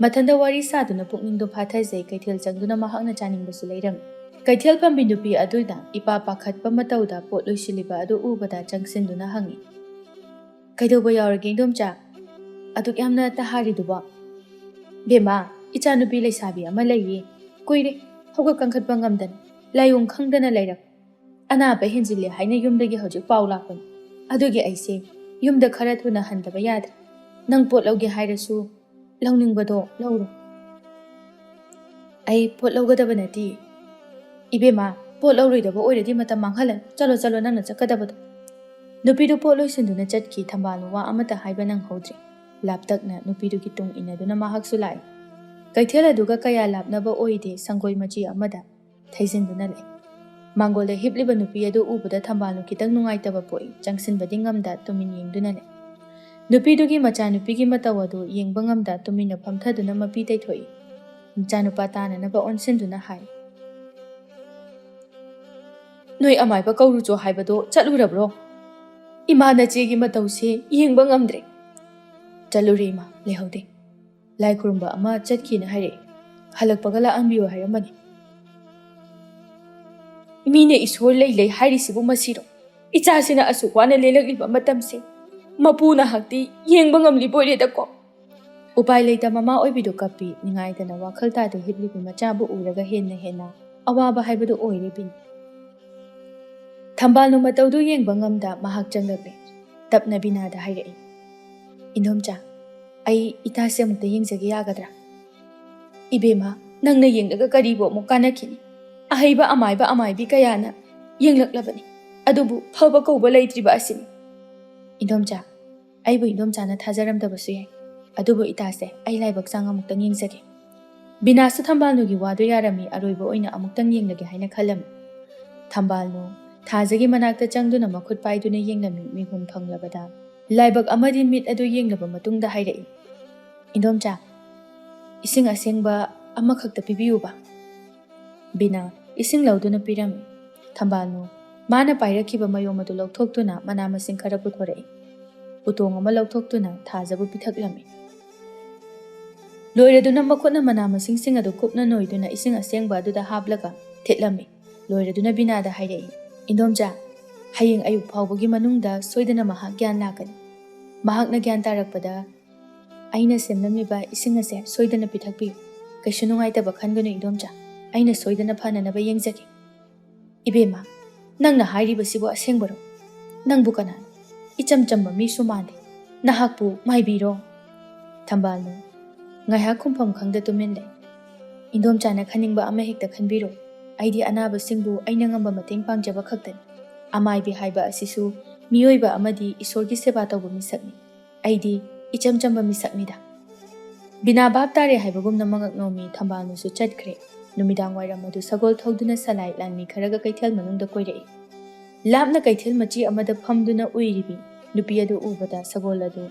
ꯃꯊꯟꯗ ꯋꯥꯔꯤ ꯁꯥꯗꯨꯅ ꯄꯨꯛꯅꯤꯡꯗꯣ ꯐꯥꯊꯖꯩ꯫ ꯀꯩꯊꯦꯜ ꯆꯪꯗꯨꯅ ꯃꯍꯥꯛꯅ ꯆꯥꯅꯤꯡꯕꯁꯨ ꯂꯩꯔꯝꯃꯤ꯫ ꯀꯩꯊꯦꯜ ꯐꯝꯕꯤ ꯅꯨꯄꯤ ꯑꯗꯨꯅ ꯏꯄꯥ ꯄꯥꯈꯠꯄ ꯃꯇꯧꯗ ꯄꯣꯠ ꯂꯣꯏꯁꯤꯜꯂꯤꯕ ꯑꯗꯨ ꯎꯕꯗ ꯆꯪꯁꯤꯟꯗꯨꯅ ꯍꯪꯉꯤ, "ꯀꯩꯗꯧꯕ ꯌꯥꯎꯔꯒꯦ, ꯏꯟꯗꯣꯝꯆꯥ? ꯑꯗꯨꯛ ꯌꯥꯝꯅ ꯇꯍꯥꯔꯤꯗꯨꯕꯣ?" "ꯕꯦꯝꯃ, ꯏꯆꯥꯅꯨꯄꯤ ꯂꯩꯁꯥꯕꯤ ꯑꯃ ꯂꯩꯌꯦ꯫ ꯀꯨꯏꯔꯦ ꯍꯧꯒꯠ ꯀꯥꯡꯈꯠꯄ ꯉꯝꯗꯅ, ꯂꯥꯏꯑꯣꯡ ꯈꯪꯗꯅ ꯂꯩꯔꯛ꯫ ꯑꯅꯥꯕ ꯍꯦꯟꯖꯤꯜꯂꯦ ꯍꯥꯏꯅ ꯌꯨꯝꯗꯒꯤ ꯍꯧꯖꯤꯛ ꯄꯥꯎ ꯂꯥꯛꯄꯅꯤ꯫ ꯑꯗꯨꯒꯤ ꯑꯩꯁꯦ ꯌꯨꯝꯗ ꯈꯔ ꯊꯨꯅ ꯍꯟꯗꯕ ꯌꯥꯗ꯭ꯔꯦ꯫ ꯅꯪ ꯄꯣꯠ ꯂꯧꯒꯦ ꯍꯥꯏꯔꯁꯨ ꯂꯧꯅꯤꯡꯕꯗꯣ ꯂꯧꯔꯣ꯫" "ꯑꯩ ꯄꯣꯠ ꯂꯧꯒꯗꯕ ꯅꯠꯇꯦ꯫ ꯏꯕꯦꯝꯃ, ꯄꯣꯠ ꯂꯧꯔꯣꯏꯗꯕ ꯑꯣꯏꯔꯗꯤ ꯃꯇꯝ ꯃꯥꯡꯍꯜꯂꯅꯨ꯫ ꯆꯠꯂꯣ, ꯆꯠꯂꯣ, ꯅꯪꯅ ꯆꯠꯀꯗꯕꯗꯣ꯫" ꯅꯨꯄꯤꯗꯨ ꯄꯣꯠ ꯂꯣꯏꯁꯤꯟꯗꯨꯅ ꯆꯠꯈꯤ꯫ ꯊꯝꯕꯥꯜꯅꯨ ꯋꯥ ꯑꯃꯠꯇ ꯍꯥꯏꯕ ꯅꯪꯍꯧꯗ꯭ꯔꯦ꯫ ꯂꯥꯞꯇꯛꯅ ꯅꯨꯄꯤꯗꯨꯒꯤ ꯇꯨꯡ ꯏꯟꯅꯗꯨꯅ ꯃꯍꯥꯛꯁꯨ ꯂꯥꯛꯏ꯫ ꯀꯩꯊꯦꯜ ꯑꯗꯨꯒ ꯀꯌꯥ ꯂꯥꯞꯅꯕ ꯑꯣꯏꯗꯦ, ꯁꯪꯒꯣꯏ ꯃꯆꯤ ꯑꯃꯗ ꯊꯩꯖꯤꯟꯗꯨꯅ ꯂꯩ꯫ ꯃꯥꯡꯒꯣꯜꯗ ꯍꯤꯞꯂꯤꯕ ꯅꯨꯄꯤ ꯑꯗꯨ ꯎꯕꯗ ꯊꯝꯕꯥꯜꯅꯨ ꯈꯤꯇꯪ ꯅꯨꯡꯉꯥꯏꯇꯕ ꯄꯣꯛꯏ꯫ ꯆꯪꯁꯤꯟꯕꯗꯤ ꯉꯝꯗ ꯇꯨꯃꯤꯟ ꯌꯦꯡꯗꯨꯅ ꯂꯩ꯫ ꯅꯨꯄꯤꯗꯨꯒꯤ ꯃꯆꯥꯅꯨꯄꯤꯒꯤ ꯃꯇꯧ ꯑꯗꯨ ꯌꯦꯡꯕ ꯉꯝꯗ ꯇꯨꯃꯤꯟꯅ ꯐꯝꯊꯗꯨꯅ ꯃꯄꯤ ꯇꯩꯊꯣꯛꯏ꯫ ꯃꯆꯥꯅꯨꯄꯥ ꯇꯥꯅꯅꯕ ꯑꯣꯟꯁꯤꯟꯗꯨꯅ ꯍꯥꯏ, "ꯅꯣꯏ ꯑꯃꯥꯏꯕ ꯀꯧꯔꯨꯆꯣ ꯍꯥꯏꯕꯗꯣ ꯆꯠꯂꯨꯔꯕ꯭ꯔꯣ? ꯏꯃꯥ ꯅꯆꯦꯒꯤ ꯃꯇꯧꯁꯦ ꯌꯦꯡꯕ ꯉꯝꯗ꯭ꯔꯦ꯫" "ꯆꯠꯂꯨꯔꯦ ꯏꯃꯥ, ꯂꯩꯍꯧꯗꯦ꯫ ꯂꯥꯏ ꯈꯨꯔꯨꯝꯕ ꯑꯃ ꯆꯠꯈꯤꯅ ꯍꯥꯏꯔꯛꯑꯦ꯫ ꯍꯜꯂꯛꯄꯒ ꯂꯥꯛꯍꯟꯕꯤꯌꯣ ꯍꯥꯏꯔꯝꯕꯅꯤ꯫" "ꯃꯤꯅ ꯏꯁꯣꯔ ꯂꯩ ꯂꯩ ꯍꯥꯏꯔꯤꯁꯤꯕꯨ ꯃꯁꯤꯔꯣ? ꯏꯆꯥꯁꯤꯅ ꯑꯁꯨꯛ ꯋꯥꯅ ꯂꯦꯜꯂꯛꯂꯤꯕ ꯃꯇꯝꯁꯦ ꯃꯄꯨ ꯅꯍꯥꯛꯇꯤ ꯌꯦꯡꯕ ꯉꯝꯂꯤꯕꯣꯏꯔꯦꯗꯀꯣ꯫" ꯎꯄꯥꯏ ꯂꯩꯇ ꯃꯃꯥ ꯑꯣꯏꯕꯤꯗꯨ ꯀꯞꯄꯤ꯫ ꯅꯤꯡꯉꯥꯏꯗꯅ ꯋꯥꯈꯜ ꯇꯥꯗꯦ ꯍꯤꯞꯂꯤꯕ ꯃꯆꯥꯕꯨ ꯎꯔꯒ ꯍꯦꯟꯅ ꯍꯦꯟꯅ ꯑꯋꯥꯕ ꯍꯥꯏꯕꯗꯨ ꯑꯣꯏꯔꯦ ꯕꯤꯅꯥ꯫ ꯊꯝꯕꯥꯜꯅꯨ ꯃꯇꯧꯗꯨ ꯌꯦꯡꯕ ꯉꯝꯗ ꯃꯍꯥꯛ ꯆꯪꯂꯛꯂꯦ꯫ ꯇꯞꯅ ꯕꯤꯅꯥꯗ ꯍꯥꯏꯔꯛꯏ, "ꯏꯟꯗꯣꯝꯆꯥ, ꯑꯩ ꯏꯇꯥꯁꯦ ꯑꯃꯨꯛꯇ ꯌꯦꯡꯖꯒꯦ ꯌꯥꯒꯗ꯭ꯔꯥ?" "ꯏꯕꯦꯝꯃ, ꯅꯪꯅ ꯌꯦꯡꯂꯒ ꯀꯔꯤꯕꯨ ꯑꯃꯨꯛ ꯀꯥꯟꯅꯈꯤꯅꯤ? ꯑꯍꯩꯕ ꯑꯃꯥꯏꯕ ꯑꯃꯥꯏꯕꯤ ꯀꯌꯥꯅ ꯌꯦꯡꯂꯛꯂꯕꯅꯤ, ꯑꯗꯨꯕꯨ ꯐꯕ ꯀꯧꯕ ꯂꯩꯇ꯭ꯔꯤꯕ ꯑꯁꯤꯅꯤ꯫" "ꯏꯟꯗꯣꯝꯆꯥ, ꯑꯩꯕꯨ ꯏꯟꯗꯣꯝꯆꯥꯅ ꯊꯥꯖꯔꯝꯗꯕꯁꯨ ꯌꯥꯏ, ꯑꯗꯨꯕꯨ ꯏꯇꯥꯁꯦ ꯑꯩ ꯂꯥꯏꯕꯛ ꯆꯥꯡ ꯑꯃꯨꯛꯇꯪ ꯌꯦꯡꯖꯒꯦ꯫" ꯕꯤꯅꯥꯁꯨ ꯊꯝꯕꯥꯜꯅꯨꯒꯤ ꯋꯥꯗꯨ ꯌꯥꯔꯝꯃꯤ, ꯑꯔꯣꯏꯕ ꯑꯣꯏꯅ ꯑꯃꯨꯛꯇꯪ ꯌꯦꯡꯂꯒꯦ ꯍꯥꯏꯅ ꯈꯜꯂꯝꯃꯤ꯫ ꯊꯝꯕꯥꯜꯅꯨ ꯊꯥꯖꯒꯤ ꯃꯅꯥꯛꯇ ꯆꯪꯗꯨꯅ ꯃꯈꯨꯠ ꯄꯥꯏꯗꯨꯅ ꯌꯦꯡꯂꯝꯃꯤ꯫ ꯃꯤꯍꯨꯟ ꯐꯪꯂꯕꯗ ꯂꯥꯏꯕꯛ ꯑꯃꯗꯤ ꯃꯤꯠ ꯑꯗꯨ ꯌꯦꯡꯂꯕ ꯃꯇꯨꯡꯗ ꯍꯥꯏꯔꯛꯏ, "ꯏꯟꯗꯣꯝꯆꯥ, ꯏꯁꯤꯡ ꯑꯁꯦꯡꯕ ꯑꯃꯈꯛꯇ ꯄꯤꯕꯤꯌꯨꯕ꯫" ꯕꯤꯅꯥ ꯏꯁꯤꯡ ꯂꯧꯗꯨꯅ ꯄꯤꯔꯝꯃꯤ꯫ ꯊꯝꯕꯥꯜꯅꯨ ꯃꯥꯅ ꯄꯥꯏꯔꯛꯈꯤꯕ ꯃꯌꯣꯝ ꯑꯗꯨ ꯂꯧꯊꯣꯛꯇꯨꯅ ꯃꯅꯥ ꯃꯁꯤꯡ ꯈꯔ ꯄꯨꯊꯣꯔꯛꯏ꯫ ꯎꯇꯣꯡ ꯑꯃ ꯂꯧꯊꯣꯛꯇꯨꯅ ꯊꯥꯖꯕꯨ ꯄꯤꯊꯛꯂꯝꯃꯤ꯫ ꯂꯣꯏꯔꯗꯨꯅ ꯃꯈꯨꯠꯅ ꯃꯅꯥ ꯃꯁꯤꯡꯁꯤꯡ ꯑꯗꯨ ꯀꯨꯞꯅ ꯅꯣꯏꯗꯨꯅ ꯏꯁꯤꯡ ꯑꯁꯦꯡꯕ ꯑꯗꯨꯗ ꯍꯥꯞꯂꯒ ꯊꯤꯠꯂꯝꯃꯤ꯫ ꯂꯣꯏꯔꯗꯨꯅ ꯕꯤꯅꯥꯗ ꯍꯥꯏꯔꯛꯏ, "ꯏꯟꯗꯣꯝꯆꯥ, ꯍꯌꯦꯡ ꯑꯌꯨꯛ ꯐꯥꯎꯕꯒꯤ ꯃꯅꯨꯡꯗ ꯁꯣꯏꯗꯅ ꯃꯍꯥꯛ ꯒ꯭ꯌꯥꯟ ꯂꯥꯛꯀꯅꯤ꯫ ꯃꯍꯥꯛꯅ ꯒ꯭ꯌꯥꯟ ꯇꯥꯔꯛꯄꯗ ꯑꯩꯅ ꯁꯦꯝꯂꯝꯂꯤꯕ ꯏꯁꯤꯡ ꯑꯁꯦ ꯁꯣꯏꯗꯅ ꯄꯤꯊꯛꯄꯤꯌꯨ꯫ ꯀꯩꯁꯨ ꯅꯨꯡꯉꯥꯏꯇꯕ ꯈꯟꯒꯅꯨ, ꯏꯟꯗꯣꯝꯆꯥ꯫ ꯑꯩꯅ ꯁꯣꯏꯗꯅ ꯐꯅꯅꯕ ꯌꯦꯡꯖꯒꯦ꯫ ꯏꯕꯦꯝꯃ, ꯅꯪꯅ ꯍꯥꯏꯔꯤꯕꯁꯤꯕꯨ ꯑꯁꯦꯡꯕꯔꯣ? ꯅꯪꯕꯨ ꯀꯅꯥꯅꯣ? ꯏꯆꯝ ꯆꯝꯕ ꯃꯤꯁꯨ ꯃꯥꯟꯗꯦ꯫ ꯅꯍꯥꯛꯄꯨ ꯃꯥꯏꯕꯤꯔꯣ? ꯊꯝꯕꯥꯜꯅꯨ ꯉꯥꯏꯍꯥꯛ ꯈꯨꯝꯐꯝ ꯈꯪꯗ ꯇꯨꯃꯤꯟ ꯂꯩ꯫ ꯏꯟꯗꯣꯝꯆꯥꯅ ꯈꯟꯅꯤꯡꯕ ꯑꯃ ꯍꯦꯛꯇ ꯈꯟꯕꯤꯔꯣ꯫ ꯑꯩꯗꯤ ꯑꯅꯥꯕꯁꯤꯡꯕꯨ ꯑꯩꯅ ꯉꯝꯕ ꯃꯇꯦꯡ ꯄꯥꯡꯖꯕ ꯈꯛꯇꯅꯤ꯫ ꯑꯃꯥꯏꯕꯤ ꯍꯥꯏꯕ ꯑꯁꯤꯁꯨ ꯃꯤꯑꯣꯏꯕ ꯑꯃꯗꯤ ꯏꯁꯣꯔꯒꯤ ꯁꯦꯕꯥ ꯇꯧꯕ ꯃꯤꯁꯛꯅꯤ꯫ ꯑꯩꯗꯤ ꯏꯆꯝ ꯆꯝꯕ ꯃꯤꯁꯛꯅꯤꯗ꯫ ꯕꯤꯅꯥ ꯚꯥꯞ ꯇꯥꯔꯦ ꯍꯥꯏꯕꯒꯨꯝꯅ ꯃꯉꯛ ꯅꯣꯝꯃꯤ꯫ ꯊꯝꯕꯥꯜꯅꯨꯁꯨ ꯆꯠꯈ꯭ꯔꯦ꯫ ꯅꯨꯃꯤꯗꯥꯡ ꯋꯥꯏꯔꯝ ꯑꯗꯨ ꯁꯒꯣꯜ ꯊꯧꯗꯨꯅ ꯁꯂꯥꯏ ꯂꯥꯟꯃꯤ ꯈꯔꯒ ꯀꯩꯊꯦꯜ ꯃꯅꯨꯡꯗ ꯀꯣꯏꯔꯛꯏ꯫ ꯂꯥꯞꯅ ꯀꯩꯊꯦꯜ ꯃꯆꯤ ꯑꯃꯗ ꯐꯝꯗꯨꯅ ꯎꯏꯔꯤꯕꯤ ꯅꯨꯄꯤ ꯑꯗꯨ ꯎꯕꯗ ꯁꯒꯣꯜ ꯑꯗꯨ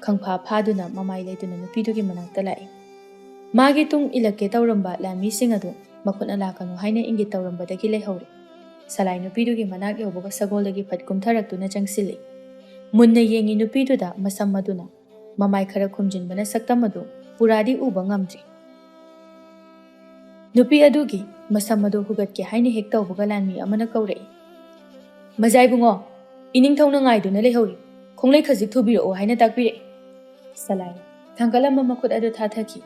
ꯈꯪꯐꯥ ꯐꯥꯗꯨꯅ ꯃꯃꯥꯏ ꯂꯩꯗꯨꯅ ꯅꯨꯄꯤꯗꯨꯒꯤ ꯃꯅꯥꯛꯇ ꯂꯥꯛꯏ꯫ ꯃꯥꯒꯤ ꯇꯨꯡ ꯏꯜꯂꯛꯀꯦ ꯇꯧꯔꯝꯕ ꯂꯥꯟꯃꯤꯁꯤꯡ ꯑꯗꯨ ꯃꯈꯨꯠꯅ ꯂꯥꯛꯀꯅꯨ ꯍꯥꯏꯅ ꯏꯪꯒꯤꯠ ꯇꯧꯔꯝꯕꯗꯒꯤ ꯂꯩꯍꯧꯔꯦ꯫ ꯁꯂꯥꯏ ꯅꯨꯄꯤꯗꯨꯒꯤ ꯃꯅꯥꯛ ꯌꯧꯕꯒ ꯁꯒꯣꯜꯗꯒꯤ ꯐꯠ ꯀꯨꯝꯊꯔꯛꯇꯨꯅ ꯆꯪꯁꯤꯜꯂꯤ꯫ ꯃꯨꯟꯅ ꯌꯦꯡꯉꯤ ꯅꯨꯄꯤꯗꯨꯗ ꯃꯁꯝ ꯑꯗꯨꯅ ꯃꯃꯥꯏ ꯈꯔ ꯈꯨꯝꯖꯤꯟꯕꯅ ꯁꯛꯇꯝ ꯑꯗꯨ ꯄꯨꯔꯥꯗꯤ ꯎꯕ ꯉꯝꯗ꯭ꯔꯤ꯫ ꯅꯨꯄꯤ ꯑꯗꯨꯒꯤ ꯃꯁꯝ ꯑꯗꯨ ꯍꯨꯒꯠꯀꯦ ꯍꯥꯏꯅ ꯍꯦꯛ ꯇꯧꯕꯒ ꯂꯥꯟꯃꯤ ꯑꯃꯅ ꯀꯧꯔꯛꯏ, "ꯃꯖꯥꯏꯕꯨꯡꯉꯣ, ꯏꯅꯤꯡꯊꯧꯅ ꯉꯥꯏꯗꯨꯅ ꯂꯩꯍꯧꯔꯤ, ꯈꯣꯡꯂꯩ ꯈꯖꯤꯛ ꯊꯨꯕꯤꯔꯛꯑꯣ" ꯍꯥꯏꯅ ꯇꯥꯛꯄꯤꯔꯛꯏ꯫ ꯁꯂꯥꯏ ꯊꯥꯡꯒꯠꯂꯝꯕ ꯃꯈꯨꯠ ꯑꯗꯨ ꯊꯥꯊꯈꯤ꯫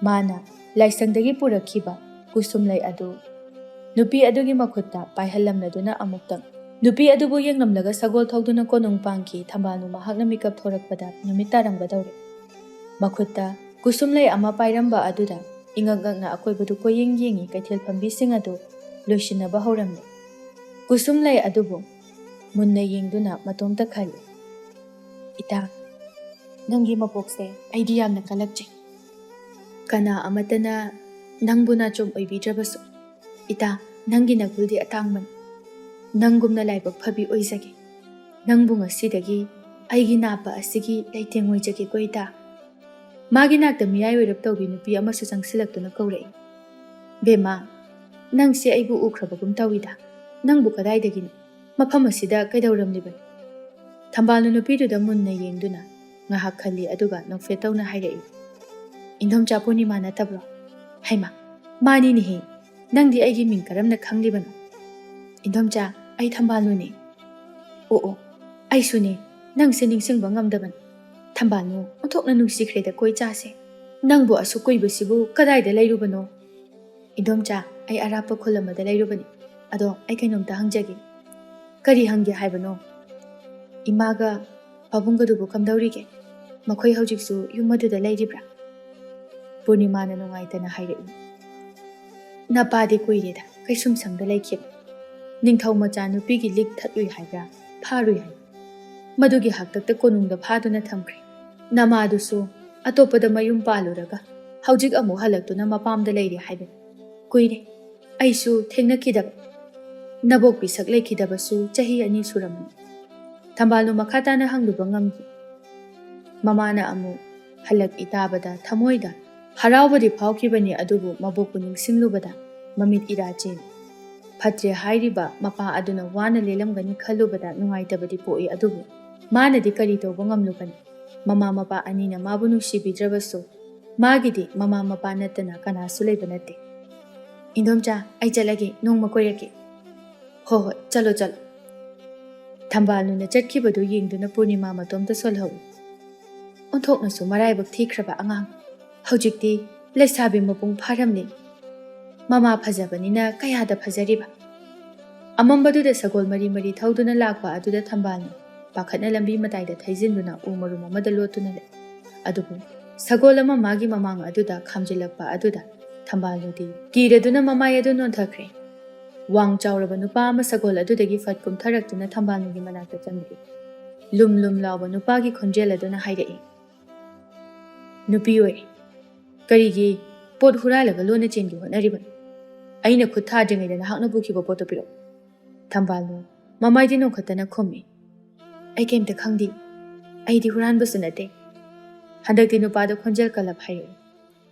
ꯃꯥꯅ ꯂꯥꯏꯁꯪꯗꯒꯤ ꯄꯨꯔꯛꯈꯤꯕ ꯀꯨꯁꯨꯝꯂꯩ ꯑꯗꯨ ꯅꯨꯄꯤ ꯑꯗꯨꯒꯤ ꯃꯈꯨꯠꯇ ꯄꯥꯏꯍꯜꯂꯝꯂꯗꯨꯅ ꯑꯃꯨꯛꯇꯪ ꯅꯨꯄꯤ ꯑꯗꯨꯕꯨ ꯌꯦꯡꯂꯝꯂꯒ ꯁꯒꯣꯜ ꯊꯧꯗꯨꯅ ꯀꯣꯅꯨꯡ ꯄꯥꯡꯈꯤ꯫ ꯊꯝꯕꯥꯜꯅꯨ ꯃꯍꯥꯛꯅ ꯃꯤꯀꯞ ꯊꯣꯔꯛꯄꯗ ꯅꯨꯃꯤꯠ ꯇꯥꯔꯝꯒꯗꯧꯔꯦ꯫ ꯃꯈꯨꯠꯇ ꯀꯨꯁꯨꯝꯂꯩ ꯑꯃ ꯄꯥꯏꯔꯝꯕ ꯑꯗꯨꯗ ꯏꯉꯛ ꯉꯛꯅ ꯑꯀꯣꯏꯕꯗꯨ ꯀꯣꯏꯌꯦꯡ ꯌꯦꯡꯉꯤ꯫ ꯀꯩꯊꯦꯜ ꯐꯝꯕꯤꯁꯤꯡ ꯑꯗꯨ ꯂꯣꯏꯁꯤꯟꯅꯕ ꯍꯧꯔꯝꯂꯦ꯫ ꯀꯨꯁꯨꯝꯂꯩ ꯑꯗꯨꯕꯨ ꯃꯨꯟꯅ ꯌꯦꯡꯗꯨꯅ ꯃꯇꯣꯝꯇ ꯈꯜꯂꯤ, "ꯏꯇꯥ, ꯅꯪꯒꯤ ꯃꯄꯣꯛꯁꯦ ꯑꯩꯗꯤ ꯌꯥꯝꯅ ꯀꯜꯂꯛꯆꯩ꯫ ꯀꯅꯥ ꯑꯃꯠꯇꯅ ꯅꯪꯕꯨ ꯅꯥꯆꯣꯝ ꯑꯣꯏꯕꯤꯗ꯭ꯔꯕꯁꯨ, ꯏꯇꯥ, ꯅꯪꯒꯤ ꯅꯒꯨꯜꯗꯤ ꯑꯇꯥꯡꯕꯅꯤ꯫ ꯅꯪꯒꯨꯝꯅ ꯂꯥꯏꯕꯛ ꯐꯕꯤ ꯑꯣꯏꯖꯒꯦ꯫ ꯅꯪꯕꯨ ꯉꯁꯤꯗꯒꯤ ꯑꯩꯒꯤ ꯅꯥꯞꯄ ꯑꯁꯤꯒꯤ ꯂꯩꯇꯦꯡ ꯑꯣꯏꯖꯒꯦꯀꯣ ꯏꯇꯥ꯫" ꯃꯥꯒꯤ ꯅꯥꯛꯇ ꯃꯤꯌꯥꯏ ꯑꯣꯏꯔꯞ ꯇꯧꯕꯤ ꯅꯨꯄꯤ ꯑꯃꯁꯨ ꯆꯪꯁꯤꯜꯂꯛꯇꯨꯅ ꯀꯧꯔꯛꯏ, "ꯕꯦꯝꯃ, ꯅꯪꯁꯦ ꯑꯩꯕꯨ ꯎꯈ꯭ꯔꯕꯒꯨꯝ ꯇꯧꯏꯗ꯫ ꯅꯪꯕꯨ ꯀꯗꯥꯏꯗꯒꯤꯅꯣ? ꯃꯐꯝ ꯑꯁꯤꯗ ꯀꯩꯗꯧꯔꯝꯂꯤꯕꯅꯣ?" ꯊꯝꯕꯥꯜꯅꯨ ꯅꯨꯄꯤꯗꯨꯗ ꯃꯨꯟꯅ ꯌꯦꯡꯗꯨꯅ ꯉꯥꯏꯍꯥꯛ ꯈꯜꯂꯤ, ꯑꯗꯨꯒ ꯅꯣꯛꯐꯦꯠ ꯇꯧꯅ ꯍꯥꯏꯔꯛꯏ, "ꯏꯟꯗꯣꯝꯆꯥ ꯄꯨꯔꯅꯤꯃꯥ ꯅꯠꯇꯕ꯭ꯔꯣ?" "ꯍꯩꯃꯥ, ꯃꯥꯅꯤꯅꯦꯍꯦ꯫ ꯅꯪꯗꯤ ꯑꯩꯒꯤ ꯃꯤꯡ ꯀꯔꯝꯅ ꯈꯪꯂꯤꯕꯅꯣ?" "ꯏꯟꯗꯣꯝꯆꯥ, ꯑꯩ ꯊꯝꯕꯥꯜꯅꯨꯅꯦ꯫" "ꯑꯣ ꯑꯣ, ꯑꯩꯁꯨꯅꯦ꯫ ꯅꯪꯁꯦ ꯅꯤꯡꯁꯤꯡꯕ ꯉꯝꯗꯕꯅꯤ꯫ "ꯊꯝꯕꯥꯜꯅꯨ, ꯑꯣꯟꯊꯣꯛꯅ ꯅꯨꯡꯁꯤꯈ꯭ꯔꯦꯗ ꯀꯣꯏ ꯆꯥꯁꯦ꯫ ꯅꯪꯕꯨ ꯑꯁꯨꯛ ꯀꯨꯏꯕꯁꯤꯕꯨ ꯀꯗꯥꯏꯗ ꯂꯩꯔꯨꯕꯅꯣ?" "ꯏꯟꯗꯣꯝꯆꯥ, ꯑꯩ ꯑꯔꯥꯞꯄ ꯈꯨꯜ ꯑꯃꯗ ꯂꯩꯔꯨꯕꯅꯤ꯫ ꯑꯗꯣ ꯑꯩ ꯀꯩꯅꯣꯝꯇ ꯍꯪꯖꯒꯦ꯫" "ꯀꯔꯤ ꯍꯪꯒꯦ ꯍꯥꯏꯕꯅꯣ?" "ꯏꯃꯥꯒ ꯄꯥꯕꯨꯡꯒꯗꯨꯕꯨ ꯀꯝꯗꯧꯔꯤꯒꯦ? ꯃꯈꯣꯏ ꯍꯧꯖꯤꯛꯁꯨ ꯌꯨꯝ ꯑꯗꯨꯗ ꯂꯩꯔꯤꯕ꯭ꯔꯥ?" ꯄꯨꯔꯅꯤꯃꯥꯅ ꯅꯨꯡꯉꯥꯏꯇꯅ ꯍꯥꯏꯔꯛꯏ꯫ "ꯅꯄꯥꯗꯤ ꯀꯨꯏꯔꯦꯗ ꯀꯩꯁꯨꯝꯁꯪꯗ ꯂꯩꯈꯤꯕ꯫ ꯅꯤꯡꯊꯧ ꯃꯆꯥ ꯅꯨꯄꯤꯒꯤ ꯂꯤꯛ ꯊꯠꯂꯨꯏ ꯍꯥꯏꯕ꯭ꯔꯥ, ꯐꯥꯔꯨꯏ ꯍꯥꯏꯕ꯭ꯔꯥ? ꯃꯗꯨꯒꯤ ꯍꯥꯛꯇꯛꯇ ꯀꯣꯅꯨꯡꯗ ꯐꯥꯗꯨꯅ ꯊꯝꯈ꯭ꯔꯦ꯫ ꯅꯃꯥꯗꯨꯁꯨ ꯑꯇꯣꯞꯄꯗ ꯃꯌꯨꯝ ꯄꯥꯜꯂꯨꯔꯒ ꯍꯧꯖꯤꯛ ꯑꯃꯨꯛ ꯍꯜꯂꯛꯇꯨꯅ ꯃꯄꯥꯝꯗ ꯂꯩꯔꯦ ꯍꯥꯏꯕꯅꯤ꯫ ꯀꯨꯏꯔꯦ ꯑꯩꯁꯨ ꯊꯦꯡꯅꯈꯤꯗꯕ꯫ ꯅꯕꯣꯛꯄꯤ ꯁꯛ ꯂꯩꯈꯤꯗꯕꯁꯨ ꯆꯍꯤ ꯑꯅꯤ ꯁꯨꯔꯝꯃꯅꯤ꯫" ꯊꯝꯕꯥꯜꯅꯨ ꯃꯈꯥ ꯇꯥꯅ ꯍꯪꯂꯨꯕ ꯉꯝꯈꯤ꯫ ꯃꯃꯥꯅ ꯑꯃꯨꯛ ꯍꯜꯂꯛꯏ ꯇꯥꯕꯗ ꯊꯃꯣꯏꯗ ꯍꯔꯥꯎꯕꯗꯤ ꯐꯥꯎꯈꯤꯕꯅꯤ, ꯑꯗꯨꯕꯨ ꯃꯕꯣꯛꯄꯨ ꯅꯤꯡꯁꯤꯡꯂꯨꯕꯗ ꯃꯃꯤꯠ ꯏꯔꯥ ꯆꯦꯜꯂꯤ꯫ ꯐꯠꯇ꯭ꯔꯦ ꯍꯥꯏꯔꯤꯕ ꯃꯄꯥ ꯑꯗꯨꯅ ꯋꯥꯅ ꯂꯦꯜꯂꯝꯒꯅꯤ ꯈꯜꯂꯨꯕꯗ ꯅꯨꯡꯉꯥꯏꯇꯕꯗꯤ ꯄꯣꯛꯏ, ꯑꯗꯨꯕꯨ ꯃꯥꯅꯗꯤ ꯀꯔꯤ ꯇꯧꯕ ꯉꯝꯂꯨꯒꯅꯤ? ꯃꯃꯥ ꯃꯄꯥ ꯑꯅꯤꯅ ꯃꯥꯕꯨ ꯅꯨꯡꯁꯤꯕꯤꯗ꯭ꯔꯕꯁꯨ ꯃꯥꯒꯤꯗꯤ ꯃꯃꯥ ꯃꯄꯥ ꯅꯠꯇꯅ ꯀꯅꯥꯁꯨ ꯂꯩꯕ ꯅꯠꯇꯦ꯫ "ꯏꯟꯗꯣꯝꯆꯥ, ꯑꯩ ꯆꯠꯂꯒꯦ, ꯅꯣꯡꯃ ꯀꯣꯏꯔꯛꯀꯦ꯫" "ꯍꯣ ꯍꯣꯏ, ꯆꯠꯂꯣ ꯆꯠꯂꯣ꯫" ꯊꯝꯕꯥꯜꯅꯨꯅ ꯆꯠꯈꯤꯕꯗꯨ ꯌꯦꯡꯗꯨꯅ ꯄꯨꯔꯅꯤꯃꯥ ꯃꯇꯣꯝꯇ ꯁꯣꯜꯍꯧꯏ꯫ "ꯑꯣꯟꯊꯣꯛꯅꯁꯨ ꯃꯔꯥꯏꯕꯛ ꯊꯤꯈ꯭ꯔꯕ ꯑꯉꯥꯡ꯫ ꯍꯧꯖꯤꯛꯇꯤ ꯂꯩꯁꯥꯕꯤ ꯃꯄꯨꯡ ꯐꯥꯔꯝꯂꯦ꯫ ꯃꯃꯥ ꯐꯖꯕꯅꯤꯅ ꯀꯌꯥꯗ ꯐꯖꯔꯤꯕ꯫" ꯑꯃꯝꯕꯗꯨꯗ ꯁꯒꯣꯜ ꯃꯔꯤ ꯃꯔꯤ ꯊꯧꯗꯨꯅ ꯂꯥꯛꯄ ꯑꯗꯨꯗ ꯊꯝꯕꯥꯜꯅꯨ ꯄꯥꯈꯠꯅ ꯂꯝꯕꯤ ꯃꯇꯥꯏꯗ ꯊꯩꯖꯤꯟꯗꯨꯅ ꯎ ꯃꯔꯨꯝ ꯑꯃꯗ ꯂꯣꯠꯇꯨꯅ ꯂꯩ꯫ ꯑꯗꯨꯕꯨ ꯁꯒꯣꯜ ꯑꯃ ꯃꯥꯒꯤ ꯃꯃꯥꯡ ꯑꯗꯨꯗ ꯈꯥꯝꯖꯤꯜꯂꯛꯄ ꯑꯗꯨꯗ ꯊꯝꯕꯥꯜꯅꯨꯗꯤ ꯀꯤꯔꯗꯨꯅ ꯃꯃꯥꯏ ꯑꯗꯨ ꯅꯣꯟꯊꯈ꯭ꯔꯦ꯫ ꯋꯥꯡ ꯆꯥꯎꯔꯕ ꯅꯨꯄꯥ ꯑꯃ ꯁꯒꯣꯜ ꯑꯗꯨꯗꯒꯤ ꯐꯠ ꯀꯨꯝꯊꯔꯛꯇꯨꯅ ꯊꯝꯕꯥꯜꯅꯨꯒꯤ ꯃꯅꯥꯛꯇ ꯆꯪꯂꯛꯏ꯫ ꯂꯨꯝ ꯂꯨꯝ ꯂꯥꯎꯕ ꯅꯨꯄꯥꯒꯤ ꯈꯣꯟꯖꯦꯜ ꯑꯗꯨꯅ ꯍꯥꯏꯔꯛꯏ, "ꯅꯨꯄꯤ ꯑꯣꯏ, ꯀꯔꯤꯒꯤ ꯄꯣꯠ ꯍꯨꯔꯥꯜꯂꯒ ꯂꯣꯟꯅ ꯆꯦꯟꯒꯦ ꯍꯣꯠꯅꯔꯤꯕꯅꯣ? ꯑꯩꯅ ꯈꯨꯠ ꯊꯥꯗ꯭ꯔꯤꯉꯩꯗ ꯅꯍꯥꯛꯅ ꯄꯨꯈꯤꯕ ꯄꯣꯠꯇꯨ ꯄꯤꯔꯛꯎ꯫" ꯊꯝꯕꯥꯜꯅꯨ ꯃꯃꯥꯏꯗꯤ ꯅꯣꯛꯈꯠꯇꯅ ꯈꯨꯝꯃꯤ, "ꯑꯩ ꯀꯩꯝꯇ ꯈꯪꯗꯦ꯫ ꯑꯩꯗꯤ ꯍꯨꯔꯥꯟꯕꯁꯨ ꯅꯠꯇꯦ꯫" ꯍꯟꯗꯛꯇꯤ ꯅꯨꯄꯥꯗ ꯈꯣꯟꯖꯦꯜ ꯀꯜꯂꯞ ꯍꯥꯏꯔꯛꯏ,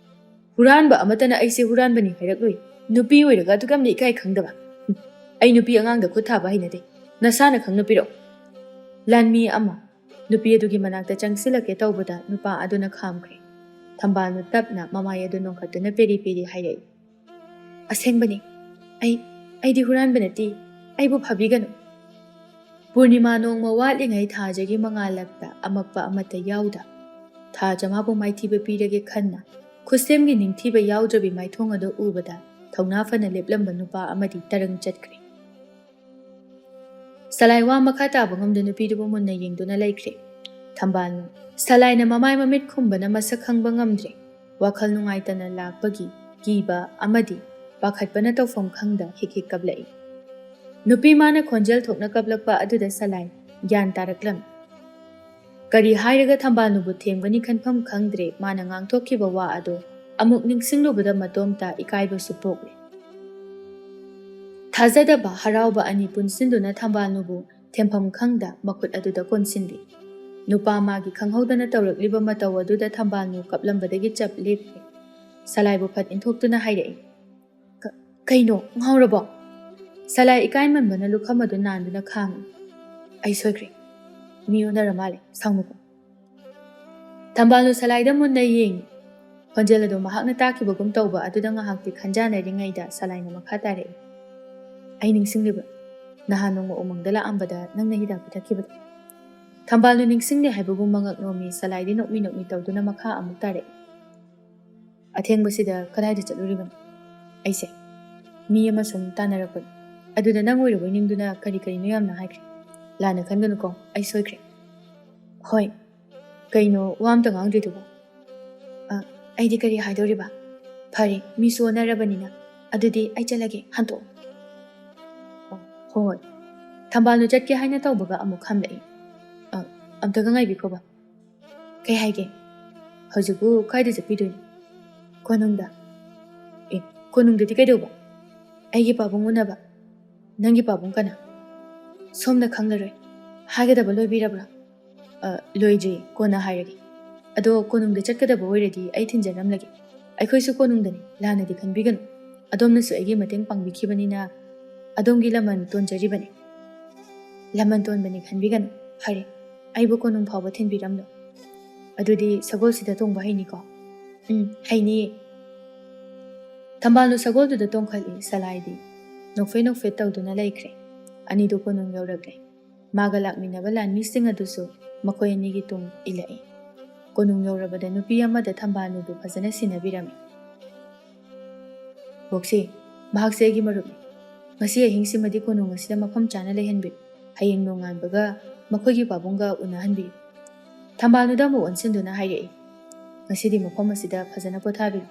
"ꯍꯨꯔꯥꯟꯕ ꯑꯃꯠꯇꯅ ꯑꯩꯁꯦ ꯍꯨꯔꯥꯟꯕꯅꯤ ꯍꯥꯏꯔꯛꯂꯣꯏ꯫ ꯅꯨꯄꯤ ꯑꯣꯏꯔꯒ ꯑꯗꯨꯛ ꯌꯥꯝꯅ ꯏꯀꯥꯏ ꯈꯪꯗꯕ꯫ ꯑꯩ ꯅꯨꯄꯤ ꯑꯉꯥꯡꯗ ꯈꯨꯠ ꯊꯥꯕ ꯍꯩꯅꯗꯦ꯫ ꯅꯁꯥꯅ ꯈꯪꯅ ꯄꯤꯔꯛꯎ꯫" ꯂꯥꯟꯃꯤ ꯑꯃ ꯅꯨꯄꯤ ꯑꯗꯨꯒꯤ ꯃꯅꯥꯛꯇ ꯆꯪꯁꯤꯜꯂꯛꯀꯦ ꯇꯧꯕꯗ ꯅꯨꯄꯥ ꯑꯗꯨꯅ ꯈꯥꯝꯈ꯭ꯔꯦ꯫ ꯊꯝꯕꯥꯜꯅꯨ ꯇꯞꯅ ꯃꯃꯥꯏ ꯑꯗꯨ ꯅꯣꯡꯈꯠꯇꯨꯅ ꯄꯦꯔꯤ ꯄꯦꯔꯤ ꯍꯥꯏꯔꯛꯏ, "ꯑꯁꯦꯡꯕꯅꯤ꯫ ꯑꯩ, ꯑꯩꯗꯤ ꯍꯨꯔꯥꯟꯕ ꯅꯠꯇꯦ꯫ ꯑꯩꯕꯨ ꯐꯥꯕꯤꯒꯅꯨ꯫" ꯄꯨꯔꯅꯤꯃꯥ ꯅꯣꯡꯃ ꯋꯥꯠꯂꯤꯉꯩ ꯊꯥꯖꯒꯤ ꯃꯉꯥꯜꯂꯛꯇ ꯑꯃꯛꯄ ꯑꯃꯠꯇ ꯌꯥꯎꯗ ꯊꯥ ꯆꯃꯥꯄꯨ ꯃꯥꯏꯊꯤꯕ ꯄꯤꯔꯒꯦ ꯈꯟꯅ ꯈꯨꯁꯦꯝꯒꯤ ꯅꯤꯡꯊꯤꯕ ꯌꯥꯎꯗ꯭ꯔꯕꯤ ꯃꯥꯏꯊꯣꯡ ꯑꯗꯨ ꯎꯕꯗ ꯊꯧꯅꯥ ꯐꯅ ꯂꯦꯞꯂꯝꯕ ꯅꯨꯄꯥ ꯑꯃꯗꯤ ꯇꯔꯪ ꯆꯠꯈ꯭ꯔꯦ꯫ ꯁꯂꯥꯏ ꯋꯥ ꯃꯈꯥ ꯇꯥꯕ ꯉꯝꯗ ꯅꯨꯄꯤꯗꯨꯕꯨ ꯃꯨꯟꯅ ꯌꯦꯡꯗꯨꯅ ꯂꯩꯈ꯭ꯔꯦ꯫ ꯊꯝꯕꯥꯜꯅꯨ ꯁꯂꯥꯏꯅ ꯃꯃꯥꯏ ꯃꯃꯤꯠ ꯈꯨꯝꯕꯅ ꯃꯁꯛ ꯈꯪꯕ ꯉꯝꯗ꯭ꯔꯦ꯫ ꯋꯥꯈꯜ ꯅꯨꯡꯉꯥꯏꯇꯅ ꯂꯥꯛꯄꯒꯤ ꯀꯤꯕ ꯑꯃꯗꯤ ꯄꯥꯈꯠꯄꯅ ꯇꯧꯐꯝ ꯈꯪꯗ ꯍꯤꯛ ꯍꯤꯛ ꯀꯞꯂꯛꯏ꯫ ꯅꯨꯄꯤ ꯃꯥꯅ ꯈꯣꯟꯖꯦꯜ ꯊꯣꯛꯅ ꯀꯞꯂꯛꯄ ꯑꯗꯨꯗ ꯁꯂꯥꯏ ꯒ꯭ꯌꯥꯟ ꯇꯥꯔꯛꯂꯝꯃꯤ꯫ ꯀꯔꯤ ꯍꯥꯏꯔꯒ ꯊꯝꯕꯥꯜꯅꯨꯕꯨ ꯊꯦꯝꯒꯅꯤ ꯈꯟꯐꯝ ꯈꯪꯗ꯭ꯔꯦ꯫ ꯃꯥꯅ ꯉꯥꯡꯊꯣꯛꯈꯤꯕ ꯋꯥ ꯑꯗꯣ ꯑꯃꯨꯛ ꯅꯤꯡꯁꯤꯡꯂꯨꯕꯗ ꯃꯇꯣꯝꯇ ꯏꯀꯥꯏꯕꯁꯨ ꯄꯣꯛꯂꯦ꯫ ꯊꯥꯖꯗꯕ ꯍꯔꯥꯎꯕ ꯑꯅꯤ ꯄꯨꯟꯁꯤꯟꯗꯨꯅ ꯊꯝꯕꯥꯜꯅꯨꯕꯨ ꯊꯦꯝꯐꯝ ꯈꯪꯗ ꯃꯈꯨꯠ ꯑꯗꯨꯗ ꯀꯣꯟꯁꯤꯜꯂꯤ꯫ ꯅꯨꯄꯥ ꯃꯥꯒꯤ ꯈꯪꯍꯧꯗꯅ ꯇꯧꯔꯛꯂꯤꯕ ꯃꯇꯧ ꯑꯗꯨꯗ ꯊꯝꯕꯥꯜꯅꯨ ꯀꯞꯂꯝꯕꯗꯒꯤ ꯆꯞ ꯂꯦꯞꯈ꯭ꯔꯦ꯫ ꯁꯂꯥꯏꯕꯨ ꯐꯠ ꯏꯟꯊꯣꯛꯇꯨꯅ ꯍꯥꯏꯔꯛꯏ, "ꯀ-, ꯀꯩꯅꯣ, ꯉꯥꯎꯔꯕꯣ?" ꯁꯂꯥꯏ ꯏꯀꯥꯏꯃꯟꯕꯅ ꯂꯨꯈꯝ ꯑꯗꯨ ꯅꯥꯟꯗꯨꯅ ꯈꯥꯡꯏ꯫ "ꯑꯩ ꯁꯣꯏꯈ꯭ꯔꯦ꯫ ꯃꯤ ꯑꯣꯟꯅꯔ ꯃꯥꯜꯂꯦ, ꯁꯥꯎꯅꯨꯀꯣ꯫" ꯊꯝꯕꯥꯜꯅꯨ ꯁꯂꯥꯏꯗ ꯃꯨꯟꯅ ꯌꯦꯡꯏ꯫ ꯈꯣꯟꯖꯦꯜ ꯑꯗꯨ ꯃꯍꯥꯛꯅ ꯇꯥꯈꯤꯕꯒꯨꯝ ꯇꯧꯕ ꯑꯗꯨꯗ ꯉꯥꯏꯍꯥꯛꯇꯤ ꯈꯟꯖꯥꯅꯔꯤꯉꯩꯗ ꯁꯂꯥꯏꯅ ꯃꯈꯥ ꯇꯥꯔꯛꯏ, "ꯑꯩ ꯅꯤꯡꯁꯤꯡꯂꯤꯕ꯭ꯔꯥ? ꯅꯍꯥꯟ ꯅꯣꯡꯃ ꯎꯃꯪꯗ ꯂꯥꯛꯑꯝꯕꯗ ꯅꯪꯅ ꯍꯤꯗꯥꯛ ꯄꯤꯊꯛꯈꯤꯕꯗꯣ?" ꯊꯝꯕꯥꯜꯅꯨ ꯅꯤꯡꯁꯤꯡꯂꯦ ꯍꯥꯏꯕꯒꯨꯝ ꯃꯉꯛ ꯅꯣꯝꯃꯤ꯫ ꯁꯂꯥꯏꯗꯤ ꯅꯣꯛꯃꯤ ꯅꯣꯛꯃꯤ ꯇꯧꯗꯨꯅ ꯃꯈꯥ ꯑꯃꯨꯛ ꯇꯥꯔꯛꯏ, "ꯑꯊꯦꯡꯕꯁꯤꯗ ꯀꯗꯥꯏꯗ ꯆꯠꯂꯨꯔꯤꯕꯅꯣ?" "ꯑꯩꯁꯦ ꯃꯤ ꯑꯃ ꯁꯨꯝ ꯇꯥꯟꯅꯔꯛꯄꯅꯤ꯫ ꯑꯗꯨꯗ ꯅꯪ ꯑꯣꯏꯔꯕꯣꯏ ꯅꯤꯡꯗꯨꯅ ꯀꯔꯤ ꯀꯔꯤꯅꯣ ꯌꯥꯝꯅ ꯍꯥꯏꯈ꯭ꯔꯦ꯫ ꯂꯥꯟꯅ ꯈꯟꯒꯅꯨꯀꯣ, ꯑꯩ ꯁꯣꯏꯈ꯭ꯔꯦ꯫" "ꯍꯣꯏ, ꯀꯩꯅꯣ ꯋꯥ ꯑꯝꯇ ꯉꯥꯡꯗ꯭ꯔꯤꯗꯨꯕꯣ?" "ꯑ, ꯑꯩꯗꯤ ꯀꯔꯤ ꯍꯥꯏꯗꯧꯔꯤꯕ? ꯐꯔꯦ, ꯃꯤꯁꯨ ꯑꯣꯟꯅꯔꯕꯅꯤꯅ꯫ ꯑꯗꯨꯗꯤ ꯑꯩ ꯆꯠꯂꯒꯦ, ꯍꯟꯇꯣꯛꯑꯣ꯫" "ꯑ, ꯍꯣꯏ, ꯍꯣꯏ꯫" ꯊꯝꯕꯥꯜꯅꯨ ꯆꯠꯀꯦ ꯍꯥꯏꯅ ꯇꯧꯕꯒ ꯑꯃꯨꯛ ꯈꯝꯂꯛꯏ꯫ "ꯑ, ꯑꯝꯇꯒ ꯉꯥꯏꯕꯤꯈꯣꯕ꯫" "ꯀꯩ ꯍꯥꯏꯒꯦ?" "ꯍꯧꯖꯤꯛꯄꯨ ꯀꯥꯏꯗ ꯆꯠꯄꯤꯗꯣꯏꯅꯣ?" "ꯀꯣꯅꯨꯡꯗ꯫" "ꯑꯦ, ꯀꯣꯅꯨꯡꯗꯗꯤ ꯀꯩꯗꯧꯕ?" "ꯑꯩꯒꯤ ꯄꯥꯕꯨꯡ ꯎꯅꯕ꯫" "ꯅꯪꯒꯤ ꯄꯥꯕꯨꯡ ꯀꯅꯥ?" "ꯁꯣꯝꯅ ꯈꯪꯂꯔꯣꯏ꯫" "ꯍꯥꯏꯒꯗꯕ ꯂꯣꯏꯕꯤꯔꯕ꯭ꯔꯥ?" "ꯑ, ꯂꯣꯏꯗ꯭ꯔꯤ, ꯀꯣꯟꯅ ꯍꯥꯏꯔꯒꯦ꯫ ꯑꯗꯣ ꯀꯣꯅꯨꯡꯗ ꯆꯠꯀꯗꯕ ꯑꯣꯏꯔꯗꯤ ꯑꯩ ꯊꯤꯟꯖꯔꯝꯂꯒꯦ꯫ ꯑꯩꯈꯣꯏꯁꯨ ꯀꯣꯅꯨꯡꯗꯅꯤ, ꯂꯥꯟꯅꯗꯤ ꯈꯟꯕꯤꯒꯅꯨ꯫ ꯑꯗꯣꯝꯅꯁꯨ ꯑꯩꯒꯤ ꯃꯇꯦꯡ ꯄꯥꯡꯕꯤꯈꯤꯕꯅꯤꯅ ꯑꯗꯣꯝꯒꯤ ꯂꯃꯟ ꯇꯣꯟꯖꯔꯤꯕꯅꯤ꯫" "ꯂꯃꯟ ꯇꯣꯟꯕꯅꯤ ꯈꯟꯕꯤꯒꯅꯨ꯫ ꯐꯔꯦ, ꯑꯩꯕꯨ ꯀꯣꯅꯨꯡ ꯐꯥꯎꯕ ꯊꯤꯟꯕꯤꯔꯝꯂꯣ꯫ ꯑꯗꯨꯗꯤ ꯁꯒꯣꯜꯁꯤꯗ ꯇꯣꯡꯕ ꯍꯩꯅꯤꯀꯣ?" "ꯎꯝ, ꯍꯩꯅꯤꯌꯦ꯫" ꯊꯝꯕꯥꯜꯅꯨ ꯁꯒꯣꯜꯗꯨꯗ ꯇꯣꯡꯈꯠꯂꯤ꯫ ꯁꯂꯥꯏꯗꯤ ꯅꯣꯛꯐꯦꯠ ꯅꯣꯛꯐꯦꯠ ꯇꯧꯗꯨꯅ ꯂꯩꯈ꯭ꯔꯦ꯫ ꯑꯅꯤꯗꯨ ꯀꯣꯅꯨꯡ ꯌꯧꯔꯛꯂꯦ꯫ ꯃꯥꯒ ꯂꯥꯛꯃꯤꯟꯅꯕ ꯂꯥꯟꯃꯤꯁꯤꯡ ꯑꯗꯨꯁꯨ ꯃꯈꯣꯏ ꯑꯅꯤꯒꯤ ꯇꯨꯡ ꯏꯜꯂꯛꯏ꯫ ꯀꯣꯅꯨꯡ ꯌꯧꯔꯕꯗ ꯅꯨꯄꯤ ꯑꯃꯗ ꯊꯝꯕꯥꯜꯅꯨꯕꯨ ꯐꯖꯅ ꯁꯤꯟꯅꯕꯤꯔꯝꯃꯤ꯫ "ꯕꯣꯛꯁꯤ, ꯃꯍꯥꯛꯁꯦ ꯑꯩꯒꯤ ꯃꯔꯨꯞꯅꯤ꯫ ꯉꯁꯤ ꯑꯍꯤꯡꯁꯤꯃꯗꯤ ꯀꯣꯅꯨꯡ ꯑꯁꯤꯗ ꯃꯐꯝ ꯆꯥꯅ ꯂꯩꯍꯟꯕꯤꯌꯨ꯫ ꯍꯌꯦꯡ ꯅꯣꯡꯉꯥꯟꯕꯒ ꯃꯈꯣꯏꯒꯤ ꯄꯥꯕꯨꯡꯒ ꯎꯅꯍꯟꯕꯤꯌꯨ꯫" ꯊꯝꯕꯥꯜꯅꯨꯗ ꯑꯃꯨꯛ ꯑꯣꯟꯁꯤꯟꯗꯨꯅ ꯍꯥꯏꯔꯛꯏ, "ꯉꯁꯤꯗꯤ ꯃꯐꯝ ꯑꯁꯤꯗ ꯐꯖꯅ ꯄꯣꯊꯥꯕꯤꯌꯨ꯫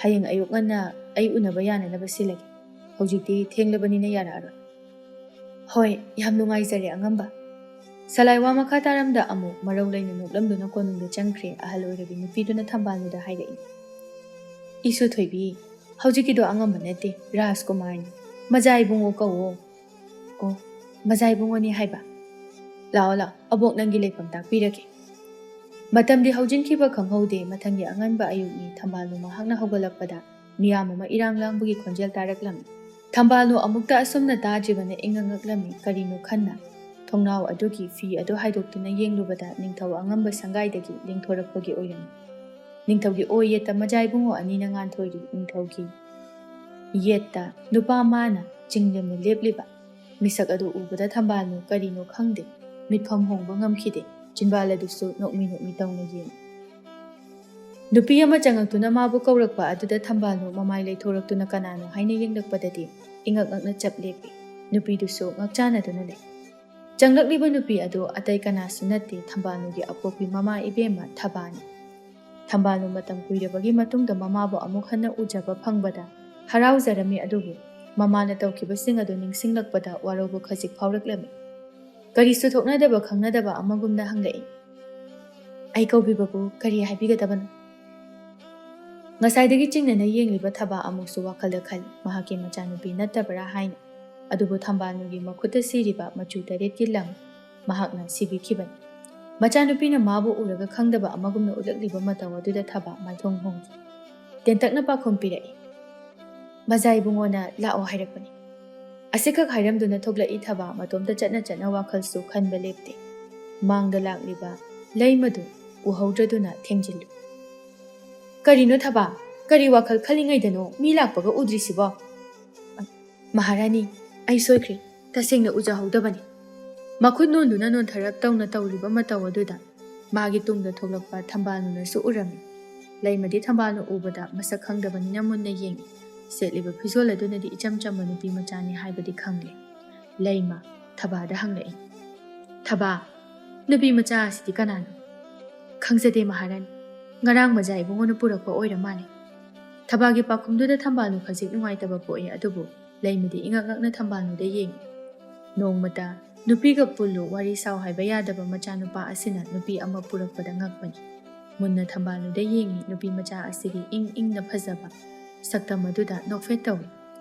ꯍꯌꯦꯡ ꯑꯌꯨꯛ ꯉꯟꯅ ꯑꯩ ꯎꯅꯕ ꯌꯥꯅꯅꯕ ꯁꯤꯜꯂꯒꯦ꯫ ꯍꯧꯖꯤꯛꯇꯤ ꯊꯦꯡꯂꯕꯅꯤꯅ ꯌꯥꯔꯛꯑꯔꯣꯏ꯫" "ꯍꯣꯏ, ꯌꯥꯝ ꯅꯨꯡꯉꯥꯏꯖꯔꯦ ꯑꯉꯝꯕ꯫" ꯁꯂꯥꯏ ꯋꯥ ꯃꯈꯥ ꯇꯥꯔꯝꯗ ꯑꯃꯨꯛ ꯃꯔꯧ ꯂꯩꯅ ꯅꯣꯛꯂꯝꯗꯨꯅ ꯀꯣꯅꯨꯡꯗ ꯆꯪꯈ꯭ꯔꯦ꯫ ꯑꯍꯜ ꯑꯣꯏꯔꯕꯤ ꯅꯨꯄꯤꯗꯨꯅ ꯊꯝꯕꯥꯜꯅꯨꯗ ꯍꯥꯏꯔꯛꯏ, "ꯏꯁꯨ ꯊꯣꯏꯕꯤ, ꯍꯧꯖꯤꯛꯀꯤꯗꯣ ꯑꯉꯝꯕ ꯅꯠꯇꯦ, ꯔꯥꯖꯀꯨꯃꯥꯔꯅꯤ꯫ ꯃꯖꯥ ꯏꯕꯨꯡꯉꯣ ꯀꯧꯋꯣ꯫" "ꯑꯣ, ꯃꯖꯥ ꯏꯕꯨꯡꯉꯣꯅꯤ ꯍꯥꯏꯕ? ꯂꯥꯛꯑꯣ ꯂꯥꯛꯑꯣ, ꯑꯕꯣꯛ ꯅꯪꯒꯤ ꯂꯩꯐꯝ ꯇꯥꯛꯄꯤꯔꯒꯦ꯫" ꯃꯇꯝꯗꯤ ꯍꯧꯖꯤꯟꯈꯤꯕ ꯈꯪꯍꯧꯗꯦ꯫ ꯃꯊꯪꯒꯤ ꯑꯉꯟꯕ ꯑꯌꯨꯛꯅꯤ꯫ ꯊꯝꯕꯥꯜꯅꯨ ꯃꯍꯥꯛꯅ ꯍꯧꯒꯠꯂꯛꯄꯗ ꯃꯤꯌꯥꯝ ꯑꯃ ꯏꯔꯥꯡ ꯂꯥꯡꯕꯒꯤ ꯈꯣꯟꯖꯦꯜ ꯇꯥꯔꯛꯂꯝꯃꯤ꯫ ꯊꯝꯕꯥꯜꯅꯨ ꯑꯃꯨꯛꯇ ꯑꯁꯨꯝꯅ ꯇꯥꯗ꯭ꯔꯤꯕꯅ ꯏꯉꯛ ꯉꯛꯂꯝꯃꯤ꯫ ꯀꯔꯤꯅꯣ ꯈꯟꯅ ꯊꯣꯡꯅꯥꯎ ꯑꯗꯨꯒꯤ ꯐꯤ ꯑꯗꯨ ꯍꯥꯏꯗꯣꯛꯇꯨꯅ ꯌꯦꯡꯂꯨꯕꯗ ꯅꯤꯡꯊꯧ ꯑꯉꯝꯕ ꯁꯪꯒꯥꯏꯗꯒꯤ ꯂꯦꯡꯊꯣꯔꯛꯄꯒꯤ ꯑꯣꯏꯔꯝꯃꯤ꯫ ꯅꯤꯡꯊꯧꯒꯤ ꯑꯣꯏ ꯌꯦꯠꯇ ꯃꯖꯥ ꯏꯕꯨꯡꯉꯣ ꯑꯅꯤꯅ ꯉꯥꯟꯊꯣꯏꯔꯤ꯫ ꯅꯤꯡꯊꯧꯒꯤ ꯌꯦꯠꯇ ꯅꯨꯄꯥ ꯃꯥꯅ ꯆꯤꯡꯂꯦꯝꯅ ꯂꯦꯞꯂꯤꯕ ꯃꯤꯁꯛ ꯑꯗꯨ ꯎꯕꯗ ꯊꯝꯕꯥꯜꯅꯨ ꯀꯔꯤꯅꯣ ꯈꯪꯗꯦ, ꯃꯤꯠꯐꯝ ꯍꯣꯡꯕ ꯉꯝꯈꯤꯗꯦ꯫ ꯆꯤꯟꯕꯥꯜ ꯑꯗꯨꯁꯨ ꯅꯣꯛꯃꯤ ꯅꯣꯛꯃꯤ ꯇꯧꯅ ꯌꯦꯡꯏ꯫ ꯅꯨꯄꯤ ꯑꯃ ꯆꯪꯉꯛꯇꯨꯅ ꯃꯥꯕꯨ ꯀꯧꯔꯛꯄ ꯑꯗꯨꯗ ꯊꯝꯕꯥꯜꯅꯨ ꯃꯃꯥꯏ ꯂꯩꯊꯣꯔꯛꯇꯨꯅ ꯀꯅꯥꯅꯣ ꯍꯥꯏꯅ ꯌꯦꯡꯂꯛꯄꯗꯗꯤ ꯏꯉꯛ ꯉꯛꯅ ꯆꯞ ꯂꯦꯞꯄꯤ꯫ ꯅꯨꯄꯤꯗꯨꯁꯨ ꯉꯛꯆꯥꯅꯗꯨꯅ ꯂꯩ꯫ ꯆꯪꯂꯛꯂꯤꯕ ꯅꯨꯄꯤ ꯑꯗꯨ ꯑꯇꯩ ꯀꯅꯥꯁꯨ ꯅꯠꯇꯦ, ꯊꯝꯕꯥꯜꯅꯨꯒꯤ ꯑꯄꯣꯛꯄꯤ ꯃꯃꯥ ꯏꯕꯦꯝꯃ ꯊꯕꯥꯅꯤ꯫ ꯊꯝꯕꯥꯜꯅꯨ ꯃꯇꯝ ꯀꯨꯏꯔꯕꯒꯤ ꯃꯇꯨꯡꯗ ꯃꯃꯥꯕꯨ ꯑꯃꯨꯛ ꯍꯟꯅ ꯎꯖꯕ ꯐꯪꯕꯗ ꯍꯔꯥꯎꯖꯔꯝꯃꯤ, ꯑꯗꯨꯕꯨ ꯃꯃꯥꯅ ꯇꯧꯈꯤꯕꯁꯤꯡ ꯑꯗꯨ ꯅꯤꯡꯁꯤꯡꯂꯛꯄꯗ ꯋꯥꯔꯧꯕ ꯈꯖꯤꯛ ꯐꯥꯎꯔꯛꯂꯝꯃꯤ꯫ ꯀꯔꯤꯁꯨ ꯊꯣꯛꯅꯗꯕ ꯈꯪꯅꯗꯕ ꯑꯃꯒꯨꯝꯅ ꯍꯪꯂꯛꯏ, "ꯑꯩ ꯀꯧꯕꯤꯕꯕꯨ ꯀꯔꯤ ꯍꯥꯏꯕꯤꯒꯗꯕꯅꯣ?" ꯉꯁꯥꯏꯗꯒꯤ ꯆꯤꯡꯅꯅ ꯌꯦꯡꯂꯤꯕ ꯊꯕꯥ ꯑꯃꯨꯛꯁꯨ ꯋꯥꯈꯜꯗ ꯈꯜꯂꯤ, ꯃꯍꯥꯛꯀꯤ ꯃꯆꯥꯅꯨꯄꯤ ꯅꯠꯇꯕ꯭ꯔꯥ ꯍꯥꯏꯅ꯫ ꯑꯗꯨꯕꯨ ꯊꯝꯕꯥꯜꯅꯨꯒꯤ ꯃꯈꯨꯠꯇ ꯁꯤꯔꯤꯕ ꯃꯆꯨ ꯇꯔꯦꯠꯀꯤ ꯂꯪ ꯃꯍꯥꯛꯅ ꯁꯤꯕꯤꯈꯤꯕꯅꯤ꯫ ꯃꯆꯥꯅꯨꯄꯤꯅ ꯃꯥꯕꯨ ꯎꯔꯒ ꯈꯪꯗꯕ ꯑꯃꯒꯨꯝꯅ ꯎꯠꯂꯛꯂꯤꯕ ꯃꯇꯧ ꯑꯗꯨꯗ ꯊꯕꯥ ꯃꯥꯏꯊꯣꯡ ꯍꯣꯡꯈꯤ꯫ ꯇꯦꯟꯇꯛꯅ ꯄꯥꯎꯈꯨꯝ ꯄꯤꯔꯛꯏ, "ꯃꯖꯥ ꯏꯕꯨꯡꯉꯣꯅ ꯂꯥꯛꯑꯣ ꯍꯥꯏꯔꯛꯄꯅꯤ꯫" ꯑꯁꯤꯈꯛ ꯍꯥꯏꯔꯝꯗꯨꯅ ꯊꯣꯛꯂꯛꯏ ꯊꯕꯥ ꯃꯇꯣꯝꯇ ꯆꯠꯅ ꯆꯠꯅ ꯋꯥꯈꯜꯁꯨ ꯈꯟꯕ ꯂꯦꯞꯇꯦ꯫ ꯃꯥꯡꯗ ꯂꯥꯛꯂꯤꯕ ꯂꯩꯃꯗꯨ ꯎꯍꯧꯗ꯭ꯔꯗꯨꯅ ꯊꯦꯡꯖꯤꯜꯂꯨ꯫ "ꯀꯔꯤꯅꯣ ꯊꯕꯥ? ꯀꯔꯤ ꯋꯥꯈꯜ ꯈꯜꯂꯤꯉꯩꯗꯅꯣ ꯃꯤ ꯂꯥꯛꯄꯒ ꯎꯗ꯭ꯔꯤꯁꯤꯕꯣ?" "ꯃꯍꯥꯔꯥꯅꯤ, ꯑꯩ ꯁꯣꯏꯈ꯭ꯔꯦ꯫ ꯇꯁꯦꯡꯅ ꯎꯖꯍꯧꯗꯕꯅꯤ꯫" ꯃꯈꯨꯠ ꯅꯣꯟꯗꯨꯅ ꯅꯣꯟꯊꯔꯞ ꯇꯧꯅ ꯇꯧꯔꯤꯕ ꯃꯇꯧ ꯑꯗꯨꯗ ꯃꯥꯒꯤ ꯇꯨꯡꯗ ꯊꯣꯛꯂꯛꯄ ꯊꯝꯕꯥꯜꯅꯨꯅꯁꯨ ꯎꯔꯝꯃꯤ꯫ ꯂꯩꯃꯗꯤ ꯊꯝꯕꯥꯜꯅꯨ ꯎꯕꯗ ꯃꯁꯛ ꯈꯪꯗꯕꯅꯤꯅ ꯃꯨꯟꯅ ꯌꯦꯡꯉꯤ꯫ ꯁꯦꯠꯂꯤꯕ ꯐꯤꯖꯣꯜ ꯑꯗꯨꯅꯗꯤ ꯏꯆꯝ ꯆꯝꯕ ꯅꯨꯄꯤ ꯃꯆꯥꯅꯤ ꯍꯥꯏꯕꯗꯤ ꯈꯪꯂꯦ꯫ ꯂꯩꯃ ꯊꯕꯥꯗ ꯍꯪꯂꯛꯏ, "ꯊꯕꯥ, ꯅꯨꯄꯤ ꯃꯆꯥ ꯑꯁꯤꯗꯤ ꯀꯅꯥꯅꯣ?" "ꯈꯪꯖꯗꯦ ꯃꯍꯥꯔꯥꯅꯤ, ꯉꯔꯥꯡ ꯃꯖꯥ ꯏꯕꯨꯡꯉꯣꯅ ꯄꯨꯔꯛꯄ ꯑꯣꯏꯔ ꯃꯥꯜꯂꯦ꯫" ꯊꯕꯥꯒꯤ ꯄꯥꯎꯈꯨꯝꯗꯨꯗ ꯊꯝꯕꯥꯜꯅꯨ ꯈꯖꯤꯛ ꯅꯨꯡꯉꯥꯏꯇꯕ ꯄꯣꯛꯏ, ꯑꯗꯨꯕꯨ ꯂꯩꯃꯗꯤ ꯏꯉꯛ ꯉꯛꯅ ꯊꯝꯕꯥꯜꯅꯨꯗ ꯌꯦꯡꯉꯤ꯫ ꯅꯣꯡꯃꯇ ꯅꯨꯄꯤꯒ ꯄꯨꯜꯂꯨ, ꯋꯥꯔꯤ ꯁꯥꯎ ꯍꯥꯏꯕ ꯌꯥꯗꯕ ꯃꯆꯥꯅꯨꯄꯥ ꯑꯁꯤꯅ ꯅꯨꯄꯤ ꯑꯃ ꯄꯨꯔꯛꯄꯗ ꯉꯛꯄꯅꯤ꯫ ꯃꯨꯟꯅ ꯊꯝꯕꯥꯜꯅꯨꯗ ꯌꯦꯡꯉꯤ꯫ ꯅꯨꯄꯤ ꯃꯆꯥ ꯑꯁꯤꯒꯤ ꯏꯪ ꯏꯪꯅ ꯐꯖꯕ ꯁꯛꯇꯝ ꯑꯗꯨꯗ ꯅꯣꯛꯐꯦꯠ ꯇꯧꯏ꯫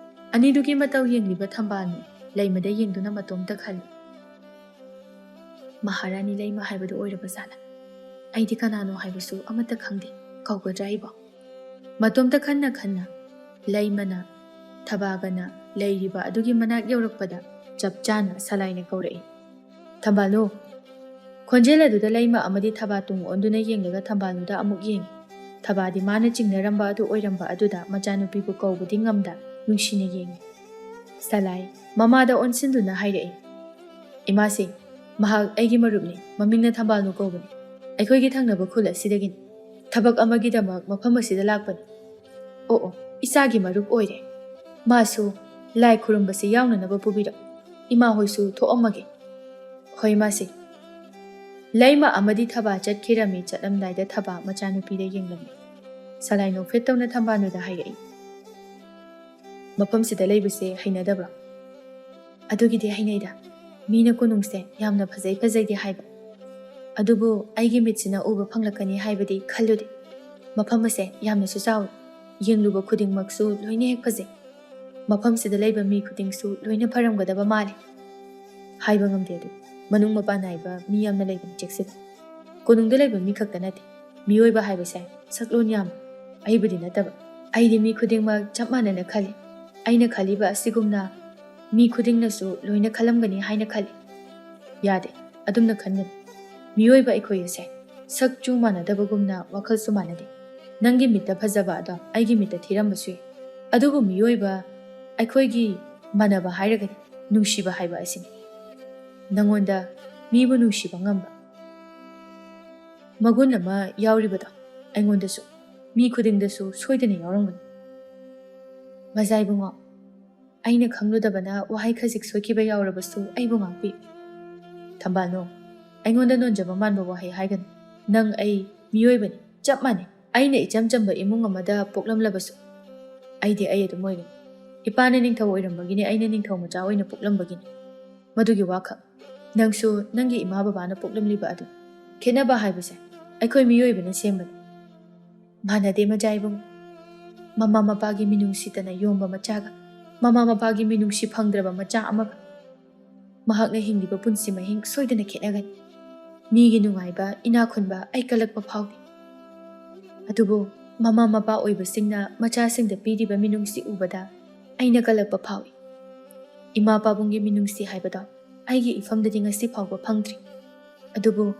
ꯑꯅꯤꯗꯨꯒꯤ ꯃꯇꯧ ꯌꯦꯡꯂꯤꯕ ꯊꯝꯕꯥꯜꯅꯨ ꯂꯩꯃꯗ ꯌꯦꯡꯗꯨꯅ ꯃꯇꯣꯝꯇ ꯈꯜꯂꯤ, "ꯃꯍꯥꯔꯥꯅꯤ ꯂꯩꯃ ꯍꯥꯏꯕꯗꯨ ꯑꯣꯏꯔꯕ ꯖꯥꯠꯂ? ꯑꯩꯗꯤ ꯀꯅꯥꯅꯣ ꯍꯥꯏꯕꯁꯨ ꯑꯃꯠꯇ ꯈꯪꯗꯦ, ꯀꯧꯒꯗ꯭ꯔꯥ ꯑꯩꯕꯣ?" ꯃꯇꯣꯝꯇ ꯈꯟꯅ ꯈꯟꯅ ꯂꯩꯃꯅ ꯊꯕꯥꯒꯅ ꯂꯩꯔꯤꯕ ꯑꯗꯨꯒꯤ ꯃꯅꯥꯛ ꯌꯧꯔꯛꯄꯗ ꯆꯞ ꯆꯥꯅ ꯁꯂꯥꯏꯅ ꯀꯧꯔꯛꯏ, "ꯊꯝꯕꯥꯜꯅꯨ!" ꯈꯣꯟꯖꯦꯜ ꯑꯗꯨꯗ ꯂꯩꯃ ꯑꯃꯗꯤ ꯊꯕꯥ ꯇꯨꯡ ꯑꯣꯟꯗꯨꯅ ꯌꯦꯡꯂꯒ ꯊꯝꯕꯥꯜꯅꯨꯗ ꯑꯃꯨꯛ ꯌꯦꯡꯉꯤ꯫ ꯊꯕꯥꯗꯤ ꯃꯥꯅ ꯆꯤꯡꯅꯔꯝꯕ ꯑꯗꯨ ꯑꯣꯏꯔꯝꯕ ꯑꯗꯨꯗ ꯃꯆꯥꯅꯨꯄꯤꯕꯨ ꯀꯧꯕꯗꯤ ꯉꯝꯗ ꯅꯨꯡꯁꯤꯅ ꯌꯦꯡꯉꯤ꯫ ꯁꯂꯥꯏ ꯃꯃꯥꯗ ꯑꯣꯟꯁꯤꯟꯗꯨꯅ ꯍꯥꯏꯔꯛꯏ, "ꯏꯃꯥꯁꯤ, ꯃꯍꯥꯛ ꯑꯩꯒꯤ ꯃꯔꯨꯞꯅꯤ, ꯃꯃꯤꯡꯅ ꯊꯝꯕꯥꯜꯅꯨ ꯀꯧꯕꯅꯤ꯫ ꯑꯩꯈꯣꯏꯒꯤ ꯊꯪꯅꯕ ꯈꯨꯜ ꯑꯁꯤꯗꯒꯤꯅꯤ꯫ ꯊꯕꯛ ꯑꯃꯒꯤꯗꯃꯛ ꯃꯐꯝ ꯑꯁꯤꯗ ꯂꯥꯛꯄꯅꯤ꯫" "ꯑꯣ ꯑꯣ, ꯏꯆꯥꯒꯤ ꯃꯔꯨꯞ ꯑꯣꯏꯔꯦ꯫ ꯃꯥꯁꯨ ꯂꯥꯏ ꯈꯨꯔꯨꯝꯕꯁꯤ ꯌꯥꯎꯅꯅꯕ ꯄꯨꯕꯤꯔꯛꯎ꯫ ꯏꯃꯥ ꯍꯣꯏꯁꯨ ꯊꯣꯛꯑꯝꯃꯒꯦ꯫" "ꯍꯣꯏ, ꯃꯥꯁꯤ꯫" ꯂꯩꯃ ꯑꯃꯗꯤ ꯊꯕꯥ ꯆꯠꯈꯤꯔꯝꯃꯤ꯫ ꯆꯠꯂꯝꯗꯥꯏꯗ ꯊꯕꯥ ꯃꯆꯥꯅꯨꯄꯤꯗ ꯌꯦꯡꯂꯝꯃꯤ꯫ ꯁꯂꯥꯏ ꯅꯣꯛꯐꯦꯠ ꯇꯧꯅ ꯊꯝꯕꯥꯜꯅꯨꯗ ꯍꯥꯏꯔꯛꯏ, "ꯃꯐꯝꯁꯤꯗ ꯂꯩꯕꯁꯦ ꯍꯩꯅꯗꯕ꯭ꯔꯣ?" "ꯑꯗꯨꯒꯤꯗꯤ ꯍꯩꯅꯩꯗ꯫ ꯃꯤꯅ ꯀꯣꯅꯨꯡꯁꯦ ꯌꯥꯝꯅ ꯐꯖꯩ ꯐꯖꯩꯗꯤ ꯍꯥꯏꯕ꯫ ꯑꯗꯨꯕꯨ ꯑꯩꯒꯤ ꯃꯤꯠꯁꯤꯅ ꯎꯕ ꯐꯪꯂꯛꯀꯅꯤ ꯍꯥꯏꯕꯗꯤ ꯈꯜꯂꯨꯗꯦ꯫ ꯃꯐꯝ ꯑꯁꯦ ꯌꯥꯝꯅꯁꯨ ꯆꯥꯎꯏ꯫ ꯌꯦꯡꯂꯨꯕ ꯈꯨꯗꯤꯡꯃꯛꯁꯨ ꯂꯣꯏꯅ ꯍꯦꯛ ꯐꯖꯩ꯫ ꯃꯐꯝꯁꯤꯗ ꯂꯩꯕ ꯃꯤ ꯈꯨꯗꯤꯡꯁꯨ ꯂꯣꯏꯅ ꯐꯔꯝꯒꯗꯕ ꯃꯥꯜꯂꯤ꯫" "ꯍꯥꯏꯕ ꯉꯝꯗꯦ꯫ ꯑꯗꯨ ꯃꯅꯨꯡ ꯃꯄꯥꯟ ꯅꯥꯏꯕ ꯃꯤ ꯌꯥꯝꯅ ꯂꯩꯕꯅꯤ, ꯆꯦꯛꯁꯤꯜꯂꯨ꯫ ꯀꯣꯅꯨꯡꯗ ꯂꯩꯕ ꯃꯤ ꯈꯛꯇ ꯅꯠꯇꯦ, ꯃꯤꯑꯣꯏꯕ ꯍꯥꯏꯕꯁꯦ ꯁꯛꯂꯣꯟ ꯌꯥꯝꯃꯤ꯫ ꯑꯩꯕꯨꯗꯤ ꯅꯠꯇꯕ, ꯑꯩꯗꯤ ꯃꯤ ꯈꯨꯗꯤꯡꯃꯛ ꯆꯞ ꯃꯥꯟꯅꯅ ꯈꯜꯂꯤ꯫ ꯑꯩꯅ ꯈꯜꯂꯤꯕ ꯑꯁꯤꯒꯨꯝꯅ ꯃꯤ ꯈꯨꯗꯤꯡꯅꯁꯨ ꯂꯣꯏꯅ ꯈꯜꯂꯝꯒꯅꯤ ꯍꯥꯏꯅ ꯈꯜꯂꯤ꯫" "ꯌꯥꯗꯦ, ꯑꯗꯨꯝꯅ ꯈꯟꯒꯅꯨ꯫ ꯃꯤꯑꯣꯏꯕ ꯑꯩꯈꯣꯏ ꯑꯁꯦ ꯁꯛ ꯆꯨ ꯃꯥꯟꯅꯗꯕꯒꯨꯝꯅ ꯋꯥꯈꯜꯁꯨ ꯃꯥꯟꯅꯗꯦ꯫ ꯅꯪꯒꯤ ꯃꯤꯠꯇ ꯐꯖꯕ ꯑꯗꯣ ꯑꯩꯒꯤ ꯃꯤꯠꯇ ꯊꯤꯔꯝꯕꯁꯨ ꯌꯥꯏ꯫ ꯑꯗꯨꯕꯨ ꯃꯤꯑꯣꯏꯕ ꯑꯩꯈꯣꯏꯒꯤ ꯃꯥꯟꯅꯕ ꯍꯥꯏꯔꯒꯗꯤ ꯅꯨꯡꯁꯤꯕ ꯍꯥꯏꯕ ꯑꯁꯤꯅꯤ꯫" ꯅꯪꯉꯣꯟꯗ ꯃꯤꯕꯨ ꯅꯨꯡꯁꯤꯕ ꯉꯝꯕ ꯃꯒꯨꯟ ꯑꯃ ꯌꯥꯎꯔꯤꯕꯗꯣ ꯑꯩꯉꯣꯟꯗꯁꯨ, ꯃꯤ ꯈꯨꯗꯤꯡꯗꯁꯨ ꯁꯣꯏꯗꯅ ꯌꯥꯎꯔꯝꯒꯅꯤ꯫ ꯃꯖꯥ ꯏꯕꯨꯡꯉꯣ, ꯑꯩꯅ ꯈꯪꯂꯨꯗꯕꯅ ꯋꯥꯍꯩ ꯈꯖꯤꯛ ꯁꯣꯏꯈꯤꯕ ꯌꯥꯎꯔꯕꯁꯨ ꯑꯩꯕꯨ ꯉꯥꯛꯄꯤ꯫ ꯊꯝꯕꯥꯜꯅꯨ, ꯑꯩꯉꯣꯟꯗ ꯅꯣꯟꯖꯕ ꯃꯥꯟꯕ ꯋꯥꯍꯩ ꯍꯥꯏꯒꯅꯨ꯫ ꯅꯪ ꯑꯩ ꯃꯤꯑꯣꯏꯕꯅꯤ, ꯆꯞ ꯃꯥꯟꯅꯩ꯫ ꯑꯩꯅ ꯏꯆꯝ ꯆꯝꯕ ꯏꯃꯨꯡ ꯑꯃꯗ ꯄꯣꯛꯂꯝꯂꯕꯁꯨ, ꯑꯩꯗꯤ ꯑꯩ ꯑꯗꯨꯝ ꯑꯣꯏꯒꯅꯤ꯫ ꯏꯄꯥꯅ ꯅꯤꯡꯊꯧ ꯑꯣꯏꯔꯝꯕꯒꯤꯅꯤ, ꯑꯩꯅ ꯅꯤꯡꯊꯧ ꯃꯆꯥ ꯑꯣꯏꯅ ꯄꯣꯛꯂꯝꯕꯒꯤꯅꯤ꯫ ꯃꯗꯨꯒꯤ ꯋꯥꯈꯛ꯫ ꯅꯪꯁꯨ ꯅꯪꯒꯤ ꯏꯃꯥ ꯕꯕꯥꯅ ꯄꯣꯛꯂꯝꯂꯤꯕ ꯑꯗꯨ꯫ ꯈꯦꯠꯅꯕ ꯍꯥꯏꯕꯁꯦ ꯑꯩꯈꯣꯏ ꯃꯤꯑꯣꯏꯕꯅ ꯁꯦꯝꯕꯅꯤ꯫ ꯃꯥꯟꯅꯗꯦ ꯃꯖꯥ ꯏꯕꯨꯡꯉꯣ꯫ ꯃꯃꯥ ꯃꯄꯥꯒꯤ ꯃꯤꯅꯨꯡꯁꯤꯇꯅ ꯌꯣꯝꯕ ꯃꯆꯥꯒ ꯃꯃꯥ ꯃꯄꯥꯒꯤ ꯃꯤꯅꯨꯡꯁꯤ ꯐꯪꯗ꯭ꯔꯕ ꯃꯆꯥ ꯑꯃꯒ꯫ ꯃꯍꯥꯛꯅ ꯍꯤꯡꯂꯤꯕ ꯄꯨꯟꯁꯤ ꯃꯍꯤꯡ ꯁꯣꯏꯗꯅ ꯈꯦꯠꯅꯒꯅꯤ꯫ ꯃꯤꯒꯤ ꯅꯨꯡꯉꯥꯏꯕ, ꯏꯅꯥꯛ ꯈꯨꯟꯕ ꯑꯩ ꯀꯜꯂꯛꯄ ꯐꯥꯎꯗꯦ꯫ ꯑꯗꯨꯕꯨ ꯃꯃꯥ ꯃꯄꯥ ꯑꯣꯏꯕꯁꯤꯡꯅ ꯃꯆꯥꯁꯤꯡꯗ ꯄꯤꯔꯤꯕ ꯃꯤꯅꯨꯡꯁꯤ ꯎꯕꯗ ꯑꯩꯅ ꯀꯜꯂꯛꯄ ꯐꯥꯎꯏ꯫ ꯏꯃꯥ ꯄꯥꯕꯨꯡꯒꯤ ꯃꯤꯅꯨꯡꯁꯤ ꯍꯥꯏꯕꯗꯣ ꯑꯩꯒꯤ ꯏꯐꯝꯗꯗꯤ ꯉꯁꯤ ꯐꯥꯎꯕ ꯐꯪꯗ꯭ꯔꯤ꯫ ꯑꯗꯨꯕꯨ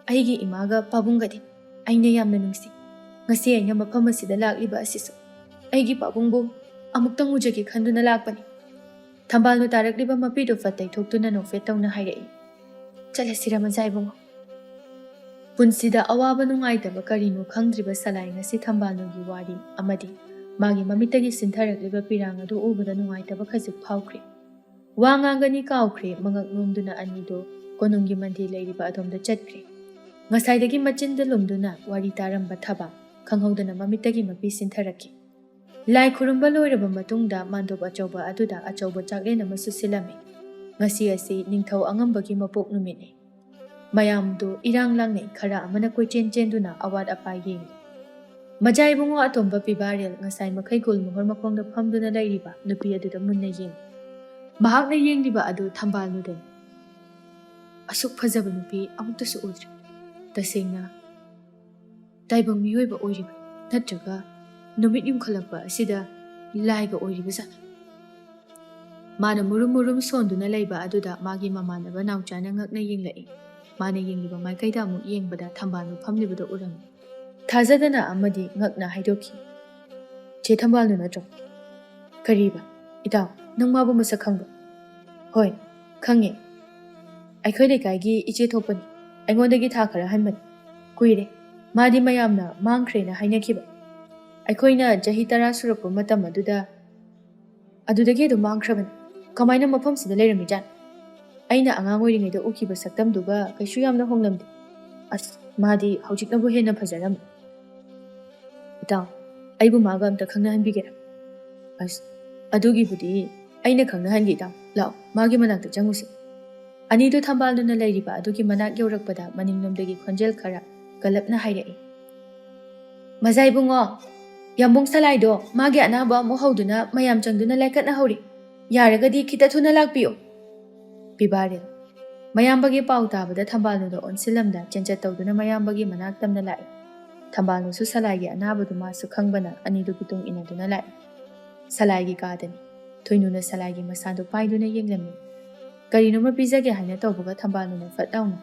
ꯑꯩꯒꯤ ꯏꯃꯥꯒ ꯄꯥꯕꯨꯡꯒꯗꯤ ꯑꯩꯅ ꯌꯥꯝꯅ ꯅꯨꯡꯁꯤ꯫ ꯉꯁꯤ ꯑꯩꯅ ꯃꯐꯝ ꯑꯁꯤꯗ ꯂꯥꯛꯂꯤꯕ ꯑꯁꯤꯁꯨ ꯑꯩꯒꯤ ꯄꯥꯕꯨꯡꯕꯨ ꯑꯃꯨꯛꯇꯪ ꯎꯖꯒꯦ ꯈꯟꯗꯨꯅ ꯂꯥꯛꯄꯅꯤ꯫ ꯊꯝꯕꯥꯜꯅꯨ ꯇꯥꯔꯛꯂꯤꯕ ꯃꯄꯤꯗꯨ ꯐꯠ ꯇꯩꯊꯣꯛꯇꯨꯅ ꯅꯣꯛꯐꯦꯠ ꯇꯧꯅ ꯍꯥꯏꯔꯛꯏ, "ꯆꯠꯂꯁꯤꯔ ꯃꯖꯥ ꯏꯕꯨꯡꯉꯣ?" ꯄꯨꯟꯁꯤꯗ ꯑꯋꯥꯕ ꯅꯨꯡꯉꯥꯏꯇꯕ ꯀꯔꯤꯅꯣ ꯈꯪꯗ꯭ꯔꯤꯕ ꯁꯂꯥꯏ ꯉꯁꯤ ꯊꯝꯕꯥꯜꯅꯨꯒꯤ ꯋꯥꯔꯤ ꯑꯃꯗꯤ ꯃꯥꯒꯤ ꯃꯃꯤꯠꯇꯒꯤ ꯁꯤꯟꯊꯔꯛꯂꯤꯕ ꯄꯤꯔꯥꯡ ꯑꯗꯨ ꯎꯕꯗ ꯅꯨꯡꯉꯥꯏꯇꯕ ꯈꯖꯤꯛ ꯐꯥꯎꯈ꯭ꯔꯦ꯫ ꯋꯥ ꯉꯥꯡꯒꯅꯤ ꯀꯥꯎꯈ꯭ꯔꯦ꯫ ꯃꯉꯛ ꯅꯣꯝꯗꯨꯅ ꯑꯅꯤꯗꯨ ꯀꯣꯅꯨꯡꯒꯤ ꯃꯟꯗꯤꯔ ꯂꯩꯔꯤꯕ ꯑꯗꯣꯝꯗ ꯆꯠꯈ꯭ꯔꯦ꯫ ꯉꯁꯥꯏꯗꯒꯤ ꯃꯆꯤꯟꯗ ꯂꯨꯝꯗꯨꯅ ꯋꯥꯔꯤ ꯇꯥꯔꯝꯕ ꯊꯕꯥ ꯈꯪꯍꯧꯗꯅ ꯃꯃꯤꯠꯇꯒꯤ ꯃꯄꯤ ꯁꯤꯟꯊꯔꯛꯈꯤ꯫ ꯂꯥꯏ ꯈꯨꯔꯨꯝꯕ ꯂꯣꯏꯔꯕ ꯃꯇꯨꯡꯗ ꯃꯥꯟꯗꯣꯞ ꯑꯆꯧꯕ ꯑꯗꯨꯗ ꯑꯆꯧꯕ ꯆꯥꯛꯂꯦꯟ ꯑꯃꯁꯨ ꯁꯤꯜꯂꯝꯃꯤ꯫ ꯉꯁꯤ ꯑꯁꯤ ꯅꯤꯡꯊꯧ ꯑꯉꯝꯕꯒꯤ ꯃꯄꯣꯛ ꯅꯨꯃꯤꯠꯅꯤ꯫ ꯃꯌꯥꯝꯗꯨ ꯏꯔꯥꯡ ꯂꯥꯡꯅꯩ, ꯈꯔ ꯑꯃꯅ ꯀꯣꯏꯆꯦꯟ ꯆꯦꯟꯗꯨꯅ ꯑꯋꯥꯠ ꯑꯄꯥ ꯌꯦꯡꯂꯤ꯫ ꯃꯖꯥ ꯏꯕꯨꯡꯉꯣ ꯑꯇꯣꯝꯕ ꯄꯤꯕꯥꯔꯦꯜ ꯉꯁꯥꯏ ꯃꯈꯩ ꯒꯨꯜ ꯃꯣꯍꯣꯔ ꯃꯈꯣꯡꯗ ꯐꯝꯗꯨꯅ ꯂꯩꯔꯤꯕ ꯅꯨꯄꯤ ꯑꯗꯨꯗ ꯃꯨꯟꯅ ꯌꯦꯡꯂꯤ꯫ ꯃꯍꯥꯛꯅ ꯌꯦꯡꯂꯤꯕ ꯑꯗꯨ ꯊꯝꯕꯥꯜꯅꯨꯗꯅꯤ꯫ ꯑꯁꯨꯛ ꯐꯖꯕ ꯅꯨꯄꯤ ꯑꯃꯨꯛꯇꯁꯨ ꯎꯗ꯭ꯔꯤ꯫ ꯇꯁꯦꯡꯅ ꯇꯥꯏꯕꯪ ꯃꯤꯑꯣꯏꯕ ꯑꯣꯏꯔꯤꯕ ꯅꯠꯇ꯭ꯔꯒ ꯅꯨꯃꯤꯠ ꯌꯨꯡꯈꯠꯂꯛꯄ ꯑꯁꯤꯗ ꯂꯥꯏꯒ ꯑꯣꯏꯔꯤꯕ ꯖꯥꯠꯂ? ꯃꯥꯅ ꯃꯨꯔꯨꯝ ꯃꯨꯔꯨꯝ ꯁꯣꯟꯗꯨꯅ ꯂꯩꯕ ꯑꯗꯨꯗ ꯃꯥꯒꯤ ꯃꯃꯥꯟꯅꯕ ꯅꯥꯎꯆꯥꯅ ꯉꯛꯅ ꯌꯦꯡꯂꯛꯏ꯫ ꯃꯥꯅ ꯌꯦꯡꯂꯤꯕ ꯃꯥꯏꯀꯩꯗ ꯑꯃꯨꯛ ꯌꯦꯡꯕꯗ ꯊꯝꯕꯥꯜꯅꯨ ꯐꯝꯂꯤꯕꯗꯨ ꯎꯔꯝꯃꯤ꯫ ꯊꯥꯖꯗꯅ ꯑꯃꯗꯤ ꯉꯛꯅ ꯍꯥꯏꯗꯣꯛꯈꯤ, "ꯆꯦ ꯊꯝꯕꯥꯜꯅꯨ ꯅꯠꯇ꯭ꯔꯣ?" "ꯀꯔꯤꯕ? ꯏꯇꯥꯎ, ꯅꯪ ꯃꯥꯕꯨ ꯃꯁꯛ ꯈꯪꯕ꯭ꯔꯣ?" "ꯍꯣꯏ, ꯈꯪꯉꯦ꯫ ꯑꯩꯈꯣꯏ ꯂꯩꯀꯥꯏꯒꯤ ꯏꯆꯦ ꯊꯣꯛꯄꯅꯤ꯫ ꯑꯩꯉꯣꯟꯗꯒꯤ ꯊꯥ ꯈꯔ ꯍꯟꯕꯅꯤ꯫ ꯀꯨꯏꯔꯦ꯫ ꯃꯥꯗꯤ ꯃꯌꯥꯝꯅ ꯃꯥꯡꯈ꯭ꯔꯦꯅ ꯍꯥꯏꯅꯈꯤꯕ꯫ ꯑꯩꯈꯣꯏꯅ ꯆꯍꯤ ꯇꯔꯥ ꯁꯨꯔꯛꯄ ꯃꯇꯝ ꯑꯗꯨꯗ, ꯑꯗꯨꯗꯒꯤ ꯑꯗꯨꯝ ꯃꯥꯡꯈ꯭ꯔꯕꯅꯤ꯫ ꯀꯃꯥꯏꯅ ꯃꯐꯝꯁꯤꯗ ꯂꯩꯔꯝꯃꯤꯖꯥꯠꯅꯣ? ꯑꯩꯅ ꯑꯉꯥꯡ ꯑꯣꯏꯔꯤꯉꯩꯗ ꯎꯈꯤꯕ ꯁꯛꯇꯝꯗꯨꯒ ꯀꯩꯁꯨ ꯌꯥꯝꯅ ꯍꯣꯡꯂꯝꯗꯦ꯫ ꯑꯁ, ꯃꯥꯗꯤ ꯍꯧꯖꯤꯛꯅꯕꯨ ꯍꯦꯟꯅ ꯐꯖꯔꯝꯃꯤ꯫ ꯏꯇꯥꯎ, ꯑꯩꯕꯨ ꯃꯥꯒ ꯑꯝꯇ ꯈꯪꯅꯍꯟꯕꯤꯒꯦꯔꯥ? ꯑꯁ, ꯑꯗꯨꯒꯤꯕꯨꯗꯤ ꯑꯩꯅ ꯈꯪꯅꯍꯟꯒꯦ ꯏꯇꯥꯎ꯫ ꯂꯥꯛꯑꯣ, ꯃꯥꯒꯤ ꯃꯅꯥꯛꯇ ꯆꯪꯉꯨꯁꯤ꯫ ꯑꯅꯤꯗꯨ ꯊꯝꯕꯥꯜꯗꯨꯅ ꯂꯩꯔꯤꯕ ꯑꯗꯨꯒꯤ ꯃꯅꯥꯛ ꯌꯧꯔꯛꯄꯗ ꯃꯅꯤꯡꯂꯣꯝꯗꯒꯤ ꯈꯣꯟꯖꯦꯜ ꯈꯔ ꯀꯜꯂꯞꯅ ꯍꯥꯏꯔꯛꯏ, "ꯃꯖꯥ ꯏꯕꯨꯡꯉꯣ, ꯌꯥꯝꯕꯨꯡ ꯁꯂꯥꯏꯗꯣ ꯃꯥꯒꯤ ꯑꯅꯥꯕ ꯑꯃꯨꯛ ꯍꯧꯗꯨꯅ ꯃꯌꯥꯝ ꯆꯪꯗꯨꯅ ꯂꯥꯏꯀꯠꯅ ꯍꯧꯔꯤ꯫ ꯌꯥꯔꯒꯗꯤ ꯈꯤꯇ ꯊꯨꯅ ꯂꯥꯛꯄꯤꯌꯨ꯫" ꯄꯤꯕꯥꯔꯦꯜ꯫ ꯃꯌꯥꯝꯕꯒꯤ ꯄꯥꯎ ꯇꯥꯕꯗ ꯊꯝꯕꯥꯜꯅꯨꯗ ꯑꯣꯟꯁꯤꯜꯂꯝꯗ ꯆꯦꯟꯆꯠ ꯇꯧꯗꯨꯅ ꯃꯌꯥꯝꯕꯒꯤ ꯃꯅꯥꯛ ꯇꯝꯅ ꯂꯥꯛꯏ꯫ ꯊꯝꯕꯥꯜꯅꯨꯁꯨ ꯁꯂꯥꯏꯒꯤ ꯑꯅꯥꯕꯗꯨ ꯃꯥꯁꯨ ꯈꯪꯕꯅ ꯑꯅꯤꯗꯨꯒꯤ ꯇꯨꯡ ꯏꯟꯅꯗꯨꯅ ꯂꯥꯛꯏ꯫ ꯁꯂꯥꯏꯒꯤ ꯀꯥꯗꯅꯤ꯫ ꯊꯣꯏꯅꯨꯅ ꯁꯂꯥꯏꯒꯤ ꯃꯁꯥꯗꯨ ꯄꯥꯏꯗꯨꯅ ꯌꯦꯡꯂꯝꯃꯤ꯫ ꯀꯔꯤꯅꯣꯃ ꯄꯤꯖꯒꯦ ꯍꯥꯏꯅ ꯇꯧꯕꯒ ꯊꯝꯕꯥꯜꯅꯨꯅ ꯐꯠ ꯂꯥꯎꯅ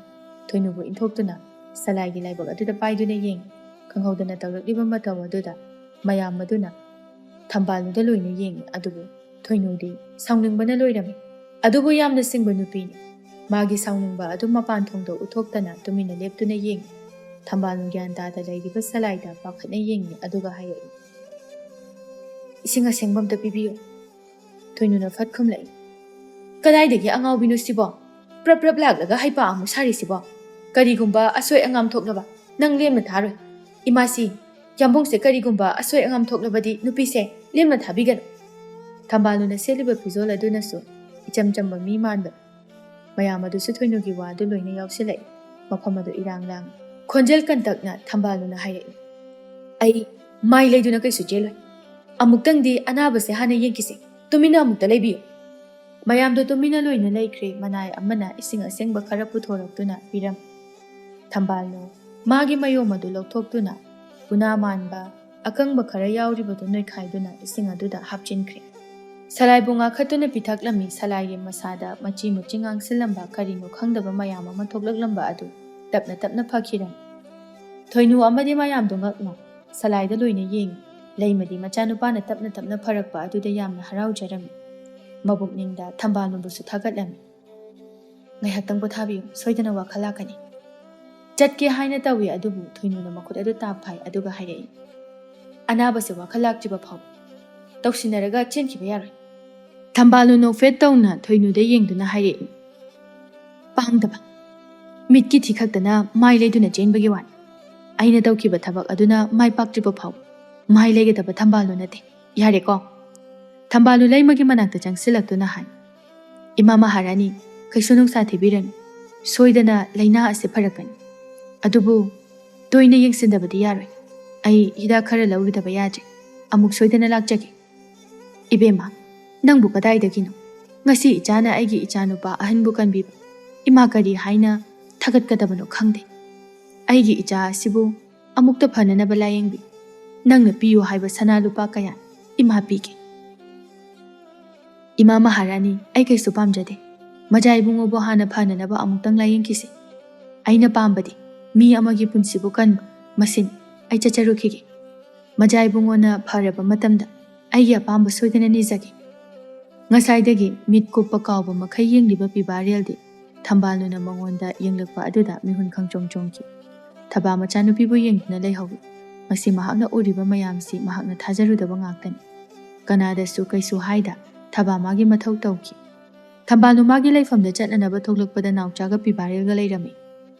ꯊꯣꯏꯅꯨꯕꯨ ꯏꯟꯊꯣꯛꯇꯨꯅ ꯁꯂꯥꯏꯒꯤ ꯂꯥꯏꯕꯛ ꯑꯗꯨꯗ ꯄꯥꯏꯗꯨꯅ ꯌꯦꯡꯉꯤ꯫ ꯈꯪꯍꯧꯗꯅ ꯇꯧꯔꯛꯂꯤꯕ ꯃꯇꯧ ꯑꯗꯨꯗ ꯃꯌꯥꯝ ꯑꯗꯨꯅ ꯊꯝꯕꯥꯜꯅꯨꯗ ꯂꯣꯏꯅ ꯌꯦꯡꯉꯤ꯫ ꯑꯗꯨꯕꯨ ꯊꯣꯏꯅꯨꯗꯤ ꯁꯥꯎꯅꯤꯡꯕꯅ ꯂꯣꯏꯔꯝꯃꯤ꯫ ꯑꯗꯨꯕꯨ ꯌꯥꯝꯅ ꯁꯤꯡꯕ ꯅꯨꯄꯤꯅꯤ꯫ ꯃꯥꯒꯤ ꯁꯥꯎꯅꯤꯡꯕ ꯑꯗꯨ ꯃꯄꯥꯟ ꯊꯣꯡꯗ ꯎꯠꯊꯣꯛꯇꯅ ꯇꯨꯃꯤꯟꯅ ꯂꯦꯞꯇꯨꯅ ꯌꯦꯡꯉꯤ꯫ ꯊꯝꯕꯥꯜꯅꯨ ꯒ꯭ꯌꯥꯟ ꯇꯥꯗ ꯂꯩꯔꯤꯕ ꯁꯂꯥꯏꯗ ꯄꯥꯈꯠꯅ ꯌꯦꯡꯉꯤ, ꯑꯗꯨꯒ ꯍꯥꯏꯔꯛꯏ, "ꯏꯁꯤꯡ ꯑꯁꯦꯡꯕ ꯑꯝꯇ ꯄꯤꯕꯤꯌꯨ꯫" ꯊꯣꯏꯅꯨꯅ ꯐꯠ ꯈꯨꯝꯂꯛꯏ, "ꯀꯗꯥꯏꯗꯒꯤ ꯑꯉꯥꯎꯕꯤꯅꯣ ꯁꯤꯕꯣ? ꯄ꯭ꯔꯞ ꯄ꯭ꯔꯞ ꯂꯥꯛꯂꯒ ꯍꯩꯄꯥ ꯑꯃꯨꯛ ꯁꯥꯔꯤꯁꯤꯕꯣ? ꯀꯔꯤꯒꯨꯝꯕ ꯑꯁꯣꯏ ꯑꯉꯥꯝ ꯊꯣꯛꯂꯕ ꯅꯪ ꯂꯦꯝꯅ ꯊꯥꯔꯣꯏ꯫ ꯏꯃꯥꯁꯤ, ꯌꯥꯝꯕꯨꯡꯁꯦ ꯀꯔꯤꯒꯨꯝꯕ ꯑꯁꯣꯏ ꯑꯉꯥꯝ ꯊꯣꯛꯂꯕꯗꯤ ꯅꯨꯄꯤꯁꯦ ꯂꯦꯝꯅ ꯊꯥꯕꯤꯒꯅꯨ꯫" ꯊꯝꯕꯥꯜꯅꯨꯅ ꯁꯦꯠꯂꯤꯕ ꯐꯤꯖꯣꯜ ꯑꯗꯨꯅꯁꯨ ꯏꯆꯝ ꯆꯝꯕ ꯃꯤ ꯃꯥꯟꯕ꯫ ꯃꯌꯥꯝ ꯑꯗꯨꯁꯨ ꯊꯣꯏꯅꯨꯒꯤ ꯋꯥꯗꯨ ꯂꯣꯏꯅ ꯌꯥꯎꯁꯤꯜꯂꯛꯏ꯫ ꯃꯐꯝ ꯑꯗꯨ ꯏꯔꯥꯡ ꯂꯥꯡꯏ꯫ ꯈꯣꯟꯖꯦꯜ ꯀꯟꯇꯛꯅ ꯊꯝꯕꯥꯜꯅꯨꯅ ꯍꯥꯏꯔꯛꯏ, "ꯑꯩ ꯃꯥꯏ ꯂꯩꯗꯨꯅ ꯀꯩꯁꯨ ꯆꯦꯜꯂꯣꯏ꯫ ꯑꯃꯨꯛꯇꯪꯗꯤ ꯑꯅꯥꯕꯁꯦ ꯍꯥꯟꯅ ꯌꯦꯡꯈꯤꯁꯦ꯫ ꯇꯨꯃꯤꯟꯅ ꯑꯃꯨꯛꯇ ꯂꯩꯕꯤꯌꯨ꯫" ꯃꯌꯥꯝꯗꯣ ꯇꯨꯃꯤꯟꯅ ꯂꯣꯏꯅ ꯂꯩꯈ꯭ꯔꯦ꯫ ꯃꯅꯥꯏ ꯑꯃꯅ ꯏꯁꯤꯡ ꯑꯁꯦꯡꯕ ꯈꯔ ꯄꯨꯊꯣꯔꯛꯇꯨꯅ ꯄꯤꯔꯝꯃꯤ꯫ ꯊꯝꯕꯥꯜꯅꯨ ꯃꯥꯒꯤ ꯃꯌꯣꯝ ꯑꯗꯨ ꯂꯧꯊꯣꯛꯇꯨꯅ ꯎꯅꯥ ꯃꯥꯟꯕ ꯑꯀꯪꯕ ꯈꯔ ꯌꯥꯎꯔꯤꯕꯗꯨ ꯅꯣꯏꯈꯥꯏꯗꯨꯅ ꯏꯁꯤꯡ ꯑꯗꯨꯗ ꯍꯥꯞꯆꯤꯟꯈ꯭ꯔꯦ꯫ ꯁꯂꯥꯏꯕꯨ ꯉꯥꯈꯠꯇꯨꯅ ꯄꯤꯊꯛꯂꯝꯃꯤ꯫ ꯁꯂꯥꯏꯒꯤ ꯃꯁꯥꯗ ꯃꯆꯤ ꯃꯆꯤ ꯉꯥꯡꯁꯤꯜꯂꯝꯕ ꯀꯔꯤꯅꯣ ꯈꯪꯗꯕ ꯃꯌꯥꯝ ꯑꯃ ꯊꯣꯛꯂꯛꯂꯝꯕ ꯑꯗꯨ ꯇꯞꯅ ꯇꯞꯅ ꯐꯈꯤꯔꯝꯃꯤ꯫ ꯊꯣꯏꯅꯨ ꯑꯃꯗꯤ ꯃꯌꯥꯝꯗꯨ ꯉꯛꯅ ꯁꯂꯥꯏꯗ ꯂꯣꯏꯅ ꯌꯦꯡꯉꯤ꯫ ꯂꯩꯃꯗꯤ ꯃꯆꯥꯅꯨꯄꯥꯅ ꯇꯞꯅ ꯇꯞꯅ ꯐꯔꯛꯄ ꯑꯗꯨꯗ ꯌꯥꯝꯅ ꯍꯔꯥꯎꯖꯔꯝꯃꯤ꯫ ꯃꯕꯨꯛꯅꯤꯡꯗ ꯊꯝꯕꯥꯜꯅꯨꯕꯨꯁꯨ ꯊꯥꯒꯠꯂꯝꯃꯤ꯫ "ꯉꯥꯏꯍꯥꯛꯇꯪ ꯄꯣꯊꯥꯕꯤꯌꯨ, ꯁꯣꯏꯗꯅ ꯋꯥꯈꯜ ꯂꯥꯛꯀꯅꯤ"꯫ ꯆꯠꯀꯦ ꯍꯥꯏꯅ ꯇꯧꯏ, ꯑꯗꯨꯕꯨ ꯊꯣꯏꯅꯨꯅ ꯃꯈꯨꯠ ꯑꯗꯨ ꯇꯥꯞ ꯐꯥꯏ, ꯑꯗꯨꯒ ꯍꯥꯏꯔꯛꯏ, "ꯑꯅꯥꯕꯁꯦ ꯋꯥꯈꯜ ꯂꯥꯛꯇ꯭ꯔꯤꯕ ꯐꯥꯎꯕ ꯇꯧꯁꯤꯟꯅꯔꯒ ꯆꯦꯟꯈꯤꯕ ꯌꯥꯔꯣꯏ"꯫ ꯊꯝꯕꯥꯜꯅꯨ ꯅꯣꯛꯐꯦꯠ ꯇꯧꯅ ꯊꯣꯏꯅꯨꯗ ꯌꯦꯡꯗꯨꯅ ꯍꯥꯏꯔꯛꯏ, "ꯄꯥꯡꯗꯕ, ꯃꯤꯠꯀꯤ ꯊꯤ ꯈꯛꯇꯅ ꯃꯥꯏ ꯂꯩꯗꯨꯅ ꯆꯦꯟꯕꯒꯤ ꯋꯥꯅꯤ꯫ ꯑꯩꯅ ꯇꯧꯈꯤꯕ ꯊꯕꯛ ꯑꯗꯨꯅ ꯃꯥꯏ ꯄꯥꯛꯇ꯭ꯔꯤꯕ ꯐꯥꯎꯕ ꯃꯥꯏ ꯂꯩꯒꯗꯕ ꯊꯝꯕꯥꯜꯅꯨ ꯅꯠꯇꯦ꯫ ꯌꯥꯔꯦꯀꯣ"꯫ ꯊꯝꯕꯥꯜꯅꯨ ꯂꯩꯃꯒꯤ ꯃꯅꯥꯛꯇ ꯆꯪꯁꯤꯜꯂꯛꯇꯨꯅ ꯍꯥꯏ, "ꯏꯃꯥ ꯃꯍꯥꯔꯥꯅꯤ, ꯀꯩꯁꯨ ꯅꯨꯡꯁꯥ ꯊꯤꯕꯤꯔꯅꯨ꯫ ꯁꯣꯏꯗꯅ ꯂꯥꯏꯅꯥ ꯑꯁꯤ ꯐꯔꯛꯀꯅꯤ꯫ ꯑꯗꯨꯕꯨ ꯇꯣꯏꯅ ꯌꯦꯡꯁꯤꯟꯗꯕꯗꯤ ꯌꯥꯔꯣꯏ꯫ ꯑꯩ ꯍꯤꯗꯥꯛ ꯈꯔ ꯂꯧꯔꯨꯗꯕ ꯌꯥꯗ꯭ꯔꯦ꯫ ꯑꯃꯨꯛ ꯁꯣꯏꯗꯅ ꯂꯥꯛꯆꯒꯦ"꯫ "ꯏꯕꯦꯝꯃ, ꯅꯪꯕꯨ ꯀꯗꯥꯏꯗꯒꯤꯅꯣ? ꯉꯁꯤ ꯏꯆꯥꯅ ꯑꯩꯒꯤ ꯏꯆꯥꯅꯨꯄꯥ ꯑꯍꯟꯕꯨ ꯀꯟꯕꯤꯕ ꯏꯃꯥ ꯀꯔꯤ ꯍꯥꯏꯅ ꯊꯥꯒꯠꯀꯗꯕꯅꯣ ꯈꯪꯗꯦ꯫ ꯑꯩꯒꯤ ꯏꯆꯥ ꯑꯁꯤꯕꯨ ꯑꯃꯨꯛꯇ ꯐꯅꯅꯕ ꯂꯥꯌꯦꯡꯕꯤ꯫ ꯅꯪꯅ ꯄꯤꯌꯨ ꯍꯥꯏꯕ ꯁꯅꯥ ꯂꯨꯄꯥ ꯀꯌꯥ ꯏꯃꯥ ꯄꯤꯒꯦ"꯫ "ꯏꯃꯥ ꯃꯍꯥꯔꯥꯅꯤ, ꯑꯩ ꯀꯩꯁꯨ ꯄꯥꯝꯖꯗꯦ꯫ ꯃꯖꯥ ꯏꯕꯨꯡꯉꯣꯕꯨ ꯍꯥꯟꯅ ꯐꯅꯅꯕ ꯑꯃꯨꯛꯇꯪ ꯂꯥꯌꯦꯡꯈꯤꯁꯤ꯫ ꯑꯩꯅ ꯄꯥꯝꯕꯗꯤ ꯃꯤ ꯑꯃꯒꯤ ꯄꯨꯟꯁꯤꯕꯨ ꯀꯟꯕ, ꯃꯁꯤꯅꯤ꯫ ꯑꯩ ꯆꯠꯆꯔꯨꯈꯤꯒꯦ꯫ ꯃꯖꯥ ꯏꯕꯨꯡꯉꯣꯅ ꯐꯔꯕ ꯃꯇꯝꯗ ꯑꯩꯒꯤ ꯑꯄꯥꯝꯕ ꯁꯣꯏꯗꯅ ꯅꯤꯖꯒꯦ"꯫ ꯉꯁꯥꯏꯗꯒꯤ ꯃꯤꯠ ꯀꯨꯞꯄ ꯀꯥꯎꯕ ꯃꯈꯩ ꯌꯦꯡꯂꯤꯕ ꯄꯤꯕꯥꯔꯦꯜꯗꯤ ꯊꯝꯕꯥꯜꯅꯨꯅ ꯃꯉꯣꯟꯗ ꯌꯦꯡꯂꯛꯄ ꯑꯗꯨꯗ ꯃꯤꯍꯨꯟ ꯈꯪꯆꯣꯡ ꯆꯣꯡꯈꯤ꯫ ꯊꯕꯥ ꯃꯆꯥꯅꯨꯄꯤꯕꯨ ꯌꯦꯡꯗꯨꯅ ꯂꯩꯍꯧꯏ꯫ ꯃꯁꯤ ꯃꯍꯥꯛꯅ ꯎꯔꯤꯕ ꯃꯌꯥꯝꯁꯤ ꯃꯍꯥꯛꯅ ꯊꯥꯖꯔꯨꯗꯕ ꯉꯥꯛꯇꯅꯤ꯫ ꯀꯅꯥꯗꯁꯨ ꯀꯩꯁꯨ ꯍꯥꯏꯗ ꯊꯕꯥ ꯃꯥꯒꯤ ꯃꯊꯧ ꯇꯧꯈꯤ꯫ ꯊꯝꯕꯥꯜꯅꯨ ꯃꯥꯒꯤ ꯂꯩꯐꯝꯗ ꯆꯠꯅꯅꯕ ꯊꯣꯛꯂꯛꯄꯗ ꯅꯥꯎꯆꯥꯒ ꯄꯤꯕꯥꯔꯦꯜꯒ ꯂꯩꯔꯝꯃꯤ꯫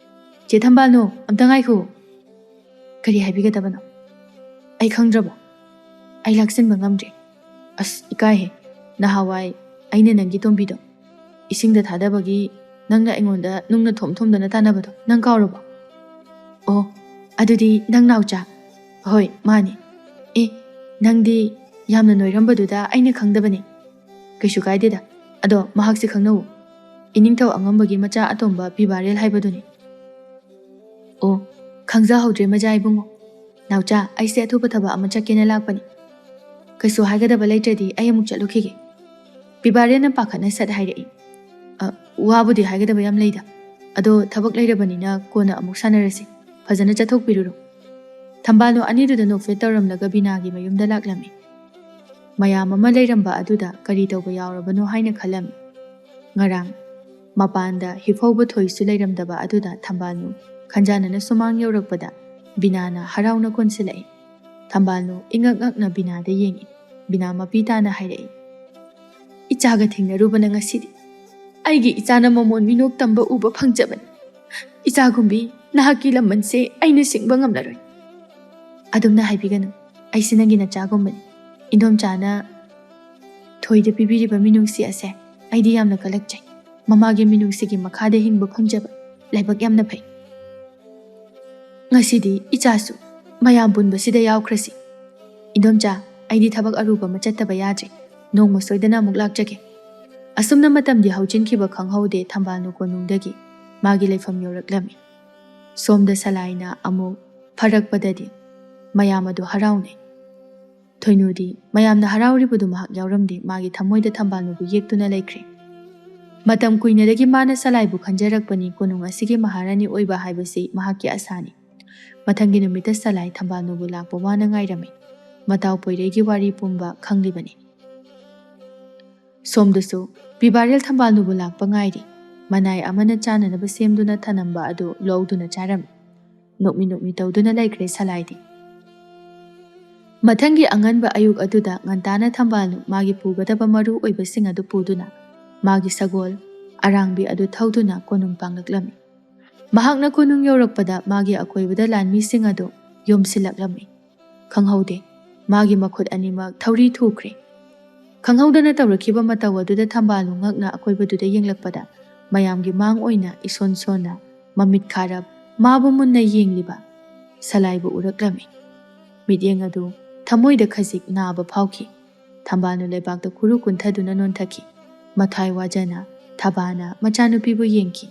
"ꯆꯦ ꯊꯝꯕꯥꯜꯅꯨ, ꯑꯝꯇ ꯉꯥꯏꯈꯣ"꯫ "ꯀꯔꯤ ꯍꯥꯏꯕꯤꯒꯗꯕꯅꯣ?" "ꯑꯩ ꯈꯪꯗ꯭ꯔꯕꯣ? ꯑꯩ ꯂꯥꯛꯁꯤꯟꯕ ꯉꯝꯗ꯭ꯔꯦ꯫ ꯑꯁ, ꯏꯀꯥꯏꯍꯦ꯫ ꯅꯍꯥꯟꯋꯥꯏ ꯑꯩꯅ ꯅꯪꯒꯤ ꯇꯣꯝꯕꯤꯗꯣ ꯏꯁꯤꯡꯗ ꯊꯥꯗꯕꯒꯤ ꯅꯪꯅ ꯑꯩꯉꯣꯟꯗ ꯅꯨꯡꯅ ꯊꯣꯝ ꯊꯣꯝꯗꯅ ꯇꯥꯟꯅꯕꯗꯣ ꯅꯪ ꯀꯥꯎꯔꯕꯣ? ꯑꯣ, ꯑꯗꯨꯗꯤ ꯅꯪ ꯅꯥꯎꯆꯥ?" "ꯍꯣꯏ, ꯃꯥꯅꯤ"꯫ "ꯑꯦ, ꯅꯪꯗꯤ ꯌꯥꯝꯅ ꯅꯣꯏꯔꯝꯕꯗꯨꯗ ꯑꯩꯅ ꯈꯪꯗꯕꯅꯤ"꯫ "ꯀꯩꯁꯨ ꯀꯥꯏꯗꯦꯗ꯫ ꯑꯗꯣ ꯃꯍꯥꯛꯁꯤ ꯈꯪꯅꯧ꯫ ꯏꯅꯤꯡꯊꯧ ꯑꯉꯝꯕꯒꯤ ꯃꯆꯥ ꯑꯇꯣꯝꯕ ꯄꯤꯕꯥꯔꯦꯜ ꯍꯥꯏꯕꯗꯨꯅꯤ"꯫ "ꯑꯣ, ꯈꯪꯖꯍꯧꯗ꯭ꯔꯦ ꯃꯖꯥ ꯏꯕꯨꯡꯉꯣ꯫ ꯅꯥꯎꯆꯥ, ꯑꯩꯁꯦ ꯑꯊꯨꯕ ꯊꯕꯛ ꯑꯃ ꯆꯠꯀꯦꯅ ꯂꯥꯛꯄꯅꯤ꯫ ꯀꯩꯁꯨ ꯍꯥꯏꯒꯗꯕ ꯂꯩꯇ꯭ꯔꯗꯤ ꯑꯩ ꯑꯃꯨꯛ ꯆꯠꯂꯨꯈꯤꯒꯦ"꯫ ꯄꯤꯕꯥꯔꯦꯜꯅ ꯄꯥꯈꯠꯅ ꯁꯠ ꯍꯥꯏꯔꯛꯏ꯫ "ꯑ, ꯋꯥꯕꯨꯗꯤ ꯍꯥꯏꯒꯗꯕ ꯌꯥꯝ ꯂꯩꯗ꯫ ꯑꯗꯣ ꯊꯕꯛ ꯂꯩꯔꯕꯅꯤꯅ ꯀꯣꯟꯅ ꯑꯃꯨꯛ ꯁꯥꯟꯅꯔꯁꯤ꯫ ꯐꯖꯅ ꯆꯠꯊꯣꯛꯄꯤꯔꯨꯔꯣ"꯫ ꯊꯝꯕꯥꯜꯅꯨ ꯑꯅꯤꯗꯨꯗ ꯅꯣꯛꯐꯦꯠ ꯇꯧꯔꯝꯂꯒ ꯕꯤꯅꯥꯒꯤ ꯃꯌꯨꯝꯗ ꯂꯥꯛꯂꯝꯃꯤ꯫ ꯃꯌꯥꯝ ꯑꯃ ꯂꯩꯔꯝꯕ ꯑꯗꯨꯗ ꯀꯔꯤ ꯇꯧꯕ ꯌꯥꯎꯔꯕꯅꯣ ꯍꯥꯏꯅ ꯈꯜꯂꯝꯃꯤ꯫ ꯉꯔꯥꯡ ꯃꯄꯥꯟꯗ ꯍꯤꯐꯧꯕ ꯊꯣꯏꯁꯨ ꯂꯩꯔꯝꯗꯕ ꯑꯗꯨꯗ ꯊꯝꯕꯥꯜꯅꯨ ꯈꯟꯖꯥꯅꯅ ꯁꯨꯃꯥꯡ ꯌꯧꯔꯛꯄꯗ ꯕꯤꯅꯥꯅ ꯍꯔꯥꯎꯅ ꯀꯣꯟꯁꯤꯜꯂꯛꯏ꯫ ꯊꯝꯕꯥꯜꯅꯨ ꯏꯉꯛ ꯉꯛꯅ ꯕꯤꯅꯥꯗ ꯌꯦꯡꯏ꯫ ꯕꯤꯅꯥ ꯃꯄꯤ ꯇꯥꯅ ꯍꯥꯏꯔꯛꯏ, "ꯏꯆꯥꯒ ꯊꯦꯡꯅꯔꯨꯕꯅ ꯉꯁꯤꯗꯤ ꯑꯩꯒꯤ ꯏꯆꯥꯅ ꯃꯃꯣꯟ ꯃꯤꯅꯣꯛ ꯇꯝꯕ ꯎꯕ ꯐꯪꯖꯕꯅꯤ꯫ ꯏꯆꯥꯒꯨꯝꯕꯤ, ꯅꯍꯥꯛꯀꯤ ꯂꯃꯟꯁꯦ ꯑꯩꯅ ꯁꯤꯡꯕ ꯉꯝꯂꯔꯣꯏ꯫" "ꯑꯗꯨꯝꯅ ꯍꯥꯏꯕꯤꯒꯅꯨ, ꯑꯩꯁꯦ ꯅꯪꯒꯤ ꯅꯆꯥꯒꯨꯝꯕꯅꯤ꯫ ꯏꯟꯗꯣꯝꯆꯥꯅ ꯊꯣꯏꯗ ꯄꯤꯕꯤꯔꯤꯕ ꯃꯤꯅꯨꯡꯁꯤ ꯑꯁꯦ ꯑꯩꯗꯤ ꯌꯥꯝꯅ ꯀꯜꯂꯛꯆꯩ꯫ ꯃꯃꯥꯒꯤ ꯃꯤꯅꯨꯡꯁꯤꯒꯤ ꯃꯈꯥꯗ ꯍꯤꯡꯕ ꯐꯪꯖꯕ ꯂꯥꯏꯕꯛ ꯌꯥꯝꯅ ꯐꯩ꯫ ꯉꯁꯤꯗꯤ ꯏꯆꯥꯁꯨ ꯃꯌꯥꯝ ꯄꯨꯟꯕꯁꯤꯗ ꯌꯥꯎꯈ꯭ꯔꯁꯤ꯫ ꯏꯟꯗꯣꯝꯆꯥ, ꯑꯩꯗꯤ ꯊꯕꯛ ꯑꯔꯨꯕ ꯑꯃ ꯆꯠꯇꯕ ꯌꯥꯗ꯭ꯔꯦ꯫ ꯅꯣꯡꯃ ꯁꯣꯏꯗꯅ ꯑꯃꯨꯛ ꯂꯥꯛꯆꯒꯦ꯫" ꯑꯁꯨꯝꯅ ꯃꯇꯝꯗꯤ ꯍꯧꯖꯤꯟꯈꯤꯕ ꯈꯪꯍꯧꯗꯦ꯫ ꯊꯝꯕꯥꯜꯅꯨ ꯀꯣꯅꯨꯡꯗꯒꯤ ꯃꯥꯒꯤ ꯂꯩꯐꯝ ꯌꯧꯔꯛꯂꯝꯃꯤ꯫ ꯁꯣꯝꯗ ꯁꯂꯥꯏꯅ ꯑꯃꯨꯛ ꯐꯔꯛꯄꯗꯗꯤ ꯃꯌꯥꯝ ꯑꯗꯨ ꯍꯔꯥꯎꯅꯩ꯫ ꯊꯣꯏꯅꯨꯗꯤ ꯃꯌꯥꯝꯅ ꯍꯔꯥꯎꯔꯤꯕꯗꯨ ꯃꯍꯥꯛ ꯌꯥꯎꯔꯝꯗꯦ꯫ ꯃꯥꯒꯤ ꯊꯃꯣꯏꯗ ꯊꯝꯕꯥꯜꯅꯨꯕꯨ ꯌꯦꯛꯇꯨꯅ ꯂꯩꯈ꯭ꯔꯦ꯫ ꯃꯇꯝ ꯀꯨꯏꯅꯗꯒꯤ ꯃꯥꯅ ꯁꯂꯥꯏꯕꯨ ꯈꯟꯖꯔꯛꯄꯅꯤ꯫ ꯀꯣꯅꯨꯡ ꯑꯁꯤꯒꯤ ꯃꯍꯥꯔꯥꯅꯤ ꯑꯣꯏꯕ ꯍꯥꯏꯕꯁꯤ ꯃꯍꯥꯛꯀꯤ ꯑꯁꯥꯅꯤ꯫ ꯃꯊꯪꯒꯤ ꯅꯨꯃꯤꯠꯇ ꯁꯂꯥꯏ ꯊꯝꯕꯥꯜꯅꯨꯕꯨ ꯂꯥꯛꯄ ꯋꯥꯅ ꯉꯥꯏꯔꯝꯃꯤ꯫ ꯃꯇꯥꯎ ꯄꯣꯏꯔꯩꯒꯤ ꯋꯥꯔꯤ ꯄꯨꯝꯕ ꯈꯪꯂꯤꯕꯅꯤ꯫ ꯁꯣꯝꯗꯁꯨ ꯄꯤꯕꯥꯔꯦꯜ ꯊꯝꯕꯥꯜꯅꯨꯕꯨ ꯂꯥꯛꯄ ꯉꯥꯏꯔꯤ꯫ ꯃꯅꯥꯏ ꯑꯃꯅ ꯆꯥꯅꯅꯕ ꯁꯦꯝꯗꯨꯅ ꯊꯅꯝꯕ ꯑꯗꯨ ꯂꯧꯗꯨꯅ ꯆꯥꯔꯝꯃꯤ꯫ ꯅꯣꯛꯃꯤ ꯅꯣꯛꯃꯤ ꯇꯧꯗꯨꯅ ꯂꯩꯈ꯭ꯔꯦ ꯁꯂꯥꯏꯗꯤ꯫ ꯃꯊꯪꯒꯤ ꯑꯉꯟꯕ ꯑꯌꯨꯛ ꯑꯗꯨꯗ ꯉꯟꯇꯥꯅ ꯊꯝꯕꯥꯜꯅꯨ ꯃꯥꯒꯤ ꯄꯨꯒꯗꯕ ꯃꯔꯨ ꯑꯣꯏꯕꯁꯤꯡ ꯑꯗꯨ ꯄꯨꯗꯨꯅ ꯃꯥꯒꯤ ꯁꯒꯣꯜ ꯑꯔꯥꯡꯕꯤ ꯑꯗꯨ ꯊꯧꯗꯨꯅ ꯀꯣꯅꯨꯡ ꯄꯥꯡꯂꯛꯂꯝꯃꯤ꯫ ꯃꯍꯥꯛꯅ ꯀꯣꯅꯨꯡ ꯌꯧꯔꯛꯄꯗ ꯃꯥꯒꯤ ꯑꯀꯣꯏꯕꯗ ꯂꯥꯟꯃꯤꯁꯤꯡ ꯑꯗꯨ ꯌꯣꯝꯁꯤꯜꯂꯛꯂꯝꯃꯤ꯫ ꯈꯪꯍꯧꯗꯦ, ꯃꯥꯒꯤ ꯃꯈꯨꯠ ꯑꯅꯤꯃꯛ ꯊꯧꯔꯤ ꯊꯨꯈ꯭ꯔꯦ꯫ ꯈꯪꯍꯧꯗꯅ ꯇꯧꯔꯛꯈꯤꯕ ꯃꯇꯧ ꯑꯗꯨꯗ ꯊꯝꯕꯥꯜꯅꯨ ꯉꯛꯅ ꯑꯀꯣꯏꯕꯗꯨꯗ ꯌꯦꯡꯂꯛꯄꯗ ꯃꯌꯥꯝꯒꯤ ꯃꯥꯡ ꯑꯣꯏꯅ ꯏꯁꯣꯟ ꯁꯣꯟꯅ ꯃꯃꯤꯠ ꯈꯥꯔꯞ ꯃꯥꯕꯨ ꯃꯨꯟꯅ ꯌꯦꯡꯂꯤꯕ ꯁꯂꯥꯏꯕꯨ ꯎꯔꯛꯂꯝꯃꯤ꯫ ꯃꯤꯠꯌꯦꯡ ꯑꯗꯨ ꯊꯃꯣꯏꯗ ꯈꯖꯤꯛ ꯅꯥꯕ ꯐꯥꯎꯈꯤ꯫ ꯊꯝꯕꯥꯜꯅꯨ ꯂꯩꯕꯥꯛꯇ ꯈꯨꯔꯨ ꯀꯨꯟꯊꯗꯨꯅ ꯅꯣꯟꯊꯈꯤ꯫ ꯃꯊ꯭ꯋꯥꯏ ꯋꯥꯖꯅ ꯊꯕꯥꯅ ꯃꯆꯥꯅꯨꯄꯤꯕꯨ ꯌꯦꯡꯈꯤ꯫